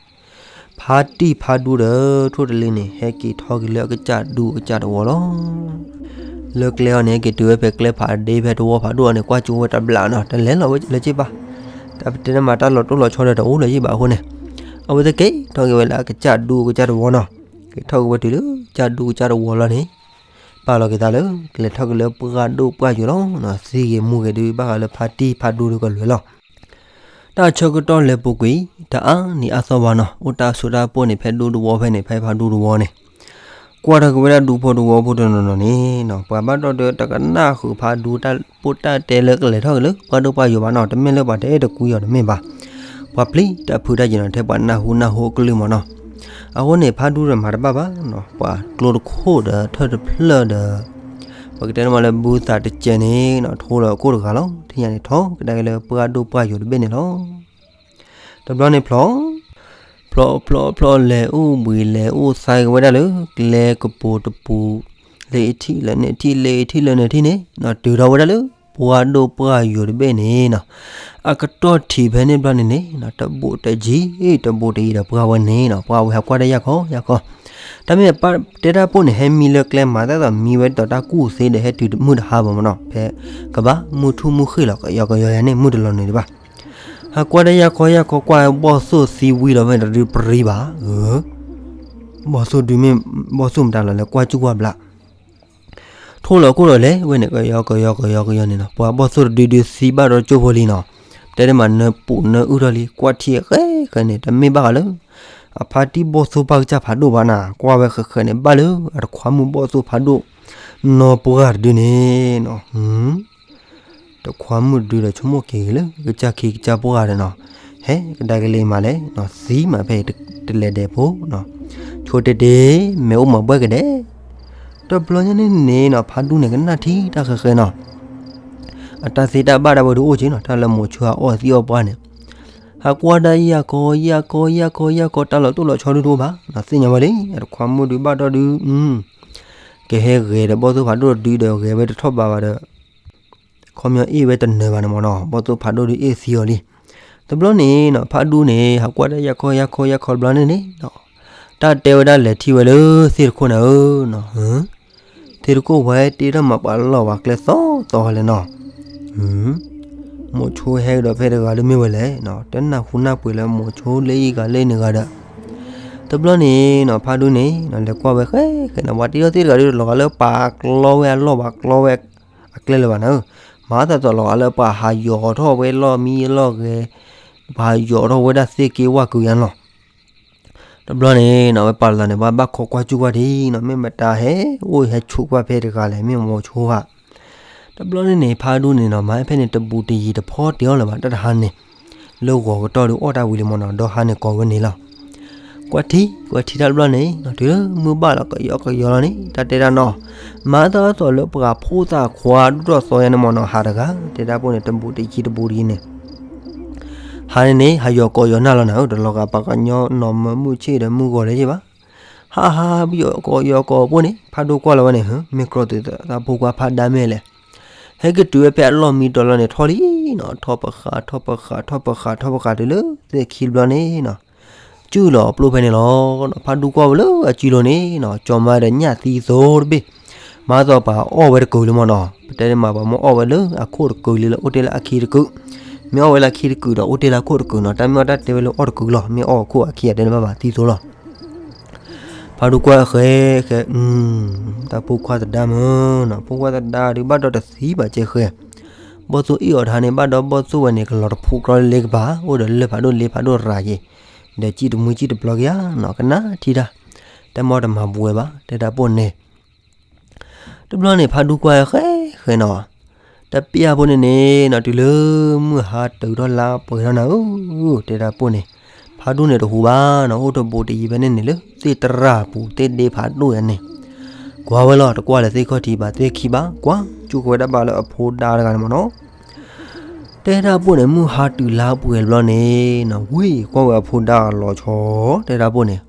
ဖါတံၢ်ဖါဒူဒီး ထိၣ်တလ့န့ၣ် ဟဲက့ၤထီၣ်က့ၤလၢအကစၢ်ဒူအကစၢ်တဝီလီၤ. လၢကျဲအီၤန့ၣ် က့ၤတုၤဝဲဖဲကျဲဖးဒ့ဖဲတဝီဖးဒိၣ်အီၤန့ၣ် ကွၢ်ကၠိဝဲတဘျီနီၤ တလဲၤလီၤဝဲလၢၤဘၣ်, တၢ်ပတဲတမးတၢ်လီၤတိၢ်လီၤဆီဒီးတအိၣ်လၢၤဘၣ်အဃိန့ၣ်, အဝဲသ့ၣ်က့ၤထီၣ်က့ၤဝဲလၢအကစၢ်ဒူအကစၢ်တဝီနီၤ, က့ၤထီၣ်က့ၤဝဲတုၤလၢကစၢ်ဒူကစၢ်တဝီလီၤန့ၣ် ပာ်လီၤက့ၤသးလၢ ကလဲၤထီၣ်က့ၤလၢပှၢ်ဒိၣ်ပှၢ်ယိာ်လီၤ, သံဂ့ၤမူဂ့ၤဒုး ဘၣ်ဃးလၢဖါတံၢ်ဖါဒူဒုးကလွဲၤလီၤ. တၢ်ဆၢကတီၢ်လဲၤပူၤကွံာ် တအါနံၤအါသီဘၣ်နီၤ, အိၣ်တၢ်ဆိးတၢ်ပိၢ်န့ၣ် ဖဲဒူတဝီဖဲန့ၣ် ဖဲဖါဒူတဝီန့ၣ်, ကွၢ်ထီၣ်က့ၤဝဲဒၣ်ဒူဖိတဝီဖိတနီၤနီၤန့ၣ်နီၤ ပှၤဘၣ်ဒီးတကနၣ်ဃုာ်ဖးဒူတၢ်ပိၢ်တၢ်တဲလၢကလဲၤထီၣ်က့ၤလၢပှၢ်ဒိၣ်ပှၢ်ယိာ်ဘၣ်နီၤ, တမ့ၢ်လၢပှၤတအဲၣ်တကွံအီၤတမ့ၢ်ဘၣ်. ပှၤပျံၤတၢ်ဖုးတၢ်ယံာ်နီၤ ထဲပှၤနၢ်ဟူနၢ်ဟူအကလုၢ်မ့ၢ်နီၤ. အဃိန့ၣ် ဖးဒူဒီးမၤတဘၣ်ဘၣ်နီၤ, ပှၤကျိတခိၣ်ဒီးထၢၣ်တဖျၢၣ်ဒီး ပကတဲန့ၣ်မးလၢဘုသးတစဲးန့ၣ်နီၤ ထိလီၤအခိၣ်တဂၤလီၤ. ထံၣ်ညါန့ၣ် ထီၣ်ကဒါက့ၤလၢပှၢ်ဒိၣ်ပှၢ်ယိာ်တဘ့ၣ်န့ၣ်လီၤ. တဘျီန့ၣ်ဖျီၣ် ဖျီၣ်ဖျီၣ်ဖျီၣ် လဲၤအိၣ်ဘှံးလဲၤအိၣ်သါက့ၤဝဲဒၣ်လၢ ကျဲကပူၤတပူၤ လၢအထံၣ်လၢန့ၣ်ထံၣ် လၢအထံၣ်လၢန့ၣ်ထံၣ်န့ၣ်နီၤ တုၤထီၣ်ဝဲဒၣ်လၢ ပှၢ်ဒိၣ်ပှၢ်ယိာ်တဘ့ၣ်န့ၣ်နီၤ. အကတီၢ်ထံးဖဲန့ၣ်ဘျီန့ၣ်န့ၣ်နီၤ တဘူးတယံၤ တဘူးတယံၤဒီးပှၢ်ဝဲန့ၣ်နီၤ ပှၢ်ဝဲဟးကွၢ်တၢ်ယၢ်ခီယၢ်ခီ. တၢ်မ့ၢ်တဲတၢ်ပိၢ်န့ၣ် ဟဲမံလၢကျဲမၤတၢ်သိးမံဝဲဒ်သိးတၢ်ကူၣ်သ့ဒီးဟဲတုၤတမုၢ်တဟါဘၣ်မ့ၢ်နီၤ ဖဲကဘၣ်မုၢ်ထူၣ်မုၢ်ဃ့ၢ်လီၤ ကယီကယီယၤန့ၣ် မုၢ်တလီၤနုာ်ဒံးဘၣ်. ဟးကွၢ်တၢ်ယၢ်ခီယၢ်ခီကွၢ်ဘီၣ်သိၣ်သံဝံၤလီၤမ့ၢ်တဒုပရံဘၣ် ဘီၣ်သိၣ်ဒုမ့ၢ် ဘီၣ်သိၣ်မတၤလီၤလဲၤကွၢ်ကူၣ်ကွၢ်ဘျး ထိၣ်လီၤခိၣ်ဒီးလဲၤဝဲန့ၣ် ကယီကယီကယီကယီန့ၣ်နီၤ ပှၤဘီၣ်သိၣ်တဒုဒုသံဘၣ်ဒီးကၠိဖိလံနီၤ. တဲဒ်မးနၢပူၤနၢအုၣ်ထီၣ်လံ ကွၢ်ထံဃဲဃဲန့ၣ် တမ့ၢ်ဘၣ်ဃးလၢ အဖါတံၢ်ဘီၣ်သိၣ်ပၢ်ကစၢ်ဖးဒိၣ်ဘၣ်နၤ ကွၢ်ဝဲဃဲဃဲန့ၣ် ဘၣ်လၢအတခွါမုၣ်ဘီၣ်သိၣ်ဖးဒိၣ် နီၢ်ပှၢ်တဒုန့ၣ်နီၤ တခွါမုၣ်တဒုဒီးဆိကမိၣ်က့ၤလၢကစၢ်ခ့ကစၢ်ပှၢ်ဒီးနီၤ ဟဲကဒါက့ၤလံမးလဲၣ်နီၤ သံမးဖဲတလဲၤဒဲးဖိနီၤ ဆိတဲာ်တဲာ် မ့ၢ်အိၣ်မၤဘှဲၣ်ကဒဲး တဘျီညါန့ၣ်န့ၣ်နီၤ ဖးဒူန့ၣ်ကနၣ်ထံတၢ်ဃဲဃဲနီၤ အတၢ်သ့တၢ်ဘၣ်ဒၣ်ဝဲဒုးအိၣ်က့နီၤ တၢ်လၢမိၤဆိအအီၣ်သံအီၣ်ပှၢ်န့ၣ် ဟးကွၢ်ဒၣ်ယၢ်ကီယၢ်ကီယၢ်ကီယၢ်ကီ တၢ်လီၤတိၢ်လီၤဆီဒုးတအိၣ်ဘၣ်နီၤ သ့ၣ်ညါဝဲလံ အတခွါမုၣ်ဒုးဘၣ်ဒီးဒုး ကဟဲဂဲၤဒီးဘီၣ်သိၣ်ဖးဒိၣ်တဒုဒီးဂဲၤဝဲတထီၣ်ဘးဘၣ်ဒီး ခီပညီအ့ၣ်ဝဲတနၢၤဘၣ်န့ၣ်မ့ၢ်နီၤ ဘီၣ်သိၣ်ဖးဒိၣ်ဒုးအ့ၣ်သံအီၤလံ. တဘျီန့ၣ်နီၤ ဖးဒူန့ၣ် ဟးကွၢ်ဒၣ်ယၢ်ခီယၢ်ခီယၢ်ခီတဘျီန့ၣ်န့ၣ်နီၤ တၢ်တဲဝဲဒၣ်လဲၤထံၣ်ဝဲလၢသ့ၣ်တခိၣ်န့ၣ်ဧၢနီၤ သ့ၣ်တခိၣ်ဝဲတ့ထီၣ်မၤပှၤလီၢ်ဝဲကျဲသီသီလဲၣ်နီၤ မိၤဆိဟဲကဒီးဖဲတဂၤဒုးမ့ၢ်ဝဲလဲၣ်နီၤ တနၢ်ဟူနၢ်ပှ့ၤလၢမိၤဆိလၢအံၤဂၤလၢန့ၣ်ဂၤဒီး တဘျီန့ၣ်နီၤ ဖးဒူန့ၣ်နီၤ လဲၤကွၢ်ဝဲဃဲဃဲနီၤ ပှၤတ့ထီၣ်သ့ၣ်တဂၤဒုးတလီၤဂာ်လၢပှၤကျီဝဲအလီၢ်ဘၣ်ကျီဝဲအကျဲလၢၤဘၣ်နၤဧၢ မၤသးသိးလီၤဂာ်လၢပှၤဟးယိးထီၣ်ဝဲလီၢ်မံလီၢ်ဂဲၤ ပှၤဟးယိးထီၣ်ဝဲဒၣ်သ့ၣ်က့ဝၣ်ကုၤယါန့ၣ်လီၤ. တဘျီန့ၣ်နီၤ ဝဲပာ်လီၤသးန့ၣ် ပှၤဘၣ်ခိးကွၢ်ကူၣ်ကွၢ်ထံနီၤ မ့ၢ်မတၤဟဲအိၣ်ဟဲဆိးကွၢ်ဖဲတဂၤလဲၣ် မ့ၢ်မိၤဆိဧါ တဘျီန့ၣ်န့ၣ် ဖးဒူန့ၣ်နီၤ မၤဖဲန့ၣ်တဘူးတယံၤတဖီတ့ၢ်အီၤလၢၤဘၣ် တၢ်တဟါန့ၣ် လၢဂီၤကတီၢ်ဒုးအီၣ်တၢ်ဝံၤလံမ့ၢ်နီၤ ဒီဟါန့ၣ်ကိးဝဲန့ၣ်လီၤ. ကွၢ်ထံ ကွၢ်ထံတၢ်တဘျီန့ၣ်နီၤ တုၤလၢမုၢ်ဘၣ်လီၤကယီကယီလီၤန့ၣ် တၢ်တဲတၢ်နီၤ မၤသးသိးလၢပှၤဖိသၣ်ခွါဒူၣ်ထီၣ်သီယါန့ၣ်မ့ၢ်နီၤ ဟးတဂၤ တဲတၢ်ပိၢ်န့ၣ် တဘူးတယံၤတဘူးတယံၤန့ၣ် ဟါန့ၣ်န့ၣ် ဟးယီၤကိးယီၤနၢ်လီၤနၤဧၢ တလီၤဂာ်ပှၤကညီနီၢ်မၢမုၢ်ဆ့ၣ်ဒီးမုၢ်ဂီၤလၢၤဘၣ် ဟးဟး ယီၤကိးယီၤကိးပိၢ်န့ၣ် ဖးဒိၣ်ကွၢ်လီၤဝဲန့ၣ် မ့ၢ်ကြီတုၤသးဖိခွါဖးဒါမ့ၢ်လဲၣ် ဟဲက့ၤတုၤဝဲဖဲအလီၢ်မံတီၤလီၤန့ၣ် ထီၣ်လံနီၤ ထီၣ်ပဃး ထီၣ်ပဃး ထီၣ်ပဃး ထီၣ်ပဃးတုၤလၢသ့ၣ်ခံတဘျီန့ၣ်နီၤ စုၣ်လီၤအပျိၢ်ဖဲန့ၣ်လီၤ. ဖးဒူကွၢ်ဝဲလၢအစုလိၤန့ၣ်နီၤ ကၠီၤမါဒီးညၣ်သံသိတဘ့ၣ် မၤသးပှၤအီၣ်ဝဲတကုာ်လံမ့ၢ်နီၤ ပတဲမးပှၤမ့ၢ်အီၣ်ဝဲလၢအခိၣ်တကုာ်လံလၢအိၣ်တ့ၢ်လၢအခံတကုာ် မ့ၢ်အီၣ်ဝဲလၢအခံတကုာ်ဒီးအိၣ်တ့ၢ်လၢအခိၣ်တကုာ်နီၤ တၢ်မ့ၢ်အီၣ်တၢ်တဲဝဲလၢအီၣ်တကုာ်လီၤ မ့ၢ်အီၣ်အခိၣ်အခံအတဲတဘၣ်ဘၣ်သံသိလီၤ ဖးဒူကွၢ်ဃဲဃဲ တၢ်ဖိခွါသဒါမ့ၢ်နီၤ ဖိခွါသဒါဒုးဘၣ်ဒီးတသံဘၣ်ကဲဃဲ ဘီၣ်သိၣ်အ့ၣ်အီၤတဟါန့ၣ် ဘၣ်ဒီးဘီၣ်သိၣ်ဝဲန့ၣ် ကလီၤတဖိးကြီလၢလ့ကပၤ အိၣ်ဒီးလၢၢ်ဖးဒိၣ်လ့ဖးဒိၣ်ရၤယ့ၤ ဒီးစံၣ်တမှံစံၣ်တပျီကယၤနီၤ ကနၣ်ထံတၢ် တၢ်မ့ၢ်တမၤဘှဲဘၣ် တဲတၢ်ပိၢ်န့ၣ် တဘျီန့ၣ် ဖးဒူကွၢ်ဃဲဃဲနီၤ တပျၢ်ဖိန့ၣ်န့ၣ်နီၤ တုၤလၢမုၢ်ဟါတုၤထီၣ်လါပှဲၤထီၣ်နၤဧၢ တဲတၢ်ပိၢ်န့ၣ် ဖးဒူန့ၣ်တဟူးဘၣ်နီၤ အိၣ်တဘူးတယံၤဖဲန့ၣ်န့ၣ် လၢသ့ၣ်တရၢ်ပူၤသ့ၣ်ဒ့ဖးဒိၣ်ယါန့ၣ် ကွၢ်ဝဲလီၤ တကွၢ်လၢသ့ၣ်ခီၣ်ထံးဘၣ်သ့ၣ်ခံဘၣ် ကွၢ် ကၠူၣ်ကဝဲဒၣ်ဘၣ်လၢအဖိဒါတဂၤန့ၣ်မ့ၢ်နီၤ တဲတၢ်ပိၢ်န့ၣ် မုၢ်ဟါတုၤလါပှဲၤတဘျီန့ၣ်နီၤ ဝံၤကွၢ်ဝဲအဖိဒါလီၤဆီ တဲတၢ်ပိၢ်န့ၣ်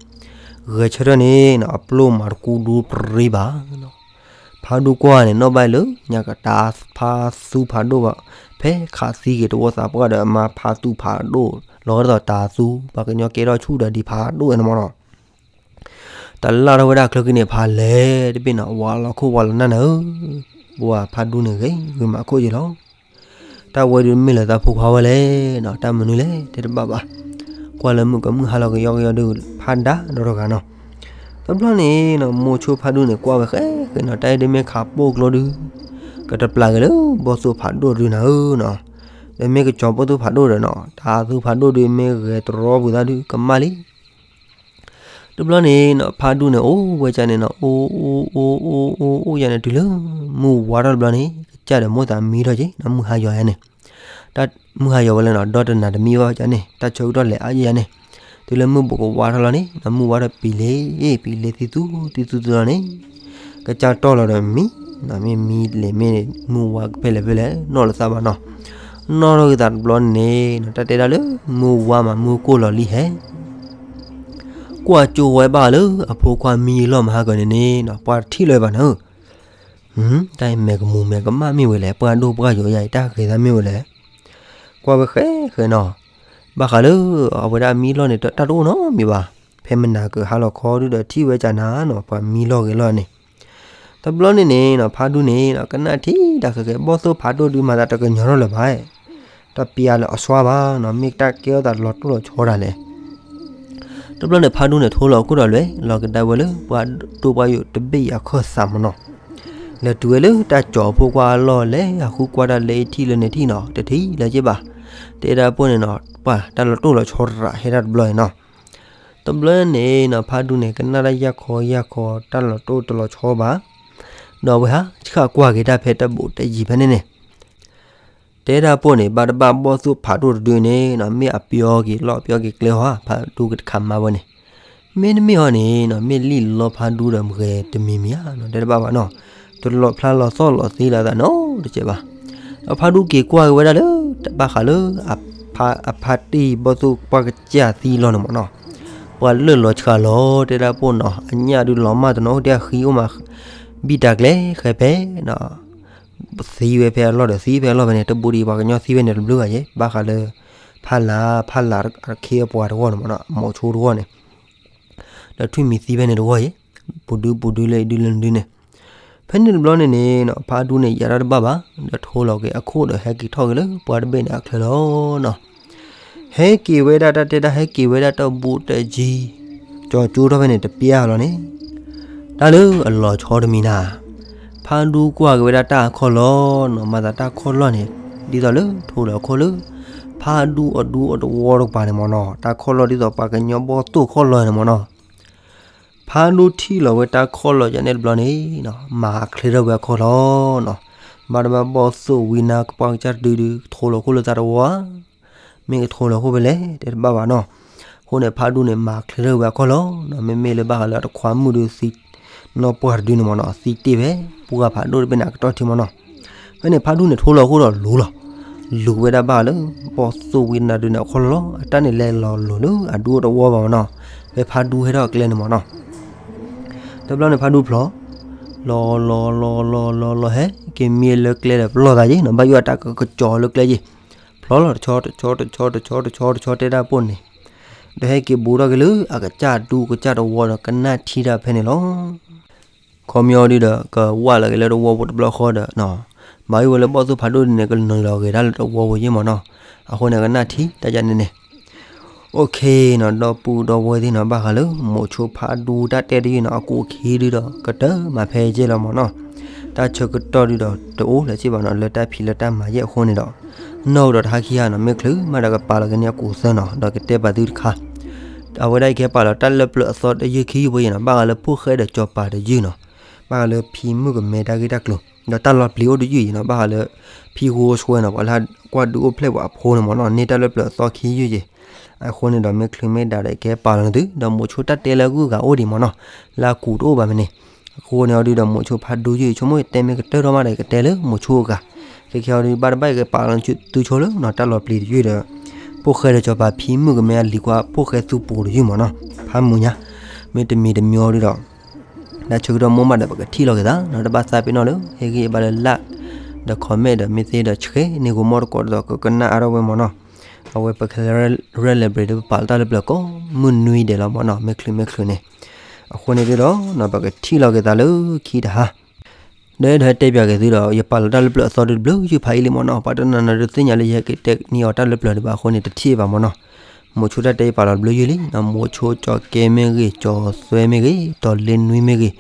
ဂဲၤဆၢထၢၣ်န့ၣ်နီၤ အပျိၢ်မၤတကူဒူပရံဘၣ်နီၤ ဖးဒူကွၢ်န့ၣ် နီၣ်ဘၣ်လၢ ညါကတၢ်ဖးသူဖးဒိၣ်ဘၣ် ဖဲခးသံက့ၤတဝီသးပှၢ်ဒီးအမါဖးသူဖးဒိၣ် လီၤဂာ်ဒ်သိးတၢ်သူ ပှၤကညီကဲထီၣ်ဆူၣ်ဒီးဒံးဖးဒိၣ်ဝဲန့ၣ်မ့ၢ်နီၤ တၢ်လၢ်ထီၣ်ဝဲဒၣ်ချၢက့ၤန့ၣ် ဖးလဲၣ်တဘ့ၣ်နီၤ ဝးလီၤခိၣ်ဝးလီၤနၢ်နၤဧၢ ပဝဲဖးဒူန့ၣ်ဂ့ၤ ဂ့ၤမးခိၣ်က့ၤလီၤ တၢ်ဝဲဒုးမ့ၢ်လၢတၢ်ဖိခွါဝဲလဲၣ်နီၤ တၢ်မနုၤလဲၣ် တဲတဘၣ်ဘၣ် ကွၢ်လၢမုၢ်ကမုၢ်ဟါလီၤကယီကယီဒုး ဖးဒါဒီးတဂၤနီၤ တဘျီန့ၣ်နီၤ မိၤဆိဖးဒူန့ၣ် ကွၢ်ဝဲဃဲဃဲနီၤ တၢ်အံၤဒုးမ့ၢ်ခးပိၢ်ကျိဒုး ကတပျၢ်က့ၤလၢဘီၣ်သိၣ်ဖးဒိၣ်ဒုးနၤဧၢနီၤ ဒီးမ့ၢ်ကစီၤဘီၣ်သိၣ်ဖးဒိၣ်ဒီးနီၤ တၢ်သူဖးဒိၣ်ဒုးမ့ၢ်ဂဲၤတရီပူၤသးဒုးကမၣ်လံ တ တဘျီန့ၣ်နီၤ ဖးဒူန့ၣ် အိၣ်ဝဲကန့ၣ်နီၤ အိၣ်အိၣ်အိၣ်အိၣ်အိၣ်အိၣ်ယၤန့ၣ် တုၤလၢမုၢ်ဝါထီၣ်တဘျီန့ၣ် ကစၢ်ဒီးမိၢ်သးမံထီၣ်က့ၤနီၤ မုၢ်ဟါယီၤယၤန့ၣ်, တၢ်မုၢ်ဟါယီၤဝဲလၢနီၤ ဒီတနၤတမံဘၣ်ကန့ၣ် တၢ်ဆၢကတီၢ်လဲၤအါယၤန့ၣ်, တုၤလၢမုၢ်ဘူးကဝါထီၣ်လီၤန့ၣ်နီၤ မုၢ်ဝါထီၣ်ပံၤလ့ ပံၤလ့သံသူသံသူသံလီၤန့ၣ်, ကစၢ်တီၢ်လီၤဒီးမံနီၤ မ့ၢ်မံလဲၣ်မ့ၢ်မုၢ်ဝါဖဲလဲၣ်ဖဲလဲၣ် နီၣ်လီၤသးဘၣ်နီၤ, နီၣ်ထီၣ်က့ၤသးတဘျီန့ၣ်နီၤ တၢ်တဲဒၣ်လၢ မုၢ်ဝါမးမုၢ်ကိၢ်လီၤလံဟဲ ကွၢ်ကၠိဝဲဘၣ်လၢအဖိခွါမံလီၢ်မဟါကန့ၣ်န့ၣ်နီၤ ပှၤတထံၣ်လၢၤဘၣ်နီၤ, တၢ်အံၤမဲာ်ကမူၤမဲာ်ကမၣ်မ့ၢ်ဝဲလဲၣ် ပှၢ်ဒိၣ်ပှၢ်ယိာ်ယၤအံၤ တၢ်ဂ့ၤသးမ့ၢ်ဝဲလဲၣ်, ကွၢ်ဝဲဃဲဃဲနီၤ, ဘၣ်ဃးလၢ အဝဲဒၣ်အမံလီၢ်န့ၣ် တၢ်တအိၣ်နီတမံၤဘၣ်, ဖဲမနၤကဟါလီၤခီဒုဒီးထံၣ်ဝဲကနၤနီၤ ပှၤမံလီၢ်ဂ့ၤလီၢ်န့ၣ်, တဘျီန့ၣ်န့ၣ်နီၤ ဖးဒူန့ၣ်နီၤ ကနၣ်ထံတၢ်ဃဲဃဲ ဘီၣ်သိၣ်ဖးဒိၣ်ဒုမၤသးတကညီၤထီၣ်လၢၤဘၣ်, တပျၢ်လၢအစွါဘၣ်နီၤ မ့ၢ်တၢ်ကဲထီၣ်သးလီၤတိၢ်လီၤဆီဒၣ်လဲာ် တဘျီန့ၣ် ဖးဒူန့ၣ် ထိလီၤခိၣ်ဒီးလွဲၢ် လီၤကဒါဝဲလၢ ပှၢ်ဒိၣ်ပှၢ်ယိာ်တဘ့ၣ်အံၤအခၢၣ်သးမ့ၢ်နီၤ, လဲၤတုၤဝဲလၢတၢ်ကၠီၤအဖိခွါအလီၢ် လဲၤဃုကွၢ်တၢ်လၢအထံၣ်လၢန့ၣ်ထံၣ်နီၤ တထံၣ်လၢၤက့ဘၣ်, တဲဒၣ်ပှၢ်န့ၣ်နီၤ ပှၤတၢ်လီၤတိၢ်လီၤဆီရးဟဲဒၣ်တဘျီန့ၣ်နီၤ, တဘျီန့ၣ်နီၤ ဖးဒူန့ၣ် ကနၣ်တၢ်ယၢ်ခီယၢ်ခီ တၢ်လီၤတိၢ်တလီၤဆီဘၣ်, ဒီးအဝဲဟး ဆှၣ်ကွၢ်က့ၤတၢ်ဖဲတဘူးတယံၤဖဲန့ၣ်န့ၣ် တဲဒၣ်ပှၢ်န့ၣ် ဘၣ်တဘၣ်ဘီၣ်သိၣ်ဖးဒိၣ်တဒုန့ၣ်နီၤ မ့ၢ်အပျီက့ၤလီၢ်ပျီက့ၤကျဲဟီ ဖးဒူကတခးမါဝဲန့ၣ်, မ့တမ့ၢ်အီၤန့ၣ်နီၤ မ့ၢ်လံၣ်လီဖးဒူဒီးမဂဲၤတမံၤမံၤဧါနီၤ တဲတဘၣ်ဘၣ်နီၤ, တလီၤဖျါလီၤသီၣ်လီၤသံလီၤသးနီတစဲးဘၣ်, ဒီးဖးဒူက့ၤကွၢ်က့ၤဝဲဒၣ်လၢ ဘၣ်ဃးလၢ အဖါတံၢ်ဘီၣ်သိၣ်ကွၢ်ကစၢ်သံလီၤန့ၣ်မ့ၢ်နီၤ, ပှၤလၢာ်လီၤဆှးလီၤ တဲဒၣ်ပှၢ်နီၤ အညၣ်ဒုးလီၤမၢ်တနီၤ အိၣ်ဒံးအဃံအိၣ်မး ဘံၣ်တၢ်ကျဲဃဲဖဲနီၤ သံဝဲဖဲအလီၢ်ဒီးသံဖဲအလီၢ်ဖဲန့ၣ် တဘူးဒံးပှၤကညီသံဝဲန့ၣ်တဘျုးဂၤယဲ ဘၣ်ဃးလၢ ဖးလၢ် ဖးလၢ်အခ့အပှၤတဂီၢ်န့ၣ်မ့ၢ်နီၤ မိၤဆိတဂီၢ်န့ၣ်, ဒီးထွံၣ်မံၤသံဖဲန့ၣ်တဂီၢ်ယဲ, ပူၤဒုပူၤဒုလၢအံၤဒုလၢနဒုန့ၣ်, ဖဲန့ၣ်တဘျီန့ၣ်န့ၣ်နီၤ ဖးဒူန့ၣ် ယၤတၢ်တဘၣ်ဘၣ်, ဒီးထိလီၤက့ၤအခိၣ်ဒီးဟဲက့ၤထီၣ်က့ၤလၢပှၢ်တဘ့ၣ်န့ၣ်အချၢလီၤ ဟဲက့ၤဝဲဒၣ်တၢ်တဲတၢ်ဟဲက့ၤဝဲဒၣ်တဘူးတယံၤ, ကၠီၤကၠိထီၣ်ဖဲန့ၣ်တပျၢ်လီၤန့ၣ်, တၢ်လၢအလီၤဆီတမံၤနၤ, ဖးဒူကွၢ်က့ၤဝဲဒၣ်တၢ်အခီၣ်လီၢ်နီၤ မၤသးတၢ်ခီၣ်လီၢ်န့ၣ် ဒ်သိးလၢထိလီၤအခိၣ်လၢ ဖးဒူအဒူအတဝီတကပၤန့ၣ်မ့ၢ်နီၤ တၢ်ခီၣ်လီၢ်ဒ်သိးပှၤကညီဘီၣ်သိၣ်ခီၣ်လီၢ်န့ၣ်မ့ၢ်နီၤ ဖးဒူထံၣ်လီၤဝဲတၢ်ခီၣ်လီၢ်ယၤန့ၣ်တဘျီန့ၣ်နီၤ မၤချ့ထီၣ်ဝဲအခီၣ်လီၢ်နီၤ, ဘၣ်တဘၣ်ဘီၣ်သိၣ်ဝံနါကပှၢ်ကစၢ်တဒုဒု ထိလီၤခိၣ်လၢသးတဝီဧါ, မ့ၢ်ကထိလီၤခိၣ်ဖဲလဲၣ် တဲတဘၣ်ဘၣ်နီၤ, အဃိန့ၣ် ဖးဒူန့ၣ် မၤချ့ထီၣ်ဝဲအခီၣ်လီၢ်နီၤ, မ့မ့ၢ်လၢဘၣ်ဃးလၢအတခွါမုၣ်ဒုးသံ နီၢ်ပှၢ်တဒုန့ၣ်မ့ၢ်နီၤ သံတ့ၢ်ဖဲ ပှၢ်ဖးဒိၣ်တဘ့ၣ်န့ၣ် အကတီၢ်ထံမ့ၢ်နီၤ, ဖဲန့ၣ် ဖးဒူန့ၣ် ထိလီၤခိၣ်ဒီးလူၤလီၤ လူၤဝဲဒၣ်ဘၣ်လၢ ဘီၣ်သိၣ်ဝံနါဒုန့ၣ် အခီၣ်လီၢ်လီၤ, အတၢ်န့ၣ်လဲၤလီၤလိၤလၢအဒူတဝီဘၣ်မ့ၢ်နီၤ, ဖဲဖးဒူဟဲထီၣ်အကျဲန့ၣ်မ့ၢ်နီၤ, တဘျီန့ၣ် ဖးဒူဖျီ လီၤလီၤလီၤလီၤလီၤလီၤ ဟဲက့ၤမံလၢကျဲဒီးပလီၢ်သးယ့ၣ်နီၤ, ဘၣ်ယိၣ်အတၢ်ကကၠီၤလၢကျဲယ့ၣ်, ဖျီလီၤတဆီတဆီတဆီတဆီတဆီတဆီတဲဒၣ်ပှၢ်န့ၣ်, ဒီးဟဲက့ၤဘူးထီၣ်က့ၤလၢအကစၢ်ဒူကစၢ်တဝီဒီးကနၣ်ထံတၢ်ဖဲန့ၣ်လီၤ. ခီပညီဒုဒီး ကဝၢ်လီၤက့ၤလၢတဝီပူၤတဘျီဃီဒီး ဘၣ်ယိၣ်ဝဲလၢဘီၣ်သိၣ်ဖးဒိၣ်ဒုန့ၣ် ကနုာ်လီၤဂဲၤတၢ်လၢတဝီပူၤယ့ၣ်မ့ၢ်နီၤ, အဃိန့ၣ် ကနၣ်ထံတၢ်ယၤန့ၣ်န့ၣ်, အိၣ်ခ့နီၤ ဒီပုၢ်ဒီဝဲၢ်သ့ၣ်နီၤ ဘၣ်ဃးလၢ မိၤဆိဖးဒူတၢ်တဲတယုၢ်နီၤ အကူအခံဒုဒီး ကတၢၢ်မၤဖဲယဲၢ်လီၤမ့ၢ်နီၤ, တၢ်ဆၢကတီၢ်ဒုဒီး တအိၣ်လၢၤစ့ၢ်ဘၣ်နီၤ လၢတၢ်ဖံးလၢတၢ်မၤယဲၢ်အဃိန့ၣ်ဒီး နီၢ်ကဒီးတဟါခံဂၤနီၤ မ့ၢ်ချုးမးဒီးကပာ်လီၤက့ၤန့ၢ်အကူအသၢနီၤ ဒီးကတဲပာ်သုတခါ, အဝဲဒၣ်အံၤကဟဲပာ်လီၤတၢ်လၢပျၢၤအသီတယုၢ်ခံယုၢ်ဖိယဲၢ်နီၤ ဘၣ်ဃးလၢဖိၣ်ဃဲဒီးစီၤပၤတယုၢ်နီၤ, ဘၣ်ဃးလၢဖံမုၣ်ကမဲတၢ်ဂ့ၢ်တၢ်ကျိၤ ဒီးတၢ်လီၤပျံၤအိၣ်တယုၢ်အံၤနီၤ ဘၣ်ဃးလၢ ဖံဂိဆွဲနီၤ ပှၤလၢကွၢ်ဒုးအိၣ်ဖျဲၣ်ပှၤအဖိန့ၣ်မ့ၢ်နီၤ န့ၢ်တၢ်လၢပျၢၤအသီခံယုၢ်ယဲၢ်, အဃိန့ၣ်ဒီးမ့ၢ်ချုးမ့ၢ်ဒါဒီးကဟဲပာ်လီၤန့ၢ်သု ဒီးမိၤဆိတၢ်တဲလၢအဂုၤအဂၤအိၣ်ဒံးမ့ၢ်နီၤ, လၢအကူတအိၣ်ဘၣ်မ့ၢ်န့ၣ်, အဃိန့ၣ်အီၤဒုဒီးမိၤဆိဖးဒူယုၢ် ဆိကမိၣ်တဲမ့ၢ်ကတၢၢ်ထီၣ်မးဒီးကတဲလၢမိၤဆိအဂၤ, ခဲခဲအီၤဒုဘၣ်တဘၣ်အံၤကပာ်လီၤသုဆိလၢနီၤ တၢ်လီၤပျံၤတယုၢ်ဒီး ဖိၣ်ဃဲဒီးစီၤပၤဖံမုၣ်ကမဲအလံၤကွၢ်ဖိၣ်ဃဲသူပူၤတယုၢ်မ့ၢ်နီၤ, ဖးမုာ်ညါ, မ့ၢ်တမံၤတမံၤအီၤဒုဒီး တၢ်ဆၢကတီၢ်မိၢ်မးဒီးပကထံၣ်လီၤက့ၤသးနီၤ တဘၣ်သးပ့ၤနီၣ်လၢ ဟ့ၣ်ဂံၢ်ဘါလၢ like ဒီး comment ဒီးမ့ၢ်သ့ဒီး share န့ၢ်ဂိၤမီၢ်တကိးဒ်သိးကကနၣ်အါထီၣ်ဝဲမ့ၢ်နီၤ, အဝဲပက Karen Library ဒီးပပာ်လီၤတၢ်လၢပျၢၤကိးမုၢ်နွံဒဲးလီၤမ့ၢ်နီၤ မ့ၢ်ချုးမ့ၢ်ချုးန့ၣ်, အဃိန့ၣ်ဒုဒီး ပကထံၣ်လီၤက့ၤသးလၢခံတဟါ ဒီးအဲၣ်ဒိးဟဲတဲပၠးက့ၤသုဒီး ယပာ်လီၤတၢ်လၢပျၢၤအသီဒုတဘျုးယုၢ်ဖးအံၤလံမ့ၢ်နီၤ ပှၤတနီၤနီၤဒုးသ့ၣ်ညါလၢယဟဲက့ၤတဲန့ၢ်အီၤတၢ်လၢပျၢၤဒံးဘၣ်အဃိန့ၣ် တထံၣ်ဘၣ်မ့ၢ်နီၤ, မိၤဆိတၢ်တဲယပာ်လီၤတဘျုးယုၢ်လံ, မိၤဆိကၠီၤကဲမ့ၢ်ဂ့ၤ, ကၠီၤသွဲမ့ၢ်ဂ့ၤ, တီၤလ့နွံမ့ၢ်ဂ့ၤ,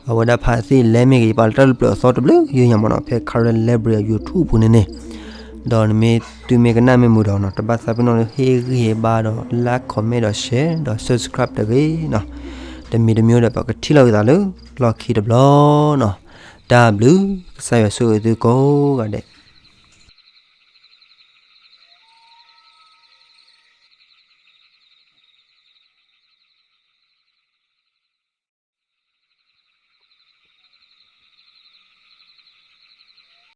အဝဲဒၣ်ဖးသ့ၣ်လဲမ့ၢ်ဂ့ၤ ယပာ်လီၤတၢ်လၢပျၢၤအသီ တဘျုးယုၢ်ညါမ့ၢ်နီၤ ဖဲ Karen Library YouTube ပူၤန့ၣ်န့ၣ်, ဒီးနမ့ၢ်သုမ့ၢ်ကနၣ်မ့ၢ်မုာ်ဒီးနီၤ တဘၣ်သးပ့ၤနီၣ်လၢဟ့ၣ်ဂံၢ်ဟ့ၣ်ဘါဒီး like comment ဒီး share ဒီး subscribe တဂ့ၤနီၤ, တမံၤတမံၤဒီး ပကထံၣ်လိာ်က့ၤသးလၢလီၢ်ခံတဘျီနီၤ. တၢ်ဘျုး, ကစၢ်ယွၤဆိၣ်ဂ့ၤသုကိးဂၤဒဲး.